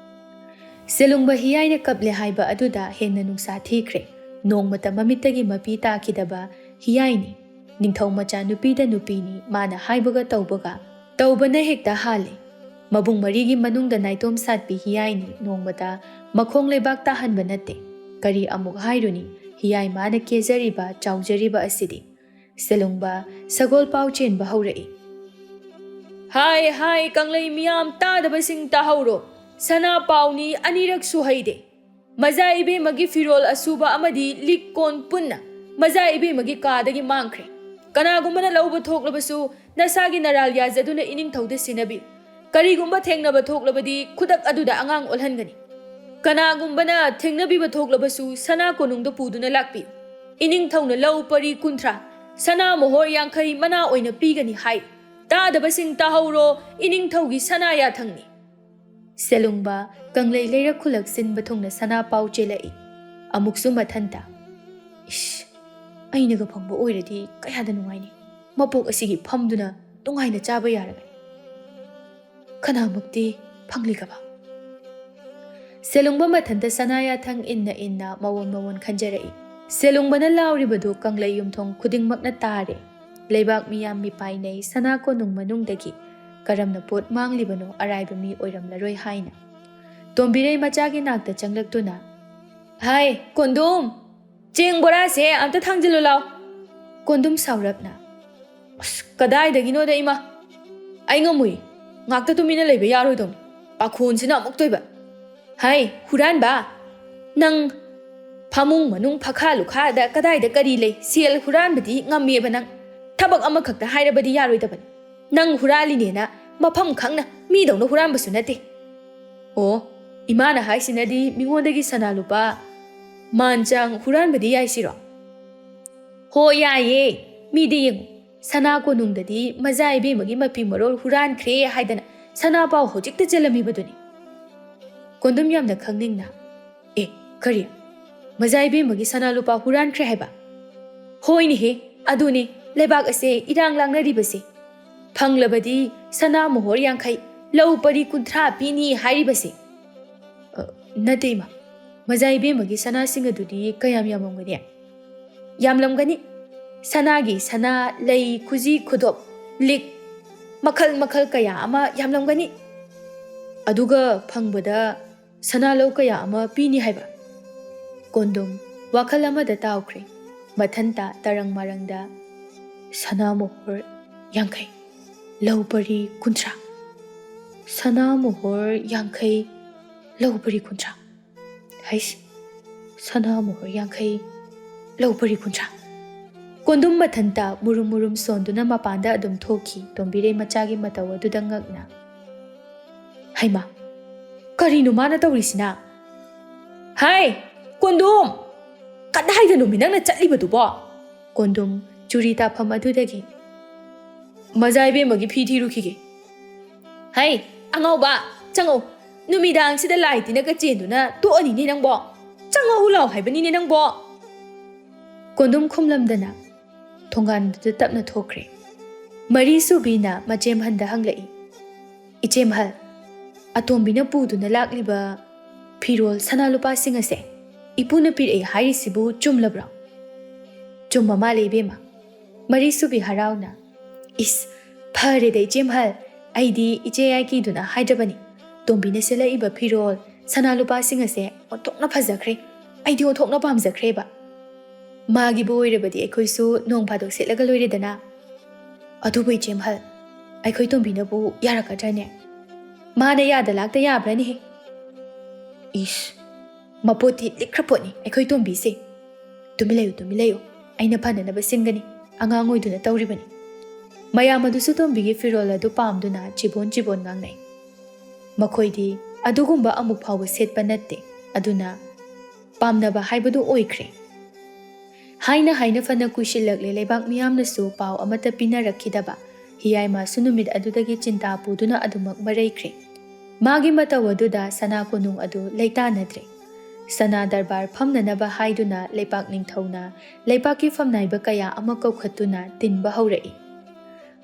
ꯁꯦꯂꯨꯡꯕ ꯍꯤꯌꯥꯏꯅ ꯀꯞꯂꯦ ꯍꯥꯏꯕ ꯑꯗꯨꯗ ꯍꯦꯟꯅ ꯅꯨꯡꯁꯥ ꯊꯤꯈ꯭ꯔꯦ꯫ ꯅꯣꯡꯃꯇ ꯃꯃꯤꯠꯇꯒꯤ ꯃꯄꯤ ꯇꯥꯈꯤꯗꯕ ꯍꯤꯌꯥꯏꯅꯤ꯫ ꯅꯤꯡꯊꯧ ꯃꯆꯥ ꯅꯨꯄꯤꯗ ꯅꯨꯄꯤꯅꯤ, ꯃꯥꯅ ꯍꯥꯏꯕꯒ ꯇꯧꯕꯒ꯫ ꯇꯧꯕꯅ ꯍꯦꯛꯇ ꯍꯥꯜꯂꯤ꯫ ꯃꯕꯨꯡ ꯃꯔꯤꯒꯤ ꯃꯅꯨꯡꯗ ꯅꯥꯏꯇꯣꯝ ꯁꯥꯠꯄꯤ ꯍꯤꯌꯥꯏꯅꯤ, ꯅꯣꯡꯃꯇ ꯃꯈꯣꯡ ꯂꯩꯕꯥꯛ ꯇꯥꯍꯟꯕ ꯅꯠꯇꯦ꯫ ꯀꯔꯤ ꯑꯃꯨꯛ ꯍꯥꯏꯔꯨꯅꯤ, ꯍꯤꯌꯥꯏ ꯃꯥꯅ ꯀꯦꯖꯔꯤꯕ, ꯆꯥꯎꯖꯔꯤꯕ ꯑꯁꯤꯗꯤ꯫ ꯁꯦꯂꯨꯡꯕ ꯁꯒꯣꯜ ꯄꯥꯎ ꯆꯦꯟꯕ ꯍꯧꯔꯛꯏ꯫ "ꯍꯥꯏ, ꯍꯥꯏ, ꯀꯪꯂꯩ ꯃꯤꯌꯥꯝ ꯇꯥꯗꯕꯁꯤꯡ ꯇꯥꯍꯧꯔꯣ꯫ ꯁꯅꯥ ꯄꯥꯎꯅꯤ, ꯑꯅꯤꯔꯛ ꯁꯨꯍꯩꯗꯦ꯫ ꯃꯖꯥ ꯏꯕꯦꯝꯃꯒꯤ ꯐꯤꯔꯣꯜ ꯑꯁꯨꯕ ꯑꯃꯗꯤ ꯂꯤꯛ ꯀꯣꯟ ꯄꯨꯟꯅ ꯃꯖꯥ ꯏꯕꯦꯝꯃꯒꯤ ꯀꯥꯗꯒꯤ ꯃꯥꯡꯈ꯭ꯔꯦ꯫ ꯀꯅꯥꯒꯨꯝꯕꯅ ꯂꯧꯕ ꯊꯣꯛꯂꯕꯁꯨ ꯅꯁꯥꯒꯤ ꯅꯔꯥꯜ ꯌꯥꯖꯗꯨꯅ ꯏꯅꯤꯡꯊꯧꯗ ꯁꯤꯟꯅꯕꯤꯌꯨ꯫ ꯀꯔꯤꯒꯨꯝꯕ ꯊꯦꯡꯅꯕ ꯊꯣꯛꯂꯕꯗꯤ ꯈꯨꯗꯛ ꯑꯗꯨꯗ ꯑꯉꯥꯡ ꯑꯣꯜꯍꯟꯒꯅꯤ꯫ ꯀꯅꯥꯒꯨꯝꯕꯅ ꯊꯦꯡꯅꯕꯤꯕ ꯊꯣꯛꯂꯕꯁꯨ ꯁꯅꯥ ꯀꯣꯅꯨꯡꯗ ꯄꯨꯗꯨꯅ ꯂꯥꯛꯄꯤꯌꯨ꯫ ꯏꯅꯤꯡꯊꯧꯅ ꯂꯧ ꯄꯔꯤ ꯀꯨꯟꯊ꯭ꯔꯥ, ꯁꯅꯥ ꯃꯣꯍꯣꯔ ꯌꯥꯡꯈꯩ ꯃꯅꯥ ꯑꯣꯏꯅ ꯄꯤꯒꯅꯤ ꯍꯥꯏ꯫ ꯇꯥꯗꯕꯁꯤꯡ ꯇꯥꯍꯧꯔꯣ, ꯏꯅꯤꯡꯊꯧꯒꯤ ꯁꯅꯥ ꯌꯥꯊꯪꯅꯤ꯫" ꯁꯦꯂꯨꯡꯕ ꯀꯪꯂꯩ ꯂꯩꯔꯛ ꯈꯨꯂꯛ ꯁꯤꯟꯕ ꯊꯨꯡꯅ ꯁꯅꯥ ꯄꯥꯎ ꯆꯦꯜꯂꯛꯏ꯫ ꯑꯃꯨꯛꯁꯨ ꯃꯊꯟꯇ, "ꯏꯁ, ꯑꯩꯅꯒ ꯐꯪꯕ ꯑꯣꯏꯔꯗꯤ ꯀꯌꯥꯗ ꯅꯨꯡꯉꯥꯏꯅꯤ꯫ ꯃꯄꯣꯛ ꯑꯁꯤꯒꯤ ꯐꯝꯗꯨꯅ ꯅꯨꯡꯉꯥꯏꯅ ꯆꯥꯕ ꯌꯥꯔꯕꯅꯤ꯫ ꯀꯅꯥꯃꯛꯇꯤ ꯐꯪꯂꯤꯒꯕ?" ꯁꯦꯂꯨꯡꯕ ꯃꯊꯟꯇ ꯁꯅꯥ ꯌꯥꯊꯪ ꯏꯟꯅ ꯏꯟꯅ ꯃꯋꯣꯟ ꯃꯋꯣꯟ ꯈꯟꯖꯔꯛꯏ꯫ ꯁꯦꯂꯨꯡꯕꯅ ꯂꯥꯎꯔꯤꯕꯗꯨ ꯀꯪꯂꯩ ꯌꯨꯝꯊꯣꯡ ꯈꯨꯗꯤꯡꯃꯛꯅ ꯇꯥꯔꯦ꯫ ꯂꯩꯕꯥꯛ ꯃꯤꯌꯥꯝ ꯃꯤꯄꯥꯏꯅꯩ ꯁꯅꯥ ꯀꯣꯅꯨꯡ ꯃꯅꯨꯡꯗꯒꯤ ꯀꯔꯝꯅ ꯄꯣꯠ ꯃꯥꯡꯂꯤꯕꯅꯣ ꯑꯔꯥꯏꯕ ꯃꯤ ꯑꯣꯏꯔꯝꯂꯔꯣꯏ ꯍꯥꯏꯅ꯫ ꯇꯣꯝꯕꯤꯔꯩ ꯃꯆꯥꯒꯤ ꯅꯥꯛꯇ ꯆꯪꯂꯛꯇꯨꯅ, "ꯍꯥꯏ, ꯀꯣꯟꯗꯨꯝ, ꯆꯦꯡ ꯕꯣꯔꯥꯁꯦ ꯑꯝꯇ ꯊꯥꯡꯖꯤꯜꯂꯨ ꯂꯥꯎ꯫" ꯀꯣꯟꯗꯨꯝ ꯁꯥꯎꯔꯞꯅ, "ꯑꯁ, ꯀꯗꯥꯏꯗꯒꯤꯅꯣꯗ ꯏꯃꯥ, ꯑꯩ ꯉꯝꯃꯨꯏ, ꯉꯥꯛꯇ ꯇꯨꯃꯤꯟꯅ ꯂꯩꯕ ꯌꯥꯔꯣꯏꯗꯧꯅꯤ, ꯄꯥꯈꯣꯟꯁꯤꯅ ꯑꯃꯨꯛꯇꯣꯏꯕ꯫ ꯍꯥꯏ, ꯍꯨꯔꯥꯟꯕ, ꯅꯪ ꯐꯃꯨꯡ ꯃꯅꯨꯡ ꯐꯈꯥ ꯂꯨꯈꯥꯗ ꯀꯗꯥꯏꯗ ꯀꯔꯤ ꯂꯩ? ꯁꯦꯜ ꯍꯨꯔꯥꯟꯕꯗꯤ ꯉꯝꯃꯦꯕ ꯅꯪ꯫ ꯊꯕꯛ ꯑꯃꯈꯛꯇ ꯍꯥꯏꯔꯕꯗꯤ ꯌꯥꯔꯣꯏꯗꯕꯅꯤ꯫ ꯅꯪ ꯍꯨꯔꯥꯜꯂꯤꯅꯦꯅ ꯃꯐꯝ ꯈꯪꯅ ꯃꯤꯗꯧꯅ ꯍꯨꯔꯥꯟꯕꯁꯨ ꯅꯠꯇꯦ꯫" "ꯑꯣ, ꯏꯃꯥꯅ ꯍꯥꯏꯁꯤꯅꯗꯤ ꯃꯤꯉꯣꯟꯗꯒꯤ ꯁꯅꯥ ꯂꯨꯄꯥ ꯃꯥꯟ ꯆꯥꯡ ꯍꯨꯔꯥꯟꯕꯗꯤ ꯌꯥꯏ ꯁꯤꯔꯣ?" "ꯍꯣ, ꯌꯥꯏꯌꯦ꯫ ꯃꯤꯗꯤ ꯌꯦꯡꯉꯨ, ꯁꯅꯥ ꯀꯣꯅꯨꯡꯗꯗꯤ ꯃꯖꯥ ꯏꯕꯦꯝꯃꯒꯤ ꯃꯄꯤ ꯃꯔꯣꯜ ꯍꯨꯔꯥꯟꯈ꯭ꯔꯦ ꯍꯥꯏꯗꯅ ꯁꯅꯥ ꯄꯥꯎ ꯍꯧꯖꯤꯛꯇ ꯆꯦꯜꯂꯝꯃꯤꯕꯗꯨꯅꯤ꯫" ꯀꯣꯟꯗꯨꯝ ꯌꯥꯝꯅ ꯈꯪꯅꯤꯡꯅ, "ꯑꯦ, ꯀꯔꯤ? ꯃꯖꯥ ꯏꯕꯦꯝꯃꯒꯤ ꯁꯅꯥ ꯂꯨꯄꯥ ꯍꯨꯔꯥꯟꯈ꯭ꯔꯦ ꯍꯥꯏꯕ?" "ꯍꯣꯏꯅꯦꯍꯦ, ꯑꯗꯨꯅꯦ ꯂꯩꯕꯥꯛ ꯑꯁꯦ ꯏꯔꯥꯡ ꯂꯥꯡꯅꯔꯤꯕꯁꯦ꯫ ꯐꯪꯂꯕꯗꯤ ꯁꯅꯥ ꯃꯣꯍꯣꯔ ꯌꯥꯡꯈꯩ, ꯂꯧ ꯄꯔꯤ ꯀꯨꯟꯊ꯭ꯔꯥ ꯄꯤꯅꯤ ꯍꯥꯏꯔꯤꯕꯁꯦ꯫" "ꯑ, ꯅꯠꯇꯦ ꯏꯃꯥ, ꯃꯖꯥ ꯏꯕꯦꯝꯃꯒꯤ ꯁꯅꯥꯁꯤꯡ ꯑꯗꯨꯗꯤ ꯀꯌꯥꯝ ꯌꯥꯝꯃꯝꯒꯅꯤ?" "ꯌꯥꯝꯂꯝꯒꯅꯤ꯫ ꯁꯅꯥꯒꯤ ꯁꯅꯥ, ꯂꯩ, ꯈꯨꯖꯤ, ꯈꯨꯗꯣꯞ, ꯂꯤꯛ, ꯃꯈꯜ ꯃꯈꯜ ꯀꯌꯥ ꯑꯃ ꯌꯥꯝꯂꯝꯒꯅꯤ꯫ ꯑꯗꯨꯒ ꯐꯪꯕꯗ ꯁꯅꯥ ꯂꯧ ꯀꯌꯥ ꯑꯃ ꯄꯤꯅꯤ ꯍꯥꯏꯕ?" ꯀꯣꯟꯗꯨꯝ ꯋꯥꯈꯜ ꯑꯃꯗ ꯇꯥꯎꯈ꯭ꯔꯦ꯫ ꯃꯊꯟꯇ ꯇꯔꯪ ꯃꯔꯪꯗ, "ꯁꯅꯥ ꯃꯣꯍꯣꯔ ꯌꯥꯡꯈꯩ, ꯂꯧ ꯄꯔꯤ ꯀꯨꯟꯊ꯭ꯔꯥ꯫ ꯁꯅꯥ ꯃꯣꯍꯣꯔ ꯌꯥꯡꯈꯩ, ꯂꯧ ꯄꯔꯤ ꯀꯨꯟꯊ꯭ꯔꯥ꯫ ꯍꯩꯁ, ꯁꯅꯥ ꯃꯣꯍꯣꯔ ꯌꯥꯡꯈꯩ, ꯂꯧ ꯄꯔꯤ ꯀꯨꯟꯊ꯭ꯔꯥ꯫" ꯀꯣꯟꯗꯨꯝ ꯃꯊꯟꯇ ꯃꯨꯔꯨꯝ ꯃꯨꯔꯨꯝ ꯁꯣꯟꯗꯨꯅ ꯃꯄꯥꯟꯗ ꯑꯗꯨꯝ ꯊꯣꯛꯈꯤ, ꯇꯣꯝꯕꯤꯔꯩ ꯃꯆꯥꯒꯤ ꯃꯇꯧ ꯑꯗꯨꯗ ꯉꯛꯅ꯫ "ꯍꯩꯃꯥ, ꯀꯔꯤꯅꯣ ꯃꯥꯅ ꯇꯧꯔꯤꯁꯤꯅ? ꯍꯥꯏ, ꯀꯣꯟꯗꯨꯝ! ꯀꯗꯥꯏꯗꯅꯣꯃꯤ ꯅꯪꯅ ꯆꯠꯂꯤꯕꯗꯨꯕꯣ?" ꯀꯣꯟꯗꯨꯝ ꯆꯨꯔꯤ ꯇꯥꯐꯝ ꯑꯗꯨꯗꯒꯤ, "ꯃꯖꯥ ꯏꯕꯦꯝꯃꯒꯤ ꯐꯤ ꯊꯤꯔꯨꯈꯤꯒꯦ꯫" "ꯍꯩ, ꯑꯉꯥꯎꯕ, ꯆꯪꯉꯧ꯫ ꯅꯨꯃꯤꯗꯥꯡꯁꯤꯗ ꯂꯥꯏ ꯇꯤꯟꯅꯒ ꯆꯦꯟꯗꯨꯅ ꯇꯣꯛꯑꯅꯤꯅꯦ ꯅꯪꯕꯣ꯫ ꯆꯪꯉꯛꯎ ꯂꯥꯎ ꯍꯥꯏꯕꯅꯤꯅꯦ ꯅꯪꯕꯣ꯫" ꯀꯣꯟꯗꯨꯝ ꯈꯨꯝꯂꯝꯗꯅ ꯊꯣꯡꯒꯥꯟꯗꯨꯗ ꯇꯞꯅ ꯊꯣꯛꯈ꯭ꯔꯦ꯫ ꯃꯔꯤꯁꯨꯕꯤꯅ ꯃꯆꯦꯝꯍꯟꯗ ꯍꯪꯂꯛꯏ, "ꯏꯆꯦꯝꯍꯜ, ꯑꯇꯣꯝꯕꯤꯅ ꯄꯨꯗꯨꯅ ꯂꯥꯛꯂꯤꯕ ꯐꯤꯔꯣꯜ ꯁꯅꯥ ꯂꯨꯄꯥꯁꯤꯡ ꯑꯁꯦ ꯏꯄꯨꯅ ꯄꯤꯔꯛꯏ ꯍꯥꯏꯔꯤꯁꯤꯕꯨ ꯆꯨꯝꯂꯕ꯭ꯔꯣ?" "ꯆꯨꯝꯕ ꯃꯥꯜꯂꯦ ꯏꯕꯦꯝꯃ꯫" ꯃꯔꯤꯁꯨꯕꯤ ꯍꯔꯥꯎꯅ, "ꯏꯁ, ꯐꯔꯦꯗ ꯏꯆꯦꯝꯍꯜ, ꯑꯩꯗꯤ ꯏꯆꯦ ꯌꯥꯏ ꯀꯤꯗꯨꯅ ꯍꯥꯏꯗ꯭ꯔꯕꯅꯤ꯫ ꯇꯣꯝꯕꯤꯅ ꯁꯦꯠꯂꯛꯏꯕ ꯐꯤꯔꯣꯜ, ꯁꯅꯥ ꯂꯨꯄꯥꯁꯤꯡ ꯑꯁꯦ ꯑꯣꯟꯊꯣꯛꯅ ꯐꯖꯈ꯭ꯔꯦ꯫ ꯑꯩꯗꯤ ꯑꯣꯟꯊꯣꯛꯅ ꯄꯥꯝꯖꯈ꯭ꯔꯦꯕ꯫ ꯃꯥꯒꯤꯕꯨ ꯑꯣꯏꯔꯕꯗꯤ ꯑꯩꯈꯣꯏꯁꯨ ꯅꯣꯡ ꯐꯥꯗꯣꯛ ꯁꯦꯠꯂꯒ ꯂꯣꯏꯔꯦꯗꯅ꯫" "ꯑꯗꯨꯕꯨ ꯏꯆꯦꯝꯍꯜ, ꯑꯩꯈꯣꯏ ꯇꯣꯝꯕꯤꯅꯕꯨ ꯌꯥꯔꯛꯀꯗ꯭ꯔꯅꯦ? ꯃꯥꯅ ꯌꯥꯗ ꯂꯥꯛꯇ ꯌꯥꯕ꯭ꯔꯅꯦꯍꯦ?" "ꯏꯁ, ꯃꯄꯣꯠꯇꯤ ꯂꯤꯛꯈ꯭ꯔ ꯄꯣꯠꯅꯤ ꯑꯩꯈꯣꯏ ꯇꯣꯝꯕꯤꯁꯦ꯫ ꯇꯨꯃꯤꯟ ꯂꯩꯌꯨ, ꯇꯨꯃꯤꯟ ꯂꯩꯌꯨ, ꯑꯩꯅ ꯐꯅꯅꯕ ꯁꯤꯟꯒꯅꯤ꯫ ꯑꯉꯥꯡ ꯑꯣꯏꯗꯨꯅ ꯇꯧꯔꯤꯕꯅꯤ꯫" ꯃꯌꯥꯝ ꯑꯗꯨꯁꯨ ꯇꯣꯝꯕꯤꯒꯤ ꯐꯤꯔꯣꯜ ꯑꯗꯨ ꯄꯥꯝꯗꯨꯅ ꯆꯤꯕꯣꯟ ꯆꯤꯕꯣꯟ ꯉꯥꯡꯅꯩ꯫ ꯃꯈꯣꯏꯗꯤ ꯑꯗꯨꯒꯨꯝꯕ ꯑꯃꯨꯛ ꯐꯥꯎꯕ ꯁꯦꯠꯄ ꯅꯠꯇꯦ, ꯑꯗꯨꯅ ꯄꯥꯝꯅꯕ ꯍꯥꯏꯕꯗꯨ ꯑꯣꯏꯈ꯭ꯔꯦ꯫ ꯍꯥꯏꯅ ꯍꯥꯏꯅ ꯐꯅ ꯀꯨꯏꯁꯤꯜꯂꯛꯂꯦ, ꯂꯩꯕꯥꯛ ꯃꯤꯌꯥꯝꯅꯁꯨ ꯄꯥꯎ ꯑꯃꯠꯇ ꯄꯤꯅꯔꯛꯈꯤꯗꯕ꯫ ꯍꯤꯌꯥꯏꯃꯥꯁꯨ ꯅꯨꯃꯤꯠ ꯑꯗꯨꯗꯒꯤ ꯆꯤꯟꯇꯥ ꯄꯨꯗꯨꯅ ꯑꯗꯨꯃꯛ ꯃꯔꯩꯈ꯭ꯔꯦ꯫ ꯃꯥꯒꯤ ꯃꯇꯧ ꯑꯗꯨꯗ ꯁꯅꯥ ꯀꯣꯅꯨꯡ ꯑꯗꯨ ꯂꯩꯇꯥꯅꯗ꯭ꯔꯦ꯫ ꯁꯅꯥ ꯗꯔꯕꯥꯔ ꯐꯝꯅꯅꯕ ꯍꯥꯏꯗꯨꯅ ꯂꯩꯄꯥꯛ ꯅꯤꯡꯊꯧꯅ ꯂꯩꯄꯥꯛꯀꯤ ꯐꯝꯅꯥꯏꯕ ꯀꯌꯥ ꯑꯃ ꯀꯧꯈꯠꯇꯨꯅ ꯇꯤꯟꯕ ꯍꯧꯔꯛꯏ꯫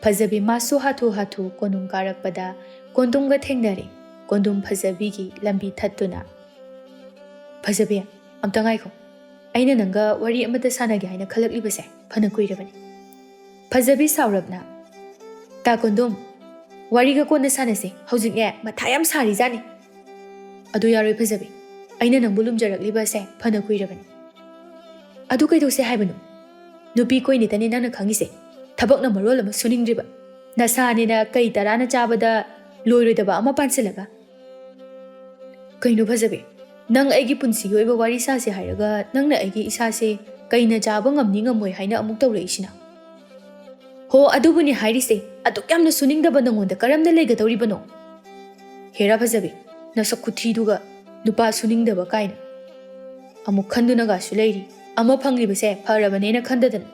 ꯐꯖꯕꯤ ꯃꯥꯁꯨ ꯍꯥꯊꯨ ꯍꯥꯊꯨ ꯀꯣꯅꯨꯡ ꯀꯥꯔꯛꯄꯗ ꯀꯣꯟꯗꯨꯝꯒ ꯊꯦꯡꯅꯔꯦ꯫ ꯀꯣꯟꯗꯨꯝ ꯐꯖꯕꯤꯒꯤ ꯂꯝꯕꯤ ꯊꯠꯇꯨꯅ, "ꯐꯖꯕꯤ, ꯑꯝꯇ ꯉꯥꯏꯈꯣ, ꯑꯩꯅ ꯅꯪꯒ ꯋꯥꯔꯤ ꯑꯃꯇ ꯁꯥꯟꯅꯒꯦ ꯍꯥꯏꯅ ꯈꯜꯂꯛꯂꯤꯕꯁꯦ ꯐꯅ ꯀꯨꯏꯔꯕꯅꯤ꯫" ꯐꯖꯕꯤ ꯁꯥꯎꯔꯞꯅ, "ꯇꯥ ꯀꯣꯟꯗꯨꯝ, ꯋꯥꯔꯤꯒ ꯀꯣꯟꯅ ꯁꯥꯟꯅꯁꯦ, ꯍꯧꯖꯤꯛꯅꯦ ꯃꯊꯥ ꯌꯥꯝ ꯁꯥꯔꯤꯖꯥꯠꯅꯤ꯫" "ꯑꯗꯨ ꯌꯥꯔꯣꯏ ꯐꯖꯕꯤ, ꯑꯩꯅ ꯅꯪꯕꯨ ꯂꯨꯝꯖꯔꯛꯂꯤꯕꯁꯦ ꯐꯅ ꯀꯨꯏꯔꯕꯅꯤ꯫" "ꯑꯗꯨ ꯀꯩꯗꯧꯁꯦ ꯍꯥꯏꯕꯅꯣ? ꯅꯨꯄꯤ ꯀꯣꯏꯅꯤꯇꯅꯤ ꯅꯪꯅ ꯈꯪꯉꯤꯁꯦ, ꯊꯕꯛꯅ ꯃꯔꯣꯜ ꯑꯃ ꯁꯨꯅꯤꯡꯗ꯭ꯔꯤꯕ꯫ ꯅꯁꯥꯅꯤꯅ ꯀꯩ ꯇꯔꯥꯅ ꯆꯥꯕꯗ ꯂꯣꯏꯔꯣꯏꯗꯕ ꯑꯃ ꯄꯥꯟꯁꯤꯜꯂꯒ꯫" "ꯀꯩꯅꯣ ꯐꯖꯕꯤ, ꯅꯪ ꯑꯩꯒꯤ ꯄꯨꯟꯁꯤꯒꯤ ꯑꯣꯏꯕ ꯋꯥꯔꯤ ꯁꯥꯁꯦ ꯍꯥꯏꯔꯒ ꯅꯪꯅ ꯑꯩꯒꯤ ꯏꯁꯥꯁꯦ ꯀꯩꯅ ꯆꯥꯕ ꯉꯝꯅꯤ ꯉꯝꯃꯣꯏ ꯍꯥꯏꯅ ꯑꯃꯨꯛ ꯇꯧꯔꯛꯏꯁꯤꯅ?" "ꯍꯣ, ꯑꯗꯨꯕꯨꯅꯤ ꯍꯥꯏꯔꯤꯁꯦ, ꯑꯗꯨꯛ ꯌꯥꯝꯅ ꯁꯨꯅꯤꯡꯗꯕ ꯅꯪꯉꯣꯟꯗ ꯀꯔꯝꯅ ꯂꯩꯒꯗꯧꯔꯤꯕꯅꯣ?" "ꯍꯦꯔꯥ ꯐꯖꯕꯤ, ꯅꯁꯛ ꯈꯨꯊꯤꯗꯨꯒ ꯅꯨꯄꯥ ꯁꯨꯅꯤꯡꯗꯕ ꯀꯥꯏꯅ꯫ ꯑꯃꯨꯛ ꯈꯟꯗꯨꯅꯒꯁꯨ ꯂꯩꯔꯤ, ꯑꯃ ꯐꯪꯂꯤꯕꯁꯦ ꯐꯔꯕꯅꯦꯅ ꯈꯟꯗꯗꯅ꯫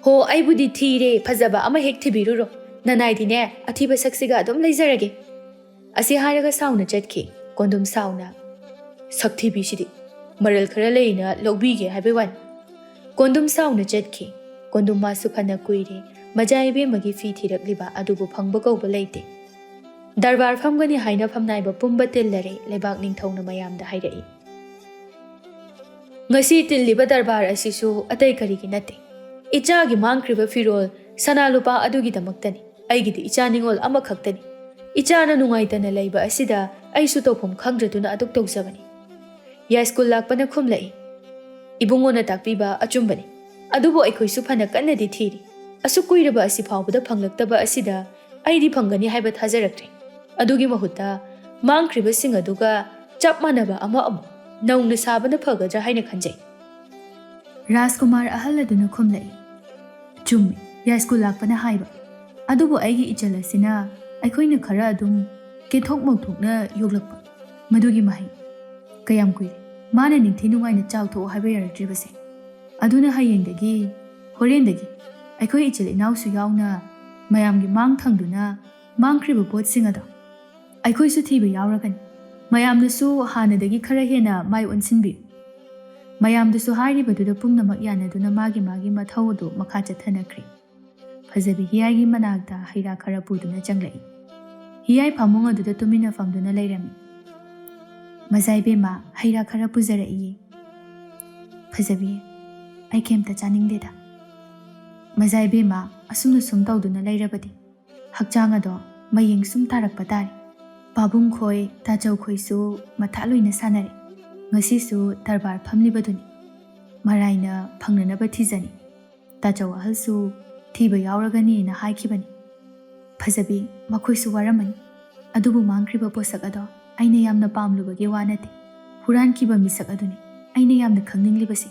ꯍꯣ, ꯑꯩꯕꯨꯗꯤ ꯊꯤꯔꯦ, ꯐꯖꯕ ꯑꯃ ꯍꯦꯛ ꯊꯤꯕꯤꯔꯨꯔꯣ, ꯅꯅꯥꯏꯗꯤꯅꯦ ꯑꯊꯤꯕ ꯁꯛꯁꯤꯒ ꯑꯗꯨꯝ ꯂꯩꯖꯔꯒꯦ꯫" ꯑꯁꯤ ꯍꯥꯏꯔꯒ ꯁꯥꯎꯅ ꯆꯠꯈꯤ꯫ ꯀꯣꯟꯗꯨꯝ ꯁꯥꯎꯅ, "ꯁꯛꯊꯤꯕꯤꯁꯤꯗꯤ ꯃꯔꯜ ꯈꯔ ꯂꯩꯅ ꯂꯧꯕꯤꯒꯦ ꯍꯥꯏꯕꯩ ꯋꯥꯅꯤ꯫" ꯀꯣꯟꯗꯨꯝ ꯁꯥꯎꯅ ꯆꯠꯈꯤ꯫ ꯀꯣꯟꯗꯨꯝ ꯃꯥꯁꯨ ꯐꯅ ꯀꯨꯏꯔꯦ ꯃꯖꯥ ꯏꯕꯦꯝꯃꯒꯤ ꯐꯤ ꯊꯤꯔꯛꯂꯤꯕ, ꯑꯗꯨꯕꯨ ꯐꯪꯕ ꯀꯧꯕ ꯂꯩꯇꯦ꯫ ꯗꯔꯕꯥꯔ ꯐꯝꯒꯅꯤ ꯍꯥꯏꯅ ꯐꯝꯅꯥꯏꯕ ꯄꯨꯝꯕ ꯇꯤꯜꯂꯔꯦ, ꯂꯩꯕꯥꯛ ꯅꯤꯡꯊꯧꯅ ꯃꯌꯥꯝꯗ ꯍꯥꯏꯔꯛꯏ꯫ "ꯉꯁꯤ ꯇꯤꯜꯂꯤꯕ ꯗꯔꯕꯥꯔ ꯑꯁꯤꯁꯨ ꯑꯇꯩ ꯀꯔꯤꯒꯤ ꯅꯠꯇꯦ, ꯏꯆꯥꯒꯤ ꯃꯥꯡꯈ꯭ꯔꯤꯕ ꯐꯤꯔꯣꯜ ꯁꯅꯥ ꯂꯨꯄꯥ ꯑꯗꯨꯒꯤꯗꯃꯛꯇꯅꯤ꯫ ꯑꯩꯒꯤꯗꯤ ꯏꯆꯥ ꯅꯤꯉꯣꯜ ꯑꯃꯈꯛꯇꯅꯤ꯫ ꯏꯆꯥꯅ ꯅꯨꯡꯉꯥꯏꯇꯅ ꯂꯩꯕ ꯑꯁꯤꯗ ꯑꯩꯁꯨ ꯇꯧꯐꯝ ꯈꯪꯗ꯭ꯔꯗꯨꯅ ꯑꯗꯨꯛ ꯇꯧꯖꯕꯅꯤ꯫" ꯌꯥꯏꯁ꯭ꯀꯨꯜ ꯂꯥꯛꯄꯅ ꯈꯨꯝꯂꯛꯏ, "ꯏꯕꯨꯡꯉꯣꯅ ꯇꯥꯛꯄꯤꯕ ꯑꯆꯨꯝꯕꯅꯤ꯫ ꯑꯗꯨꯕꯨ ꯑꯩꯈꯣꯏꯁꯨ ꯐꯅ ꯀꯟꯅꯗꯤ ꯊꯤꯔꯤ꯫ ꯑꯁꯨꯛ ꯀꯨꯏꯔꯕ ꯑꯁꯤ ꯐꯥꯎꯕꯗ ꯐꯪꯂꯛꯇꯕ ꯑꯁꯤꯗ ꯑꯩꯗꯤ ꯐꯪꯒꯅꯤ ꯍꯥꯏꯕ ꯊꯥꯖꯔꯛꯇ꯭ꯔꯦ꯫ ꯑꯗꯨꯒꯤ ꯃꯍꯨꯠꯇ ꯃꯥꯡꯈ꯭ꯔꯤꯕꯁꯤꯡ ꯑꯗꯨꯒ ꯆꯞ ꯃꯥꯟꯅꯕ ꯑꯃ ꯑꯃꯨꯛ ꯅꯧꯅ ꯁꯥꯕꯅ ꯐꯒꯗ꯭ꯔꯥ ꯍꯥꯏꯅ ꯈꯟꯖꯩ꯫" ꯔꯥꯖꯀꯨꯃꯥꯔ ꯑꯍꯜ ꯑꯗꯨꯅ ꯈꯨꯝꯂꯛꯏ, "ꯆꯨꯝꯃꯤ, ꯌꯥꯏꯁ꯭ꯀꯨꯜ ꯂꯥꯛꯄꯅ ꯍꯥꯏꯕ꯫ ꯑꯗꯨꯕꯨ ꯑꯩꯒꯤ ꯏꯆꯜ ꯑꯁꯤꯅ ꯑꯩꯈꯣꯏꯅ ꯈꯔ ꯑꯗꯨꯝ ꯀꯦꯊꯣꯛ ꯃꯧꯊꯣꯛꯅ ꯌꯣꯛꯂꯛꯄ, ꯃꯗꯨꯒꯤ ꯃꯍꯩ꯫ ꯀꯌꯥꯝ ꯀꯨꯏꯔꯦ ꯃꯥꯅ ꯅꯤꯡꯊꯤ ꯅꯨꯡꯉꯥꯏꯅ ꯆꯥꯎꯊꯣꯛꯑꯣ ꯍꯥꯏꯕ ꯌꯥꯔꯛꯇ꯭ꯔꯤꯕꯁꯦ?" ꯑꯗꯨꯅ ꯍꯌꯦꯡꯗꯒꯤ, ꯍꯣꯔꯦꯟꯗꯒꯤ ꯑꯩꯈꯣꯏ ꯏꯆꯤꯜ ꯏꯅꯥꯎꯁꯨ ꯌꯥꯎꯅ ꯃꯌꯥꯝꯒꯤ ꯃꯥꯡ ꯊꯪꯗꯨꯅ ꯃꯥꯡꯈ꯭ꯔꯤꯕ ꯄꯣꯠꯁꯤꯡ ꯑꯗꯣ ꯑꯩꯈꯣꯏꯁꯨ ꯊꯤꯕ ꯌꯥꯎꯔꯒꯅꯤ꯫ ꯃꯌꯥꯝꯅꯁꯨ ꯍꯥꯟꯅꯗꯒꯤ ꯈꯔ ꯍꯦꯟꯅ ꯃꯥꯏ ꯑꯣꯟꯁꯤꯟꯕꯤꯌꯨ꯫ ꯃꯌꯥꯝꯗꯨꯁꯨ ꯍꯥꯏꯔꯤꯕꯗꯨꯗ ꯄꯨꯝꯅꯃꯛ ꯌꯥꯅꯗꯨꯅ ꯃꯥꯒꯤ ꯃꯥꯒꯤ ꯃꯊꯧ ꯑꯗꯨ ꯃꯈꯥ ꯆꯠꯊꯅꯈ꯭ꯔꯦ꯫ ꯐꯖꯕꯤ ꯍꯤꯌꯥꯏꯒꯤ ꯃꯅꯥꯛꯇ ꯍꯩ ꯔꯥ ꯈꯔ ꯄꯨꯗꯨꯅ ꯆꯪꯂꯛꯏ꯫ ꯍꯤꯌꯥꯏ ꯐꯃꯨꯡ ꯑꯗꯨꯗ ꯇꯨꯃꯤꯟꯅ ꯐꯝꯗꯨꯅ ꯂꯩꯔꯝꯃꯤ꯫ "ꯃꯖꯥ ꯏꯕꯦꯝꯃ, ꯍꯩ ꯔꯥ ꯈꯔ ꯄꯨꯖꯔꯛꯏꯌꯦ꯫" "ꯐꯖꯕꯤ, ꯑꯩ ꯀꯩꯝꯇ ꯆꯥꯅꯤꯡꯗꯦꯗ꯫" "ꯃꯖꯥ ꯏꯕꯦꯝꯃ, ꯑꯁꯨꯝꯅ ꯁꯨꯝ ꯇꯧꯗꯨꯅ ꯂꯩꯔꯕꯗꯤ ꯍꯛꯆꯥꯡ ꯑꯗꯣ ꯃꯌꯦꯡ ꯁꯨꯝ ꯇꯥꯔꯛꯄ ꯇꯥꯔꯦ꯫ ꯄꯥꯕꯨꯡ ꯈꯣꯏ, ꯇꯥꯆꯧ ꯈꯣꯏꯁꯨ ꯃꯊꯥ ꯂꯣꯏꯅ ꯁꯥꯟꯅꯔꯦ꯫ ꯉꯁꯤꯁꯨ ꯗꯔꯕꯥꯔ ꯐꯝꯂꯤꯕꯗꯨꯅꯤ꯫ ꯃꯔꯥꯏꯅ ꯐꯪꯅꯅꯕ ꯊꯤꯖꯅꯤ꯫ ꯇꯥꯆꯧ ꯑꯍꯜꯁꯨ ꯊꯤꯕ ꯌꯥꯎꯔꯒꯅꯤꯅ ꯍꯥꯏꯈꯤꯕꯅꯤ꯫" "ꯐꯖꯕꯤ, ꯃꯈꯣꯏꯁꯨ ꯋꯥꯔꯝꯃꯅꯤ꯫ ꯑꯗꯨꯕꯨ ꯃꯥꯡꯈ꯭ꯔꯤꯕ ꯄꯣꯠꯁꯛ ꯑꯗꯣ ꯑꯩꯅ ꯌꯥꯝꯅ ꯄꯥꯝꯂꯨꯕꯒꯤ ꯋꯥ ꯅꯠꯇꯦ꯫ ꯍꯨꯔꯥꯟꯈꯤꯕ ꯃꯤꯁꯛ ꯑꯗꯨꯅꯤ ꯑꯩꯅ ꯌꯥꯝꯅ ꯈꯪꯅꯤꯡꯂꯤꯕꯁꯤ꯫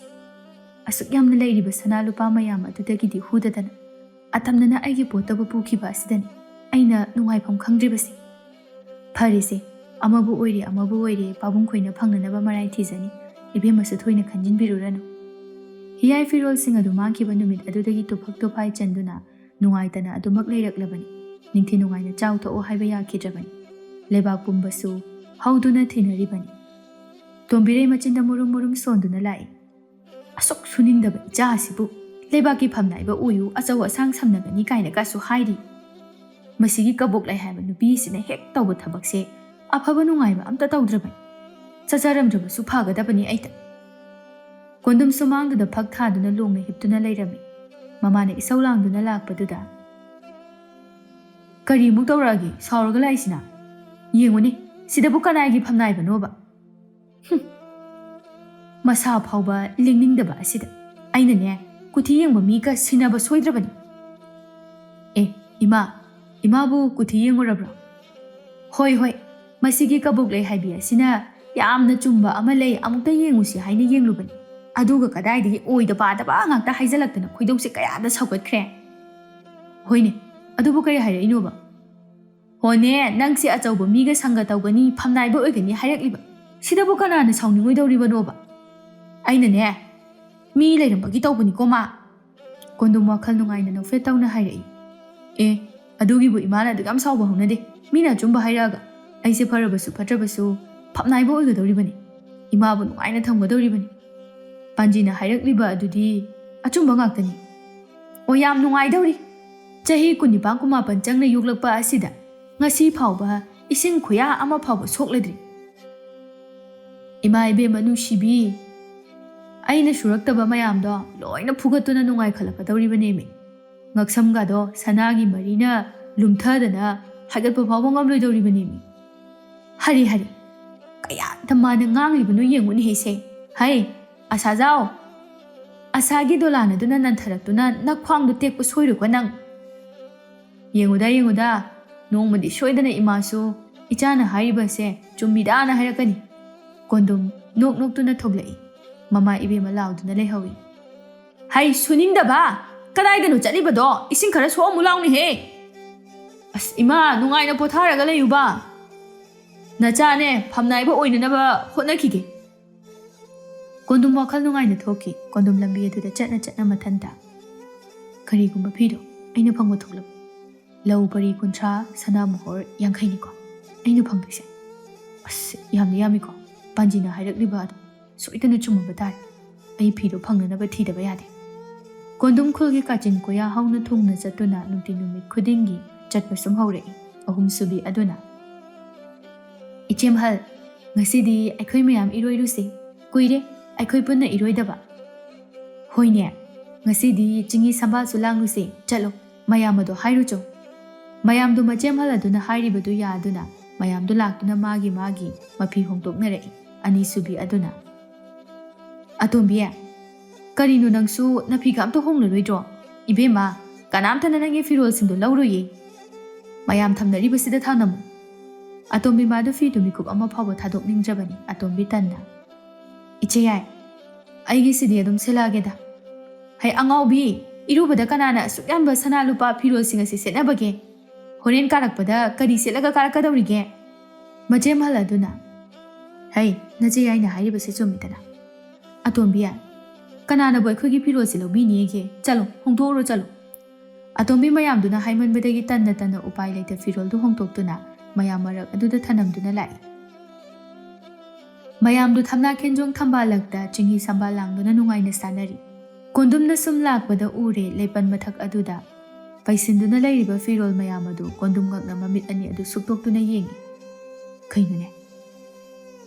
ꯑꯁꯨꯛ ꯌꯥꯝꯅ ꯂꯩꯔꯤꯕ ꯁꯅꯥ ꯂꯨꯄꯥ ꯃꯌꯥꯝ ꯑꯗꯨꯗꯒꯤꯗꯤ ꯍꯨꯗꯗꯅ ꯑꯇꯝꯅꯅ ꯑꯩꯒꯤ ꯄꯣꯠꯇꯕꯨ ꯄꯨꯈꯤꯕ ꯑꯁꯤꯗꯅꯤ ꯑꯩꯅ ꯅꯨꯡꯉꯥꯏꯐꯝ ꯈꯪꯗ꯭ꯔꯤꯕꯁꯤ꯫ ꯐꯔꯦꯁꯦ, ꯑꯃꯕꯨ ꯑꯣꯏꯔꯦ ꯑꯃꯕꯨ ꯑꯣꯏꯔꯦ, ꯄꯥꯕꯨꯡ ꯈꯣꯏꯅ ꯐꯪꯅꯅꯕ ꯃꯔꯥꯏ ꯊꯤꯖꯅꯤ꯫ ꯏꯕꯦꯝꯃꯁꯨ ꯊꯣꯏꯅ ꯈꯟꯖꯤꯟꯕꯤꯔꯨꯔꯅꯨ꯫" ꯍꯤꯌꯥꯏ ꯐꯤꯔꯣꯜꯁꯤꯡ ꯑꯗꯨ ꯃꯥꯡꯈꯤꯕ ꯅꯨꯃꯤꯠ ꯑꯗꯨꯗꯒꯤ ꯇꯨꯐꯛ ꯇꯨꯐꯥꯏ ꯆꯟꯗꯨꯅ ꯅꯨꯡꯉꯥꯏꯇꯅ ꯑꯗꯨꯃꯛ ꯂꯩꯔꯛꯂꯕꯅꯤ꯫ ꯅꯤꯡꯊꯤ ꯅꯨꯡꯉꯥꯏꯅ ꯆꯥꯎ ꯊꯛꯑꯣ ꯍꯥꯏꯕ ꯌꯥꯈꯤꯗ꯭ꯔꯕꯅꯤ꯫ ꯂꯩꯕꯥꯛ ꯄꯨꯝꯕꯁꯨ ꯍꯧꯗꯨꯅ ꯊꯤꯅꯔꯤꯕꯅꯤ꯫ ꯇꯣꯝꯕꯤꯔꯩ ꯃꯆꯤꯟꯗ ꯃꯨꯔꯨꯝ ꯃꯨꯔꯨꯝ ꯁꯣꯟꯗꯨꯅ ꯂꯥꯛꯏ꯫ "ꯑꯁꯨꯛ ꯁꯨꯅꯤꯡꯗꯕ ꯏꯆꯥ ꯑꯁꯤꯕꯨ ꯂꯩꯕꯥꯛꯀꯤ ꯐꯝꯅꯥꯏꯕ ꯑꯣꯏꯌꯨ, ꯑꯆꯧ ꯑꯁꯥꯡ ꯁꯝꯅꯒꯅꯤ ꯀꯥꯏꯅꯒꯁꯨ ꯍꯥꯏꯔꯤ꯫ ꯃꯁꯤꯒꯤ ꯀꯕꯣꯛ ꯂꯩ ꯍꯥꯏꯕ ꯅꯨꯄꯤ ꯑꯁꯤꯅ ꯍꯦꯛ ꯇꯧꯕ ꯊꯕꯛꯁꯦ ꯑꯐꯕ ꯅꯨꯡꯉꯥꯏꯕ ꯑꯝꯇ ꯇꯧꯗ꯭ꯔꯕꯅꯤ꯫ ꯆꯠꯆꯔꯝꯗ꯭ꯔꯕꯁꯨ ꯐꯒꯗꯕꯅꯤ ꯑꯩꯗ꯫" ꯀꯣꯟꯗꯨꯝ ꯁꯨꯃꯥꯡꯗꯨꯗ ꯐꯛ ꯊꯥꯗꯨꯅ ꯂꯣꯡꯅ ꯍꯤꯞꯇꯨꯅ ꯂꯩꯔꯝꯃꯤ꯫ ꯃꯃꯥꯅ ꯏꯁꯧ ꯂꯥꯡꯗꯨꯅ ꯂꯥꯛꯄꯗꯨꯗ, "ꯀꯔꯤꯃꯨꯛ ꯇꯧꯔꯛꯑꯒꯦ ꯁꯥꯎꯔꯒ ꯂꯥꯛꯏꯁꯤꯅ? ꯌꯦꯡꯉꯨꯅꯦ, ꯁꯤꯗꯕꯨ ꯀꯅꯥꯒꯤ ꯐꯝꯅꯥꯏꯕꯅꯣꯕ? ꯍꯨꯝ, ꯃꯁꯥ ꯐꯥꯎꯕ ꯂꯦꯡꯅꯤꯡꯗꯕ ꯑꯁꯤꯗ꯫ ꯑꯩꯅꯅꯦ, ꯀꯨꯊꯤ ꯌꯦꯡꯕ ꯃꯤꯒ ꯁꯤꯟꯅꯕ ꯁꯣꯏꯗ꯭ꯔꯕꯅꯤ꯫" "ꯑꯦ, ꯏꯃꯥ, ꯏꯃꯥꯕꯨ ꯀꯨꯊꯤ ꯌꯦꯡꯉꯨꯔꯕ꯭ꯔꯣ?" "ꯍꯣꯏ, ꯍꯣꯏ, ꯃꯁꯤꯒꯤ ꯀꯕꯣꯛ ꯂꯩ ꯍꯥꯏꯕꯤ ꯑꯁꯤꯅ ꯌꯥꯝꯅ ꯆꯨꯝꯕ ꯑꯃ ꯂꯩ, ꯑꯃꯨꯛꯇ ꯌꯦꯡꯉꯨꯁꯤ ꯍꯥꯏꯅ ꯌꯦꯡꯂꯨꯕꯅꯤ꯫ ꯑꯗꯨꯒ ꯀꯗꯥꯏꯗꯒꯤ ꯑꯣꯏꯗ ꯄꯥꯗꯕ ꯉꯥꯛꯇ ꯍꯥꯏꯖꯜꯂꯛꯇꯅ ꯈꯣꯏꯗꯧꯁꯦ ꯀꯌꯥꯗ ꯁꯥꯎꯒꯠꯈ꯭ꯔꯦ꯫" "ꯍꯣꯏꯅꯦ, ꯑꯗꯨꯕꯨ ꯀꯔꯤ ꯍꯥꯏꯔꯛꯏꯅꯣꯕ?" "ꯍꯣꯅꯦ, ꯅꯪꯁꯦ ꯑꯆꯧꯕ ꯃꯤꯒ ꯁꯪꯒ ꯇꯧꯒꯅꯤ, ꯐꯝꯅꯥꯏꯕ ꯑꯣꯏꯒꯅꯤ ꯍꯥꯏꯔꯛꯂꯤꯕ꯫ ꯁꯤꯗꯕꯨ ꯀꯅꯥꯅ ꯁꯥꯎꯅꯤꯡꯉꯣꯏꯗꯧꯔꯤꯕꯅꯣꯕ?" "ꯑꯩꯅꯅꯦ, ꯃꯤ ꯂꯩꯔꯝꯕꯒꯤ ꯇꯧꯕꯅꯤꯀꯣ ꯃꯥ꯫ ꯀꯣꯟꯗꯨꯝ ꯋꯥꯈꯜ ꯅꯨꯡꯉꯥꯏꯅ ꯅꯣꯛꯐꯦꯠ ꯇꯧꯅ ꯍꯥꯏꯔꯛꯏ꯫ ꯑꯦ, ꯑꯗꯨꯒꯤꯕꯨ ꯏꯃꯥꯅ ꯑꯗꯨꯛ ꯌꯥꯝ ꯁꯥꯎꯕ ꯍꯧꯅꯗꯦ꯫ ꯃꯤꯅ ꯑꯆꯨꯝꯕ ꯍꯥꯏꯔꯛꯑꯒ ꯑꯩꯁꯦ ꯐꯔꯕꯁꯨ ꯐꯠꯇ꯭ꯔꯕꯁꯨ ꯐꯝꯅꯥꯏꯕ ꯑꯣꯏꯒꯗꯧꯔꯤꯕꯅꯤ꯫ ꯏꯃꯥꯕꯨ ꯅꯨꯡꯉꯥꯏꯅ ꯊꯝꯒꯗꯧꯔꯤꯕꯅꯤ꯫ ꯄꯥꯟꯖꯤꯅ ꯍꯥꯏꯔꯛꯂꯤꯕ ꯑꯗꯨꯗꯤ ꯑꯆꯨꯝꯕ ꯉꯥꯛꯇꯅꯤ꯫ ꯑꯣ, ꯌꯥꯝ ꯅꯨꯡꯉꯥꯏꯗꯧꯔꯤ꯫ ꯆꯍꯤ ꯀꯨꯟꯅꯤꯄꯥꯟ ꯀꯨꯟꯃꯥꯄꯟ ꯆꯪꯅ ꯌꯣꯛꯂꯛꯄ ꯑꯁꯤꯗ ꯉꯁꯤ ꯐꯥꯎꯕ ꯏꯁꯤꯡ ꯈꯨꯌꯥ ꯑꯃ ꯐꯥꯎꯕ ꯁꯣꯛꯂꯗ꯭ꯔꯤ꯫ ꯏꯃꯥ ꯏꯕꯦꯝꯃ ꯅꯨꯡꯁꯤꯕꯤ, ꯑꯩꯅ ꯁꯨꯔꯛꯇꯕ ꯃꯌꯥꯝꯗꯣ ꯂꯣꯏꯅ ꯐꯨꯒꯠꯇꯨꯅ ꯅꯨꯡꯉꯥꯏꯈꯠꯂꯛꯀꯗꯧꯔꯤꯕꯅꯦꯃꯤ꯫ ꯉꯛꯁꯝꯒꯗꯣ ꯁꯅꯥꯒꯤ ꯃꯔꯤꯅ ꯂꯨꯝꯊꯗꯅ ꯍꯥꯏꯒꯠꯄ ꯐꯥꯎꯕ ꯉꯝꯂꯣꯏꯗꯧꯔꯤꯕꯅꯦꯃꯤ꯫ ꯍꯔꯤ ꯍꯔꯤ, ꯀꯌꯥ ꯇꯝꯃꯥꯅ ꯉꯥꯡꯂꯤꯕꯅꯣ ꯌꯦꯡꯉꯨꯅꯦꯍꯦꯁꯦ꯫ ꯍꯩ, ꯑꯁꯥꯖꯥꯎ! ꯑꯁꯥꯒꯤ ꯗꯣꯂꯥꯟ ꯑꯗꯨꯅ ꯅꯟꯊꯔꯛꯇꯨꯅ ꯅꯈ꯭ꯋꯥꯡꯗꯣ ꯇꯦꯛꯄ ꯁꯣꯏꯔꯣꯏꯀꯣ ꯅꯪ꯫ ꯌꯦꯡꯉꯨꯗ, ꯌꯦꯡꯉꯨꯗ, ꯅꯣꯡꯃꯗꯤ ꯁꯣꯏꯗꯅ ꯏꯃꯥꯁꯨ ꯏꯆꯥꯅ ꯍꯥꯏꯔꯤꯕꯁꯦ ꯆꯨꯝꯃꯤꯗꯥꯅ ꯍꯥꯏꯔꯛꯀꯅꯤ꯫ ꯀꯣꯟꯗꯨꯝ ꯅꯣꯛ ꯅꯣꯛꯇꯨꯅ ꯊꯣꯛꯂꯛꯏ꯫ ꯃꯃꯥ ꯏꯕꯦꯝꯃ ꯂꯥꯎꯗꯨꯅ ꯂꯩꯍꯧꯏ꯫ ꯍꯩ, ꯁꯨꯅꯤꯡꯗꯕ! ꯀꯗꯥꯏꯗꯅꯣ ꯆꯠꯂꯤꯕꯗꯣ? ꯏꯁꯤꯡ ꯈꯔ ꯁꯣꯛꯑꯝꯃꯨ ꯂꯥꯎꯅꯦꯍꯦ! ꯑꯁ, ꯏꯃꯥ, ꯅꯨꯡꯉꯥꯏꯅ ꯄꯣꯊꯥꯔꯒ ꯂꯩꯌꯨꯕ꯫ ꯅꯆꯥꯅꯦ, ꯐꯝꯅꯥꯏꯕ ꯑꯣꯏꯅꯅꯕ ꯍꯣꯠꯅꯈꯤꯒꯦ꯫ ꯀꯣꯟꯗꯨꯝ ꯋꯥꯈꯜ ꯅꯨꯡꯉꯥꯏꯅ ꯊꯣꯛꯈꯤ꯫ ꯀꯣꯟꯗꯨꯝ ꯂꯝꯕꯤ ꯑꯗꯨꯗ ꯆꯠꯅ ꯆꯠꯅ ꯃꯊꯟꯇ, "ꯀꯔꯤꯒꯨꯝꯕ ꯐꯤꯗꯣ ꯑꯩꯅ ꯐꯪꯕ ꯊꯣꯛꯂꯕ, ꯂꯧ ꯄꯔꯤ ꯀꯨꯟꯊ꯭ꯔꯥ, ꯁꯅꯥ ꯃꯣꯍꯣꯔ ꯌꯥꯡꯈꯩꯅꯤꯀꯣ ꯑꯩꯅ ꯐꯪꯗꯣꯏꯁꯦ꯫ ꯑꯁ, ꯌꯥꯝꯗꯤ ꯌꯥꯝꯃꯤꯀꯣ꯫ ꯄꯥꯟꯖꯤꯅ ꯍꯥꯏꯔꯛꯂꯤꯕ ꯑꯗꯣ ꯁꯣꯏꯗꯅ ꯆꯨꯝꯃꯝꯕ ꯇꯥꯔꯦ꯫ ꯑꯩ ꯐꯤꯗꯣ ꯐꯪꯅꯅꯕ ꯊꯤꯗꯕ ꯌꯥꯗꯦ"꯫ ꯀꯣꯟꯗꯨꯝ ꯈꯨꯜꯒꯤ ꯀꯥꯆꯤꯟ ꯀꯣꯌꯥ ꯍꯧꯅ ꯊꯨꯡꯅ ꯆꯠꯇꯨꯅ ꯅꯨꯡꯇꯤ ꯅꯨꯃꯤꯠ ꯈꯨꯗꯤꯡꯒꯤ ꯆꯠꯄ ꯁꯨꯝ ꯍꯧꯔꯛꯏ꯫ ꯑꯍꯨꯝꯁꯨꯕꯤ ꯑꯗꯨꯅ, "ꯏꯆꯦꯝꯍꯜ, ꯉꯁꯤꯗꯤ ꯑꯩꯈꯣꯏ ꯃꯌꯥꯝ ꯏꯔꯣꯏꯔꯨꯁꯦ꯫ ꯀꯨꯏꯔꯦ ꯑꯩꯈꯣꯏ ꯄꯨꯟꯅ ꯏꯔꯣꯏꯗꯕ꯫" "ꯍꯣꯏꯅꯦ, ꯉꯁꯤꯗꯤ ꯆꯤꯡꯍꯤ ꯁꯝꯕꯥꯜꯁꯨ ꯂꯥꯡꯂꯨꯁꯦ꯫ ꯆꯠꯂꯣ, ꯃꯌꯥꯝ ꯑꯗꯣ ꯍꯥꯏꯔꯨꯆꯣ꯫" ꯃꯌꯥꯝꯗꯨ ꯃꯆꯦꯝꯍꯜ ꯑꯗꯨꯅ ꯍꯥꯏꯔꯤꯕꯗꯨ ꯌꯥꯗꯨꯅ ꯃꯌꯥꯝꯗꯨ ꯂꯥꯛꯇꯨꯅ ꯃꯥꯒꯤ ꯃꯥꯒꯤ ꯃꯐꯤ ꯍꯣꯡꯗꯣꯛꯅꯔꯛꯏ꯫ ꯑꯅꯤꯁꯨꯕꯤ ꯑꯗꯨꯅ, "ꯑꯇꯣꯝꯕꯤ, ꯀꯔꯤꯅꯣ ꯅꯪꯁꯨ ꯅꯐꯤꯒ ꯑꯝꯇ ꯍꯣꯡꯂꯔꯣꯏꯗ꯭ꯔꯣ? ꯏꯕꯦꯝꯃ, ꯀꯅꯥꯝꯇꯅ ꯅꯪꯒꯤ ꯐꯤꯔꯣꯜꯁꯤꯡꯗꯣ ꯂꯧꯔꯣꯏꯌꯦ꯫ ꯃꯌꯥꯝ ꯊꯝꯅꯔꯤꯕꯁꯤꯗ ꯊꯝꯂꯝꯃꯨ꯫" ꯑꯇꯣꯝꯕꯤ ꯃꯥꯗꯨ ꯐꯤꯗꯨ ꯃꯤꯀꯨꯞ ꯑꯃ ꯐꯥꯎꯕ ꯊꯥꯗꯣꯛꯅꯤꯡꯗ꯭ꯔꯕꯅꯤ꯫ ꯑꯇꯣꯝꯕꯤ ꯇꯟꯅ, "ꯏꯆꯦ ꯌꯥꯏ, ꯑꯩꯒꯤꯁꯤꯗꯤ ꯑꯗꯨꯝ ꯁꯦꯠꯂꯛꯑꯒꯦꯗ꯫ ꯍꯩ ꯑꯉꯥꯎꯕꯤ, ꯏꯔꯨꯕꯗ ꯀꯅꯥꯅ ꯑꯁꯨꯛ ꯌꯥꯝꯕ ꯁꯅꯥ ꯂꯨꯄꯥ ꯐꯤꯔꯣꯜꯁꯤꯡ ꯑꯁꯤ ꯁꯦꯠꯅꯕꯒꯦ? ꯍꯣꯔꯦꯟ ꯀꯥꯔꯛꯄꯗ ꯀꯔꯤ ꯁꯦꯠꯂꯒ ꯀꯥꯔꯛꯀꯗꯧꯔꯤꯒꯦ?" ꯃꯆꯦꯝꯍꯜ ꯑꯗꯨꯅ, "ꯍꯩ, ꯅꯆꯦ ꯌꯥꯏꯅ ꯍꯥꯏꯔꯤꯕꯁꯤ ꯆꯨꯝꯃꯤꯗꯅ꯫ ꯑꯇꯣꯝꯕꯤ ꯌꯥꯏ, "ꯀꯅꯥꯅꯕꯨ ꯑꯩꯈꯣꯏꯒꯤ ꯐꯤꯔꯣꯜꯁꯤ ꯂꯧꯕꯤꯅꯤꯒꯦ? ꯆꯠꯂꯣ, ꯍꯣꯡꯗꯣꯛꯎꯔꯣ, ꯆꯠꯂꯣ!" ꯑꯇꯣꯝꯕꯤ ꯃꯌꯥꯝꯗꯨꯅ ꯍꯥꯏꯃꯟꯕꯗꯒꯤ ꯇꯟꯅ ꯇꯟꯅ ꯎꯄꯥꯏ ꯂꯩꯇ ꯐꯤꯔꯣꯜꯗꯨ ꯍꯣꯡꯗꯣꯛꯇꯨꯅ ꯃꯌꯥꯝ ꯃꯔꯛ ꯑꯗꯨꯗ ꯊꯅꯝꯗꯨꯅ ꯂꯥꯛꯏ꯫ ꯃꯌꯥꯝꯗꯨ ꯊꯝꯅꯥ ꯈꯦꯟꯖꯣꯡ ꯊꯝꯕꯥꯜ ꯂꯛꯇ ꯆꯤꯡꯍꯤ ꯁꯝꯕꯥꯜ ꯂꯥꯡꯗꯨꯅ ꯅꯨꯡꯉꯥꯏꯅ ꯁꯥꯟꯅꯔꯤ꯫ ꯀꯣꯟꯗꯨꯝꯅ ꯁꯨꯝ ꯂꯥꯛꯄꯗ ꯎꯔꯦ ꯂꯩꯄꯟ ꯃꯊꯛ ꯑꯗꯨꯗ ꯄꯩꯁꯤꯟꯗꯨꯅ ꯂꯩꯔꯤꯕ ꯐꯤꯔꯣꯜ ꯃꯌꯥꯝ ꯑꯗꯨ ꯀꯣꯟꯗꯨꯝ ꯉꯛꯅ ꯃꯃꯤꯠ ꯑꯅꯤ ꯑꯗꯨ ꯁꯨꯛꯇꯣꯛꯇꯨꯅ ꯌꯦꯡꯏ꯫ "ꯀꯩꯅꯣꯅꯦ?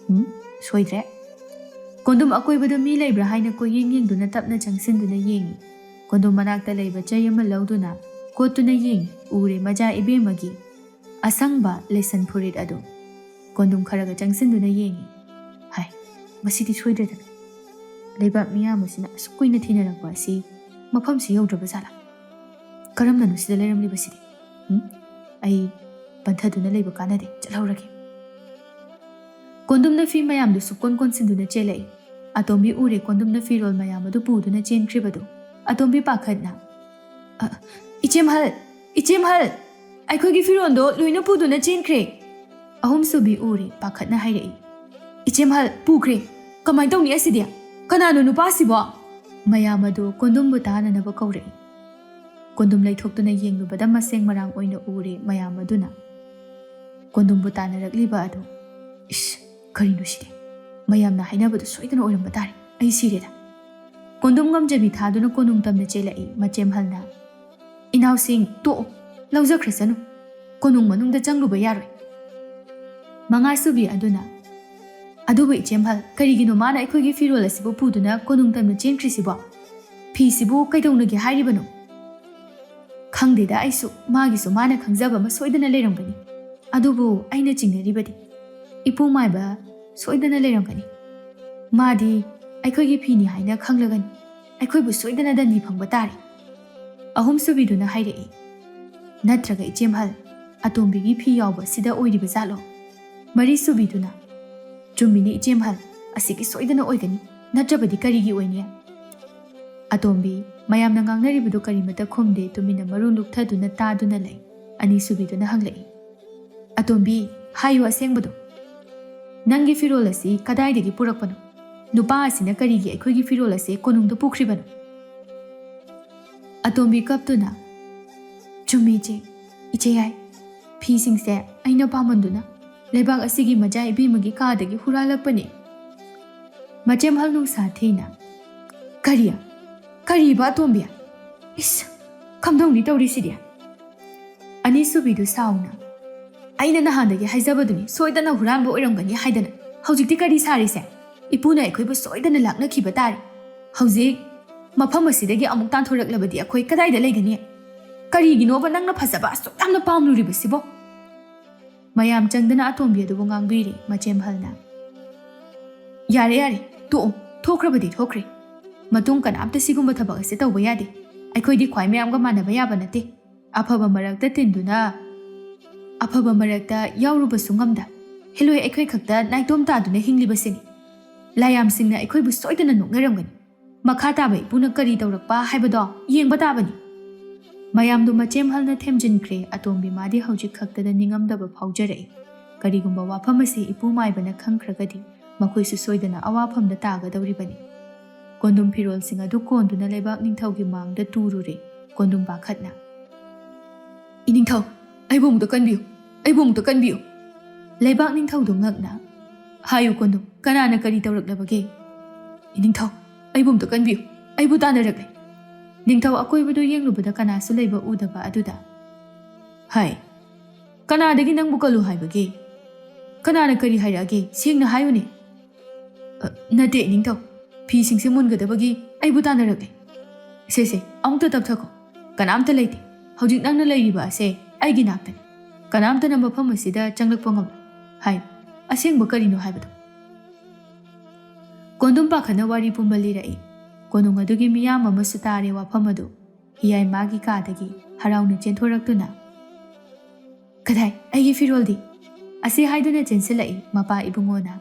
ꯎꯝ? ꯁꯣꯏꯗ꯭ꯔꯦ?" ꯀꯣꯟꯗꯨꯝ ꯑꯀꯣꯏꯕꯗ ꯃꯤ ꯂꯩꯕ꯭ꯔꯥ ꯍꯥꯏꯅ ꯀꯣꯏꯌꯦꯡ ꯌꯦꯡꯗꯨꯅ ꯇꯞꯅ ꯆꯪꯁꯤꯟꯗꯨꯅ ꯌꯦꯡꯏ꯫ ꯀꯣꯟꯗꯨꯝ ꯃꯅꯥꯛꯇ ꯂꯩꯕ ꯆꯩ ꯑꯃ ꯂꯧꯗꯨꯅ ꯀꯣꯠꯇꯨꯅ ꯌꯦꯡꯏ꯫ ꯎꯔꯦ ꯃꯆꯥ ꯏꯕꯦꯝꯃꯒꯤ ꯑꯁꯪꯕ ꯂꯩꯁꯟ ꯐꯨꯔꯤꯠ ꯑꯗꯨ꯫ ꯀꯣꯟꯗꯨꯝ ꯈꯔꯒ ꯆꯪꯁꯤꯟꯗꯨꯅ ꯌꯦꯡꯏ꯫ "ꯍꯥꯏ, ꯃꯁꯤꯗꯤ ꯁꯣꯏꯗ꯭ꯔꯦꯗꯅ꯫ ꯂꯩꯕꯥꯛ ꯃꯤꯌꯥꯝ ꯑꯁꯤꯅ ꯑꯁꯨꯛ ꯀꯨꯏꯅ ꯊꯤꯅꯔꯛꯄ ꯑꯁꯤ ꯃꯐꯝꯁꯤ ꯌꯧꯗ꯭ꯔꯕ ꯖꯥꯠꯂꯥ? ꯀꯔꯝꯅꯅꯣ ꯁꯤꯗ ꯂꯩꯔꯝꯂꯤꯕꯁꯤꯗꯤ? ꯎꯝ? ꯑꯩ ꯄꯟꯊꯗꯨꯅ ꯂꯩꯕ ꯀꯥꯟꯅꯗꯦ, ꯆꯠꯍꯧꯔꯒꯦ꯫" ꯀꯣꯟꯗꯨꯝꯅ ꯐꯤ ꯃꯌꯥꯝꯗꯨ ꯁꯨꯛꯀꯣꯟ ꯀꯣꯟꯁꯤꯟꯗꯨꯅ ꯆꯦꯜꯂꯛꯏ꯫ ꯑꯇꯣꯝꯕꯤ ꯎꯔꯦ ꯀꯣꯟꯗꯨꯝꯅ ꯐꯤꯔꯣꯜ ꯃꯌꯥꯝ ꯑꯗꯨ ꯄꯨꯗꯨꯅ ꯆꯦꯟꯈ꯭ꯔꯤꯕꯗꯨ꯫ ꯑꯇꯣꯝꯕꯤ ꯄꯥꯈꯠꯅ, "ꯑ, ꯏꯆꯦꯝꯍꯜ! ꯏꯆꯦꯝꯍꯜ! ꯑꯩꯈꯣꯏꯒꯤ ꯐꯤꯔꯣꯜꯗꯣ ꯂꯣꯏꯅ ꯄꯨꯗꯨꯅ ꯆꯦꯟꯈ꯭ꯔꯦ!" ꯑꯍꯨꯝꯁꯨꯕꯤ ꯎꯔꯦ ꯄꯥꯈꯠꯅ ꯍꯥꯏꯔꯛꯏ꯫ "ꯏꯆꯦꯝꯍꯜ, ꯄꯨꯈ꯭ꯔꯦ! ꯀꯃꯥꯏ ꯇꯧꯅꯤ ꯑꯁꯤꯗꯤ? ꯀꯅꯥꯅꯣ ꯅꯨꯄꯥꯁꯤꯕꯣ?" ꯃꯌꯥꯝ ꯑꯗꯨ ꯀꯣꯟꯗꯨꯝꯕꯨ ꯇꯥꯅꯅꯕ ꯀꯧꯔꯛꯏ꯫ ꯀꯣꯟꯗꯨꯝ ꯂꯩꯊꯣꯛꯇꯨꯅ ꯌꯦꯡꯂꯨꯕꯗ ꯃꯁꯦꯡ ꯃꯔꯥꯡ ꯑꯣꯏꯅ ꯎꯔꯦ ꯃꯌꯥꯝ ꯑꯗꯨꯅ꯫ ꯀꯣꯟꯗꯨꯝꯕꯨ ꯇꯥꯟꯅꯔꯛꯂꯤꯕ ꯑꯗꯨ꯫ "ꯏꯁ, ꯀꯔꯤꯅꯣ ꯁꯤꯗꯤ? ꯃꯌꯥꯝꯅ ꯍꯥꯏꯅꯕꯗꯨ ꯁꯣꯏꯗꯅ ꯑꯣꯏꯔꯝꯕ ꯇꯥꯔꯦ꯫ ꯑꯩ ꯁꯤꯔꯦꯗ!" ꯀꯣꯟꯗꯨꯝ ꯉꯝꯖꯕꯤ ꯊꯥꯗꯨꯅ ꯀꯣꯅꯨꯡ ꯇꯝꯅ ꯆꯦꯜꯂꯛꯏ꯫ ꯃꯆꯦꯝꯍꯜꯅ, "ꯏꯅꯥꯎꯁꯤꯡ, ꯇꯣꯛꯑꯣ, ꯂꯧꯖꯈ꯭ꯔꯁꯅꯨ꯫ ꯀꯣꯅꯨꯡ ꯃꯅꯨꯡꯗ ꯆꯪꯂꯨꯕ ꯌꯥꯔꯣꯏ꯫" ꯃꯉꯥꯁꯨꯕꯤ ꯑꯗꯨꯅ, "ꯑꯗꯨꯕꯨ ꯏꯆꯦꯝꯍꯜ, ꯀꯔꯤꯒꯤꯅꯣ ꯃꯥꯅ ꯑꯩꯈꯣꯏꯒꯤ ꯐꯤꯔꯣꯜ ꯑꯁꯤꯕꯨ ꯄꯨꯗꯨꯅ ꯀꯣꯅꯨꯡ ꯇꯝꯅ ꯆꯦꯟꯈ꯭ꯔꯤꯁꯤꯕꯣ? ꯐꯤꯁꯤꯕꯨ ꯀꯩꯗꯧꯅꯒꯦ ꯍꯥꯏꯔꯤꯕꯅꯣ?" "ꯈꯪꯗꯦꯗ ꯑꯩꯁꯨ, ꯃꯥꯒꯤꯁꯨ ꯃꯥꯅ ꯈꯪꯖꯕ ꯑꯃ ꯁꯣꯏꯗꯅ ꯂꯩꯔꯝꯒꯅꯤ꯫ ꯑꯗꯨꯕꯨ ꯑꯩꯅ ꯆꯤꯡꯅꯔꯤꯕꯗꯤ ꯏꯄꯨ ꯃꯥꯏꯕ ꯁꯣꯏꯗꯅ ꯂꯩꯔꯝꯒꯅꯤ꯫ ꯃꯥꯗꯤ ꯑꯩꯈꯣꯏꯒꯤ ꯐꯤꯅꯤ ꯍꯥꯏꯅ ꯈꯪꯂꯒꯅꯤ ꯑꯩꯈꯣꯏꯕꯨ ꯁꯣꯏꯗꯅ ꯗꯟꯗꯤ ꯐꯪꯕ ꯇꯥꯔꯦ꯫" ꯑꯍꯨꯝꯁꯨꯕꯤꯗꯨꯅ ꯍꯥꯏꯔꯛꯏ, "ꯅꯠꯇ꯭ꯔꯒ ꯏꯆꯦꯝꯍꯜ, ꯑꯇꯣꯝꯕꯤꯒꯤ ꯐꯤ ꯌꯥꯎꯕ ꯁꯤꯗ ꯑꯣꯏꯔꯤꯕ ꯖꯥꯠꯂꯣ?" ꯃꯔꯤꯁꯨꯕꯤꯗꯨꯅ, "ꯆꯨꯝꯃꯤꯅꯦ ꯏꯆꯦꯝꯍꯜ, ꯑꯁꯤꯒꯤ ꯁꯣꯏꯗꯅ ꯑꯣꯏꯒꯅꯤ, ꯅꯠꯇ꯭ꯔꯕꯗꯤ ꯀꯔꯤꯒꯤ ꯑꯣꯏꯅꯤ?" ꯑꯇꯣꯝꯕꯤ ꯃꯌꯥꯝꯅ ꯉꯥꯡꯅꯔꯤꯕꯗꯨ ꯀꯔꯤꯃꯠꯇ ꯈꯨꯝꯗꯦ, ꯇꯨꯃꯤꯟꯅ ꯃꯔꯨ ꯂꯨꯛꯊꯗꯨꯅ ꯇꯥꯗꯨꯅ ꯂꯩ꯫ ꯑꯅꯤꯁꯨꯕꯤꯗꯨꯅ ꯍꯪꯂꯛꯏ, "ꯑꯇꯣꯝꯕꯤ, ꯍꯥꯏꯌꯨ ꯑꯁꯦꯡꯕꯗꯣ꯫ ꯅꯪꯒꯤ ꯐꯤꯔꯣꯜ ꯑꯁꯤ ꯀꯗꯥꯏꯗꯒꯤ ꯄꯨꯔꯛꯄꯅꯣ? ꯅꯨꯄꯥ ꯑꯁꯤꯅ ꯀꯔꯤꯒꯤ ꯑꯩꯈꯣꯏꯒꯤ ꯐꯤꯔꯣꯜ ꯑꯁꯦ ꯀꯣꯅꯨꯡꯗ ꯄꯨꯈ꯭ꯔꯤꯕꯅꯣ? ꯑꯇꯣꯝꯕꯤ ꯀꯞꯇꯨꯅ, "ꯆꯨꯝꯃꯤ ꯏꯆꯦ, ꯏꯆꯦ ꯌꯥꯏ꯫ ꯐꯤꯁꯤꯡꯁꯦ ꯑꯩꯅ ꯄꯥꯝꯃꯟꯗꯨꯅ ꯂꯩꯕꯥꯛ ꯑꯁꯤꯒꯤ ꯃꯆꯥ ꯏꯕꯦꯝꯃꯒꯤ ꯀꯥꯗꯒꯤ ꯍꯨꯔꯥꯜꯂꯛꯄꯅꯤ꯫" ꯃꯆꯦꯝꯍꯜ ꯅꯨꯡꯁꯥ ꯊꯤꯅ, "ꯀꯔꯤ? ꯀꯔꯤꯕ ꯑꯇꯣꯝꯕꯤ? ꯏꯁ, ꯀꯝꯗꯧꯅꯤ ꯇꯧꯔꯤꯁꯤꯗꯤ?" ꯑꯅꯤꯁꯨꯕꯤꯗꯨ ꯁꯥꯎꯅ, "ꯑꯩꯅ ꯅꯍꯥꯟꯗꯒꯤ ꯍꯥꯏꯖꯕꯗꯨꯅꯤ, ꯁꯣꯏꯗꯅ ꯍꯨꯔꯥꯟꯕ ꯑꯣꯏꯔꯝꯒꯅꯤ ꯍꯥꯏꯗꯅ꯫ ꯍꯧꯖꯤꯛꯇꯤ ꯀꯔꯤ ꯁꯥꯔꯤꯁꯦ? ꯏꯄꯨꯅ ꯑꯩꯈꯣꯏꯕꯨ ꯁꯣꯏꯗꯅ ꯂꯥꯛꯅꯈꯤꯕ ꯇꯥꯔꯦ꯫ ꯍꯧꯖꯤꯛ ꯃꯐꯝ ꯑꯁꯤꯗꯒꯤ ꯑꯃꯨꯛ ꯇꯥꯟꯊꯣꯔꯛꯂꯕꯗꯤ ꯑꯩꯈꯣꯏ ꯀꯗꯥꯏꯗ ꯂꯩꯒꯅꯤ? ꯀꯔꯤꯒꯤꯅꯣꯕ ꯅꯪꯅ ꯐꯖꯕ ꯑꯁꯨꯛ ꯌꯥꯝꯅ ꯄꯥꯝꯂꯨꯔꯤꯕꯁꯤꯕꯣ?" ꯃꯌꯥꯝ ꯆꯪꯗꯅ ꯑꯇꯣꯝꯕꯤ ꯑꯗꯨꯕꯨ ꯉꯥꯡꯕꯤꯔꯦ ꯃꯆꯦꯝꯍꯜꯅ꯫ "ꯌꯥꯔꯦ, ꯌꯥꯔꯦ, ꯇꯣꯛꯑꯣ꯫ ꯊꯣꯛꯈ꯭ꯔꯕꯗꯤ ꯊꯣꯛꯈ꯭ꯔꯦ꯫ ꯃꯇꯨꯡ ꯀꯅꯥꯝꯇ ꯁꯤꯒꯨꯝꯕ ꯊꯕꯛ ꯑꯁꯤ ꯇꯧꯕ ꯌꯥꯗꯦ꯫ ꯑꯩꯈꯣꯏꯗꯤ ꯈ꯭ꯋꯥꯏ ꯃꯌꯥꯝꯒ ꯃꯥꯟꯅꯕ ꯌꯥꯕ ꯅꯠꯇꯦ꯫ ꯑꯐꯕ ꯃꯔꯛꯇ ꯇꯤꯟꯗꯨꯅ ꯑꯐꯕ ꯃꯔꯛꯇ ꯌꯥꯎꯔꯨꯕꯁꯨ ꯉꯝꯗ ꯍꯦꯂꯣꯏ ꯑꯩꯈꯣꯏ ꯈꯛꯇ ꯅꯥꯏꯇꯣꯝ ꯇꯥꯗꯨꯅ ꯍꯤꯡꯂꯤꯕꯁꯤꯅꯤ꯫ ꯂꯥꯏꯌꯥꯝꯁꯤꯡꯅ ꯑꯩꯈꯣꯏꯕꯨ ꯁꯣꯏꯗꯅ ꯅꯣꯛꯅꯔꯝꯒꯅꯤ꯫ ꯃꯈꯥ ꯇꯥꯕ ꯏꯄꯨꯅ ꯀꯔꯤ ꯇꯧꯔꯛꯄ ꯍꯥꯏꯕꯗꯣ ꯌꯦꯡꯕ ꯇꯥꯕꯅꯤ꯫" ꯃꯌꯥꯝꯗꯨ ꯃꯆꯦꯝꯍꯜꯅ ꯊꯦꯝꯖꯤꯟꯈ꯭ꯔꯦ꯫ ꯑꯇꯣꯝꯕꯤ ꯃꯥꯗꯤ ꯍꯧꯖꯤꯛ ꯈꯛꯇꯗ ꯅꯤꯡꯉꯝꯗꯕ ꯐꯥꯎꯖꯔꯛꯏ꯫ ꯀꯔꯤꯒꯨꯝꯕ ꯋꯥꯐꯝ ꯑꯁꯤ ꯏꯄꯨ ꯃꯥꯏꯕꯅ ꯈꯪꯈ꯭ꯔꯒꯗꯤ ꯃꯈꯣꯏꯁꯨ ꯁꯣꯏꯗꯅ ꯑꯋꯥꯐꯝꯗ ꯇꯥꯒꯗꯧꯔꯤꯕꯅꯤ꯫ ꯀꯣꯟꯗꯨꯝ ꯐꯤꯔꯣꯜꯁꯤꯡ ꯑꯗꯨ ꯀꯣꯟꯗꯨꯅ ꯂꯩꯕꯥꯛ ꯅꯤꯡꯊꯧꯒꯤ ꯃꯥꯡꯗ ꯇꯨꯔꯨꯔꯦ꯫ ꯀꯣꯟꯗꯨꯝ ꯄꯥꯈꯠꯅ, "ꯏꯅꯤꯡꯊꯧ, ꯑꯩꯕꯨ ꯑꯃꯨꯛꯇ ꯀꯟꯕꯤꯌꯨ, ꯑꯩꯕꯨ ꯑꯃꯨꯛꯇ ꯀꯟꯕꯤꯌꯨ꯫" ꯂꯩꯕꯥꯛ ꯅꯤꯡꯊꯧꯗꯨ ꯉꯛꯅ, "ꯍꯥꯏꯌꯨ ꯀꯣꯟꯗꯨꯝ, ꯀꯅꯥꯅ ꯀꯔꯤ ꯇꯧꯔꯛꯂꯕꯒꯦ?" "ꯏꯅꯤꯡꯊꯧ, ꯑꯩꯕꯨ ꯑꯃꯨꯛꯇ ꯀꯟꯕꯤꯌꯨ, ꯑꯩꯕꯨ ꯇꯥꯟꯅꯔꯛꯂꯦ꯫" ꯅꯤꯡꯊꯧ ꯑꯀꯣꯏꯕꯗꯨ ꯌꯦꯡꯂꯨꯕꯗ ꯀꯅꯥꯁꯨ ꯂꯩꯕ ꯎꯗꯕ ꯑꯗꯨꯗ, "ꯍꯥꯏ, ꯀꯅꯥꯗꯒꯤ ꯅꯪꯕꯨ ꯀꯜꯂꯨ ꯍꯥꯏꯕꯒꯦ? ꯀꯅꯥꯅ ꯀꯔꯤ ꯍꯥꯏꯔꯛꯑꯒꯦ? ꯁꯦꯡꯅ ꯍꯥꯏꯌꯨꯅꯦ꯫" "ꯑ, ꯅꯠꯇꯦ, ꯏꯅꯤꯡꯊꯧ꯫ ꯐꯤꯁꯤꯡꯁꯦ ꯃꯨꯟꯒꯗꯕꯒꯤ ꯑꯩꯕꯨ ꯇꯥꯟꯅꯔꯛꯂꯦ꯫" "ꯁꯦ, ꯁꯦ, ꯑꯃꯨꯛꯇ ꯇꯞꯊꯈꯣ꯫ ꯀꯅꯥꯝꯇ ꯂꯩꯇꯦ꯫ ꯍꯧꯖꯤꯛ ꯅꯪꯅ ꯂꯩꯔꯤꯕ ꯑꯁꯦ ꯑꯩꯒꯤ ꯅꯥꯛꯇꯅꯤ꯫ ꯀꯅꯥꯝꯇꯅ ꯃꯐꯝ ꯑꯁꯤꯗ ꯆꯪꯂꯛꯄ ꯉꯝꯂꯣꯏ꯫ ꯍꯥꯏ, ꯑꯁꯦꯡꯕ ꯀꯔꯤꯅꯣ ꯍꯥꯏꯕꯗꯣ꯫" ꯀꯣꯟꯗꯨꯝ ꯄꯥꯈꯠꯅ ꯋꯥꯔꯤ ꯄꯨꯝꯕ ꯂꯤꯔꯛꯏ꯫ ꯀꯣꯅꯨꯡ ꯑꯗꯨꯒꯤ ꯃꯤꯌꯥꯝ ꯑꯃꯁꯨ ꯇꯥꯔꯦ ꯋꯥꯐꯝ ꯑꯗꯨ꯫ ꯍꯤꯌꯥꯏ ꯃꯥꯒꯤ ꯀꯥꯗꯒꯤ ꯍꯔꯥꯎꯅ ꯆꯦꯟꯊꯣꯔꯛꯇꯨꯅ, "ꯀꯗꯥꯏ? ꯑꯩꯒꯤ ꯐꯤꯔꯣꯜꯗꯤ?" ꯑꯁꯤ ꯍꯥꯏꯗꯨꯅ ꯆꯦꯟꯁꯤꯜꯂꯛꯏ ꯃꯄꯥ ꯏꯕꯨꯡꯉꯣꯅ꯫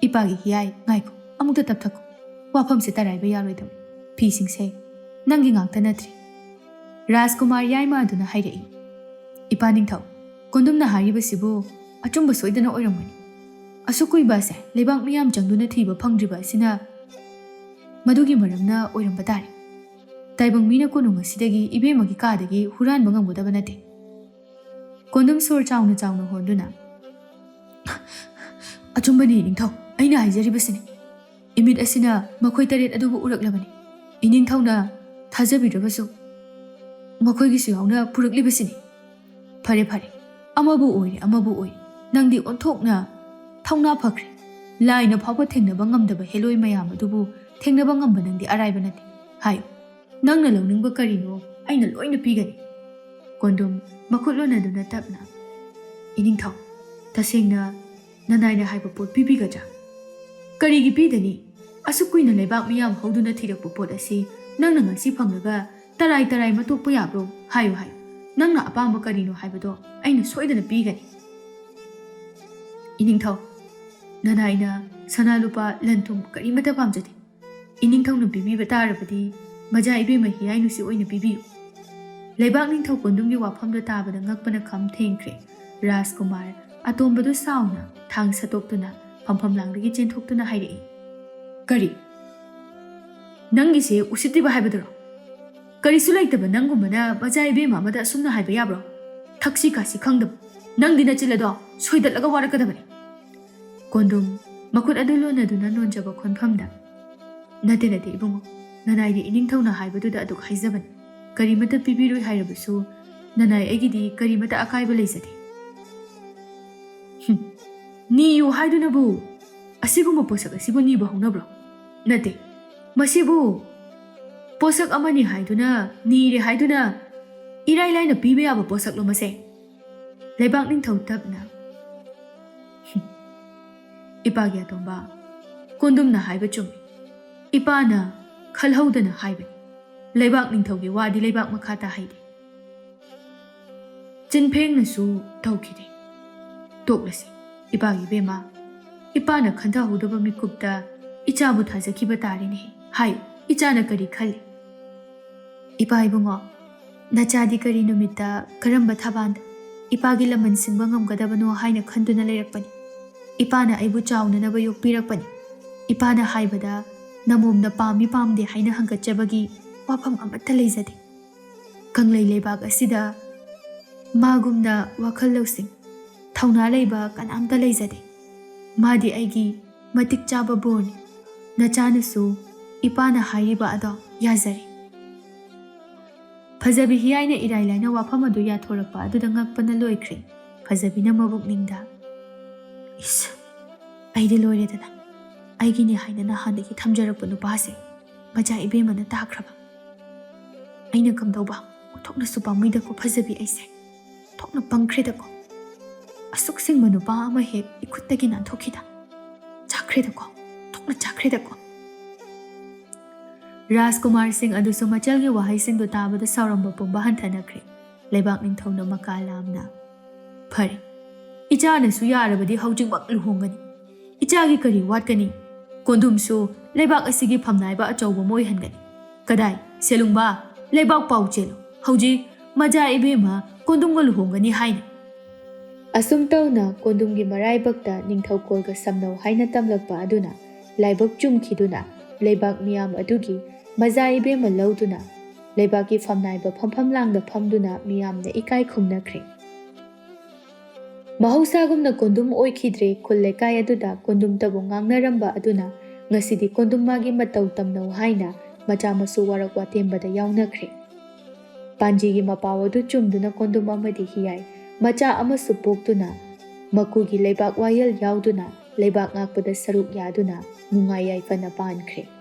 "ꯏꯄꯥꯒꯤ ꯍꯤꯌꯥꯏ, ꯉꯥꯏꯈꯣ, ꯑꯃꯨꯛꯇ ꯇꯞꯊꯈꯣ꯫ ꯋꯥꯐꯝꯁꯦ ꯇꯔꯥꯏꯕ ꯌꯥꯔꯣꯏꯗꯧꯔꯤ꯫ ꯐꯤꯁꯤꯡꯁꯦ ꯅꯪꯒꯤ ꯉꯥꯛꯇ ꯅꯠꯇ꯭ꯔꯦ꯫" ꯔꯥꯖꯀꯨꯃꯥꯔ ꯌꯥꯏꯃ ꯑꯗꯨꯅ ꯍꯥꯏꯔꯛꯏ, "ꯏꯄꯥ ꯅꯤꯡꯊꯧ, ꯀꯣꯟꯗꯨꯝꯅ ꯍꯥꯏꯔꯤꯕꯁꯤꯕꯨ ꯑꯆꯨꯝꯕ ꯁꯣꯏꯗꯅ ꯑꯣꯏꯔꯝꯒꯅꯤ꯫ ꯑꯁꯨꯛ ꯀꯨꯏꯕ ꯑꯁꯦ ꯂꯩꯕꯥꯛ ꯃꯤꯌꯥꯝ ꯆꯪꯗꯨꯅ ꯊꯤꯕ ꯐꯪꯗ꯭ꯔꯤꯕ ꯑꯁꯤꯅ ꯃꯗꯨꯒꯤ ꯃꯔꯝꯅ ꯑꯣꯏꯔꯝꯕ ꯇꯥꯔꯦ꯫ ꯇꯥꯏꯕꯪ ꯃꯤꯅ ꯀꯣꯅꯨꯡ ꯑꯁꯤꯗꯒꯤ ꯏꯕꯦꯝꯃꯒꯤ ꯀꯥꯗꯒꯤ ꯍꯨꯔꯥꯟꯕ ꯉꯝꯒꯗꯕ ꯅꯠꯇꯦ꯫ ꯀꯣꯟꯗꯨꯝ ꯁꯣꯔ ꯆꯥꯎꯅ ꯆꯥꯎꯅ ꯍꯣꯟꯗꯨꯅ, "ꯑꯆꯨꯝꯕꯅꯤ ꯏꯅꯤꯡꯊꯧ, ꯑꯩꯅ ꯍꯥꯏꯖꯔꯤꯕꯁꯤꯅꯤ꯫ ꯏꯃꯤꯠ ꯑꯁꯤꯅ ꯃꯈꯣꯏ ꯇꯔꯦꯠ ꯑꯗꯨꯕꯨ ꯎꯔꯛꯂꯕꯅꯤ꯫ ꯏꯅꯤꯡꯊꯧꯅ ꯊꯥꯖꯕꯤꯗ꯭ꯔꯕꯁꯨ ꯃꯈꯣꯏꯒꯤꯁꯨ ꯌꯥꯎꯅ ꯄꯨꯔꯛꯂꯤꯕꯁꯤꯅꯤ꯫ ꯐꯔꯦ, ꯐꯔꯦ, ꯑꯃꯕꯨ ꯑꯣꯏꯔꯦ, ꯑꯃꯕꯨ ꯑꯣꯏꯔꯦ, ꯅꯪꯗꯤ ꯑꯣꯟꯊꯣꯛꯅ ꯊꯧꯅꯥ ꯐꯈ꯭ꯔꯦ꯫ ꯂꯥꯏꯅ ꯐꯥꯎꯕ ꯊꯦꯡꯅꯕ ꯉꯝꯗꯕ ꯍꯦꯂꯣꯏ ꯃꯌꯥꯝ ꯑꯗꯨꯕꯨ ꯊꯦꯡꯅꯕ ꯉꯝꯕ ꯅꯪꯗꯤ ꯑꯔꯥꯏꯕ ꯅꯠꯇꯦ꯫ ꯍꯥꯏꯌꯨ, ꯅꯪꯅ ꯂꯧꯅꯤꯡꯕ ꯀꯔꯤꯅꯣ, ꯑꯩꯅ ꯂꯣꯏꯅ ꯄꯤꯒꯅꯤ꯫" ꯀꯣꯟꯗꯨꯝ ꯃꯈꯨꯠ ꯂꯣꯟꯅꯗꯨꯅ ꯇꯞꯅ, "ꯏꯅꯤꯡꯊꯧ, ꯇꯁꯦꯡꯅ ꯅꯅꯥꯏꯅ ꯍꯥꯏꯕ ꯄꯣꯠ ꯄꯤꯕꯤꯒꯗ꯭ꯔꯥ?" "ꯀꯔꯤꯒꯤ ꯄꯤꯗꯅꯤ? ꯑꯁꯨꯛ ꯀꯨꯏꯅ ꯂꯩꯕꯥꯛ ꯃꯤꯌꯥꯝ ꯍꯧꯗꯨꯅ ꯊꯤꯔꯛꯄ ꯄꯣꯠ ꯑꯁꯤ ꯅꯪꯅ ꯉꯁꯤ ꯐꯪꯂꯒ ꯇꯔꯥꯏ ꯇꯔꯥꯏ ꯃꯇꯣꯛꯄ ꯌꯥꯕ꯭ꯔꯣ? ꯍꯥꯏꯌꯨ, ꯍꯥꯏꯌꯨ꯫ ꯅꯪꯅ ꯑꯄꯥꯝꯕ ꯀꯔꯤꯅꯣ ꯍꯥꯏꯕꯗꯣ ꯑꯩꯅ ꯁꯣꯏꯗꯅ ꯄꯤꯒꯅꯤ꯫" "ꯏꯅꯤꯡꯊꯧ, ꯅꯅꯥꯏꯅ ꯁꯅꯥ ꯂꯨꯄꯥ ꯂꯟ ꯊꯨꯝ ꯀꯔꯤꯃꯠꯇ ꯄꯥꯝꯖꯗꯦ꯫ ꯏꯅꯤꯡꯊꯧꯅ ꯄꯤꯕꯤꯕ ꯇꯥꯔꯕꯗꯤ ꯃꯖꯥ ꯏꯕꯦꯝꯃ ꯍꯤꯌꯥꯏꯅꯨꯁꯤ ꯑꯣꯏꯅ ꯄꯤꯕꯤꯌꯨ꯫" ꯂꯩꯕꯥꯛ ꯅꯤꯡꯊꯧ ꯀꯣꯟꯗꯨꯝꯒꯤ ꯋꯥꯐꯝꯗꯣ ꯇꯥꯕꯗ ꯉꯛꯄꯅ ꯈꯝ ꯊꯦꯡꯈ꯭ꯔꯦ꯫ ꯔꯥꯖꯀꯨꯃꯥꯔ ꯑꯇꯣꯝꯕꯗꯨ ꯁꯥꯎꯅ ꯊꯥꯡ ꯁꯠꯇꯣꯛꯇꯨꯅ ꯐꯝꯐꯝ ꯂꯥꯡꯗꯒꯤ ꯆꯦꯟꯊꯣꯛꯇꯨꯅ ꯍꯥꯏꯔꯛꯏ, "ꯀꯔꯤ? ꯅꯪꯒꯤꯁꯦ ꯎꯁꯤꯠꯇ꯭ꯔꯤꯕ ꯍꯥꯏꯕꯗꯨꯔꯣ? ꯀꯔꯤꯁꯨ ꯂꯩꯇꯕ ꯅꯪꯒꯨꯝꯕꯅ ꯃꯆꯥ ꯏꯕꯦꯝꯃ ꯑꯃꯗ ꯑꯁꯨꯝꯅ ꯍꯥꯏꯕ ꯌꯥꯕ꯭ꯔꯣ? ꯊꯛꯁꯤ ꯈꯥꯁꯤ ꯈꯪꯗꯕ꯫ ꯅꯪꯗꯤ ꯅꯆꯤꯜ ꯑꯗꯣ ꯁꯣꯏꯗꯠꯂꯒ ꯋꯥꯔꯛꯀꯗꯕꯅꯤ꯫" ꯀꯣꯟꯗꯨꯝ ꯃꯈꯨꯠ ꯑꯗꯨ ꯂꯣꯟꯅꯗꯨꯅ ꯅꯣꯟꯖꯕ ꯈꯣꯟꯐꯝꯗ, "ꯅꯠꯇꯦ, ꯅꯠꯇꯦ ꯏꯕꯨꯡꯉꯣ, ꯅꯅꯥꯏꯒꯤ ꯏꯅꯤꯡꯊꯧꯅ ꯍꯥꯏꯕꯗꯨꯗ ꯑꯗꯨꯛ ꯍꯥꯏꯖꯕꯅꯤ꯫ ꯀꯔꯤꯃꯠꯇ ꯄꯤꯕꯤꯔꯣꯏ ꯍꯥꯏꯔꯕꯁꯨ ꯅꯅꯥꯏ ꯑꯩꯒꯤꯗꯤ ꯀꯔꯤꯃꯠꯇ ꯑꯀꯥꯏꯕ ꯂꯩꯖꯗꯦ꯫" "ꯍꯨꯝ, ꯅꯤꯌꯨ ꯍꯥꯏꯗꯨꯅꯕꯨ ꯑꯁꯤꯒꯨꯝꯕ ꯄꯣꯠꯁꯛ ꯑꯁꯤꯕꯨ ꯅꯤꯕ ꯍꯧꯅꯕ꯭ꯔꯣ? ꯅꯠꯇꯦ, ꯃꯁꯤꯕꯨ ꯄꯣꯠꯁꯛ ꯑꯃꯅꯤ ꯍꯥꯏꯗꯨꯅ, ꯅꯤꯔꯦ ꯍꯥꯏꯗꯨꯅ ꯏꯔꯥꯏ ꯂꯥꯏꯅ ꯄꯤꯕ ꯌꯥꯕ ꯄꯣꯠꯁꯛꯂꯣ ꯃꯁꯦ?" ꯂꯩꯕꯥꯛ ꯅꯤꯡꯊꯧ ꯇꯞꯅ, "ꯍꯨꯝ, ꯏꯄꯥꯒꯤ ꯑꯇꯣꯝꯕ, ꯀꯣꯟꯗꯨꯝꯅ ꯍꯥꯏꯕ ꯆꯨꯝꯃꯤ꯫ ꯏꯄꯥꯅ ꯈꯜꯍꯧꯗꯅ ꯍꯥꯏꯕꯅꯤ꯫ ꯂꯩꯕꯥꯛ ꯅꯤꯡꯊꯧꯒꯤ ꯋꯥꯗꯤ ꯂꯩꯕꯥꯛ ꯃꯈꯥ ꯇꯥꯍꯩꯗꯦ꯫" ꯆꯤꯟꯐꯦꯡꯅꯁꯨ ꯇꯧꯈꯤꯗꯦ꯫ "ꯇꯣꯛꯂꯁꯤ, ꯏꯄꯥꯒꯤ ꯏꯕꯦꯝꯃ꯫ ꯏꯄꯥꯅ ꯈꯟꯊꯍꯧꯗꯕ ꯃꯤꯀꯨꯞꯇ ꯏꯆꯥꯕꯨ ꯊꯥꯖꯈꯤꯕ ꯇꯥꯔꯦꯅꯦ꯫ ꯍꯥꯏ, ꯏꯆꯥꯅ ꯀꯔꯤ ꯈꯜꯂꯤ?" "ꯏꯄꯥ ꯏꯕꯨꯡꯉꯣ, ꯅꯆꯥꯗꯤ ꯀꯔꯤ ꯅꯨꯃꯤꯠꯇ ꯀꯔꯝꯕ ꯊꯕꯥꯟꯗ ꯏꯄꯥꯒꯤ ꯂꯃꯟ ꯁꯤꯡꯕ ꯉꯝꯒꯗꯕꯅꯣ ꯍꯥꯏꯅ ꯈꯟꯗꯨꯅ ꯂꯩꯔꯛꯄꯅꯤ꯫ ꯏꯄꯥꯅ ꯑꯩꯕꯨ ꯆꯥꯎꯅꯅꯕ ꯌꯣꯛꯄꯤꯔꯛꯄꯅꯤ꯫ ꯏꯄꯥꯅ ꯍꯥꯏꯕꯗ ꯅꯃꯣꯝꯅ ꯄꯥꯝꯃꯤ ꯄꯥꯝꯗꯦ ꯍꯥꯏꯅ ꯍꯪꯒꯠꯆꯕꯒꯤ ꯋꯥꯐꯝ ꯑꯃꯠꯇ ꯂꯩꯖꯗꯦ꯫ ꯀꯪꯂꯩ ꯂꯩꯕꯥꯛ ꯑꯁꯤꯗ ꯃꯥꯒꯨꯝꯅ ꯋꯥꯈꯜ ꯂꯧꯁꯤꯡ, ꯊꯧꯅꯥ ꯂꯩꯕ ꯀꯅꯥꯝꯇ ꯂꯩꯖꯗꯦ꯫ ꯃꯥꯗꯤ ꯑꯩꯒꯤ ꯃꯇꯤꯛ ꯆꯥꯕ ꯕꯣꯔꯅꯤ꯫ ꯅꯆꯥꯅꯁꯨ ꯏꯄꯥꯅ ꯍꯥꯏꯔꯤꯕ ꯑꯗꯣ ꯌꯥꯖꯔꯦ꯫ ꯐꯖꯕꯤ ꯍꯤꯌꯥꯏꯅ ꯏꯔꯥꯏ ꯂꯥꯏꯅ ꯋꯥꯐꯝ ꯑꯗꯨ ꯌꯥꯊꯣꯔꯛꯄ ꯑꯗꯨꯗ ꯉꯛꯄꯅ ꯂꯣꯏꯈ꯭ꯔꯦ꯫ ꯐꯖꯕꯤꯅ ꯃꯕꯨꯛꯅꯤꯡꯗ, "ꯏꯁ, ꯑꯩꯗꯤ ꯂꯣꯏꯔꯦꯗꯅ꯫ ꯑꯩꯒꯤꯅꯤ ꯍꯥꯏꯅ ꯅꯍꯥꯟꯗꯒꯤ ꯊꯝꯖꯔꯛꯄ ꯅꯨꯄꯥꯁꯦ ꯃꯆꯥ ꯏꯕꯦꯝꯃꯅ ꯇꯥꯈ꯭ꯔꯕ꯫ ꯑꯩꯅ ꯀꯝꯗꯧꯕ? ꯑꯣꯟꯊꯣꯛꯅꯁꯨ ꯄꯥꯝꯃꯨꯏꯗꯀꯣ ꯐꯖꯕꯤ ꯑꯩꯁꯦ꯫ ꯑꯣꯟꯊꯣꯛꯅ ꯄꯪꯈ꯭ꯔꯦꯗꯀꯣ꯫ ꯑꯁꯨꯛ ꯁꯤꯡꯕ ꯅꯨꯄꯥ ꯑꯃ ꯍꯦꯛ ꯏꯈꯨꯠꯇꯒꯤ ꯅꯥꯟꯊꯣꯛꯈꯤꯗ꯫ ꯆꯥꯛꯈ꯭ꯔꯦꯗꯀꯣ, ꯑꯣꯟꯊꯣꯛꯅ ꯆꯥꯛꯈ꯭ꯔꯦꯗꯀꯣ"꯫ ꯔꯥꯖꯀꯨꯃꯥꯔ ꯁꯤꯡ ꯑꯗꯨꯁꯨ ꯃꯆꯜꯒꯤ ꯋꯥꯍꯩꯁꯤꯡꯗꯨ ꯇꯥꯕꯗ ꯁꯥꯎꯔꯝꯕ ꯄꯨꯝꯕ ꯍꯟꯊꯅꯈ꯭ꯔꯦ꯫ ꯂꯩꯕꯥꯛ ꯅꯤꯡꯊꯧꯅ ꯃꯀꯥ ꯂꯥꯝꯅ, "ꯐꯔꯦ, ꯏꯆꯥꯅꯁꯨ ꯌꯥꯔꯕꯗꯤ ꯍꯧꯖꯤꯛꯃꯛ ꯂꯨꯍꯣꯡꯒꯅꯤ꯫ ꯏꯆꯥꯒꯤ ꯀꯔꯤ ꯋꯥꯠꯀꯅꯤ? ꯀꯣꯟꯗꯨꯝꯁꯨ ꯂꯩꯕꯥꯛ ꯑꯁꯤꯒꯤ ꯐꯝꯅꯥꯏꯕ ꯑꯆꯧꯕ ꯑꯃ ꯑꯣꯏꯍꯟꯒꯅꯤ꯫ ꯀꯗꯥꯏ, ꯁꯦꯂꯨꯡꯕ, ꯂꯩꯕꯥꯛ ꯄꯥꯎ ꯆꯦꯜꯂꯨ꯫ ꯍꯧꯖꯤꯛ ꯃꯆꯥ ꯏꯕꯦꯝꯃ ꯀꯣꯟꯗꯨꯝꯒ ꯂꯨꯍꯣꯡꯒꯅꯤ ꯍꯥꯏꯅ"꯫ ꯑꯁꯨꯝ ꯇꯧꯅ ꯀꯣꯟꯗꯨꯝꯒꯤ ꯃꯔꯥꯏꯕꯛꯇ ꯅꯤꯡꯊꯧꯀꯣꯜꯒ ꯁꯝꯅꯧ ꯍꯥꯏꯅ ꯇꯝꯂꯛꯄ ꯑꯗꯨꯅ ꯂꯥꯏꯕꯛ ꯆꯨꯝꯈꯤꯗꯨꯅ ꯂꯩꯕꯥꯛ ꯃꯤꯌꯥꯝ ꯑꯗꯨꯒꯤ ꯃꯆꯥ ꯏꯕꯦꯝꯃ ꯂꯧꯗꯨꯅ ꯂꯩꯕꯥꯛꯀꯤ ꯐꯝꯅꯥꯏꯕ ꯐꯝꯐꯝ ꯂꯥꯡꯗ ꯐꯝꯗꯨꯅ ꯃꯤꯌꯥꯝꯅ ꯏꯀꯥꯏ ꯈꯨꯝꯅꯈ꯭ꯔꯦ꯫ ꯃꯍꯧꯁꯥꯒꯨꯝꯅ ꯀꯣꯟꯗꯨꯝ ꯑꯣꯏꯈꯤꯗ꯭ꯔꯦ꯫ ꯈꯨꯜ ꯂꯩꯀꯥꯏ ꯑꯗꯨꯗ ꯀꯣꯟꯗꯨꯝꯇꯕꯨ ꯉꯥꯡꯅꯔꯝꯕ ꯑꯗꯨꯅ ꯉꯁꯤꯗꯤ ꯀꯣꯟꯗꯨꯝ ꯃꯥꯒꯤ ꯃꯇꯧ ꯇꯝꯅꯧ ꯍꯥꯏꯅ ꯃꯆꯥ ꯃꯁꯨ ꯋꯥꯔꯛ ꯋꯥꯇꯦꯝꯕꯗ ꯌꯥꯎꯅꯈ꯭ꯔꯦ꯫ ꯄꯥꯟꯖꯤꯒꯤ ꯃꯄꯥꯎ ꯑꯗꯨ ꯆꯨꯝꯗꯨꯅ ꯀꯣꯟꯗꯨꯝ ꯑꯃꯗꯤ ꯍꯤꯌꯥꯏ ꯃꯆꯥ ꯑꯃꯁꯨ ꯄꯣꯛꯇꯨꯅ ꯃꯀꯨꯒꯤ ꯂꯩꯕꯥꯛ ꯋꯥꯌꯦꯜ ꯌꯥꯎꯗꯨꯅ ꯂꯩꯕꯥꯛ ꯉꯥꯛꯄꯗ ꯁꯔꯨꯛ ꯌꯥꯗꯨꯅ ꯅꯨꯡꯉꯥꯏ ꯌꯥꯏꯐꯅ ꯄꯥꯟꯈ꯭ꯔꯦ꯫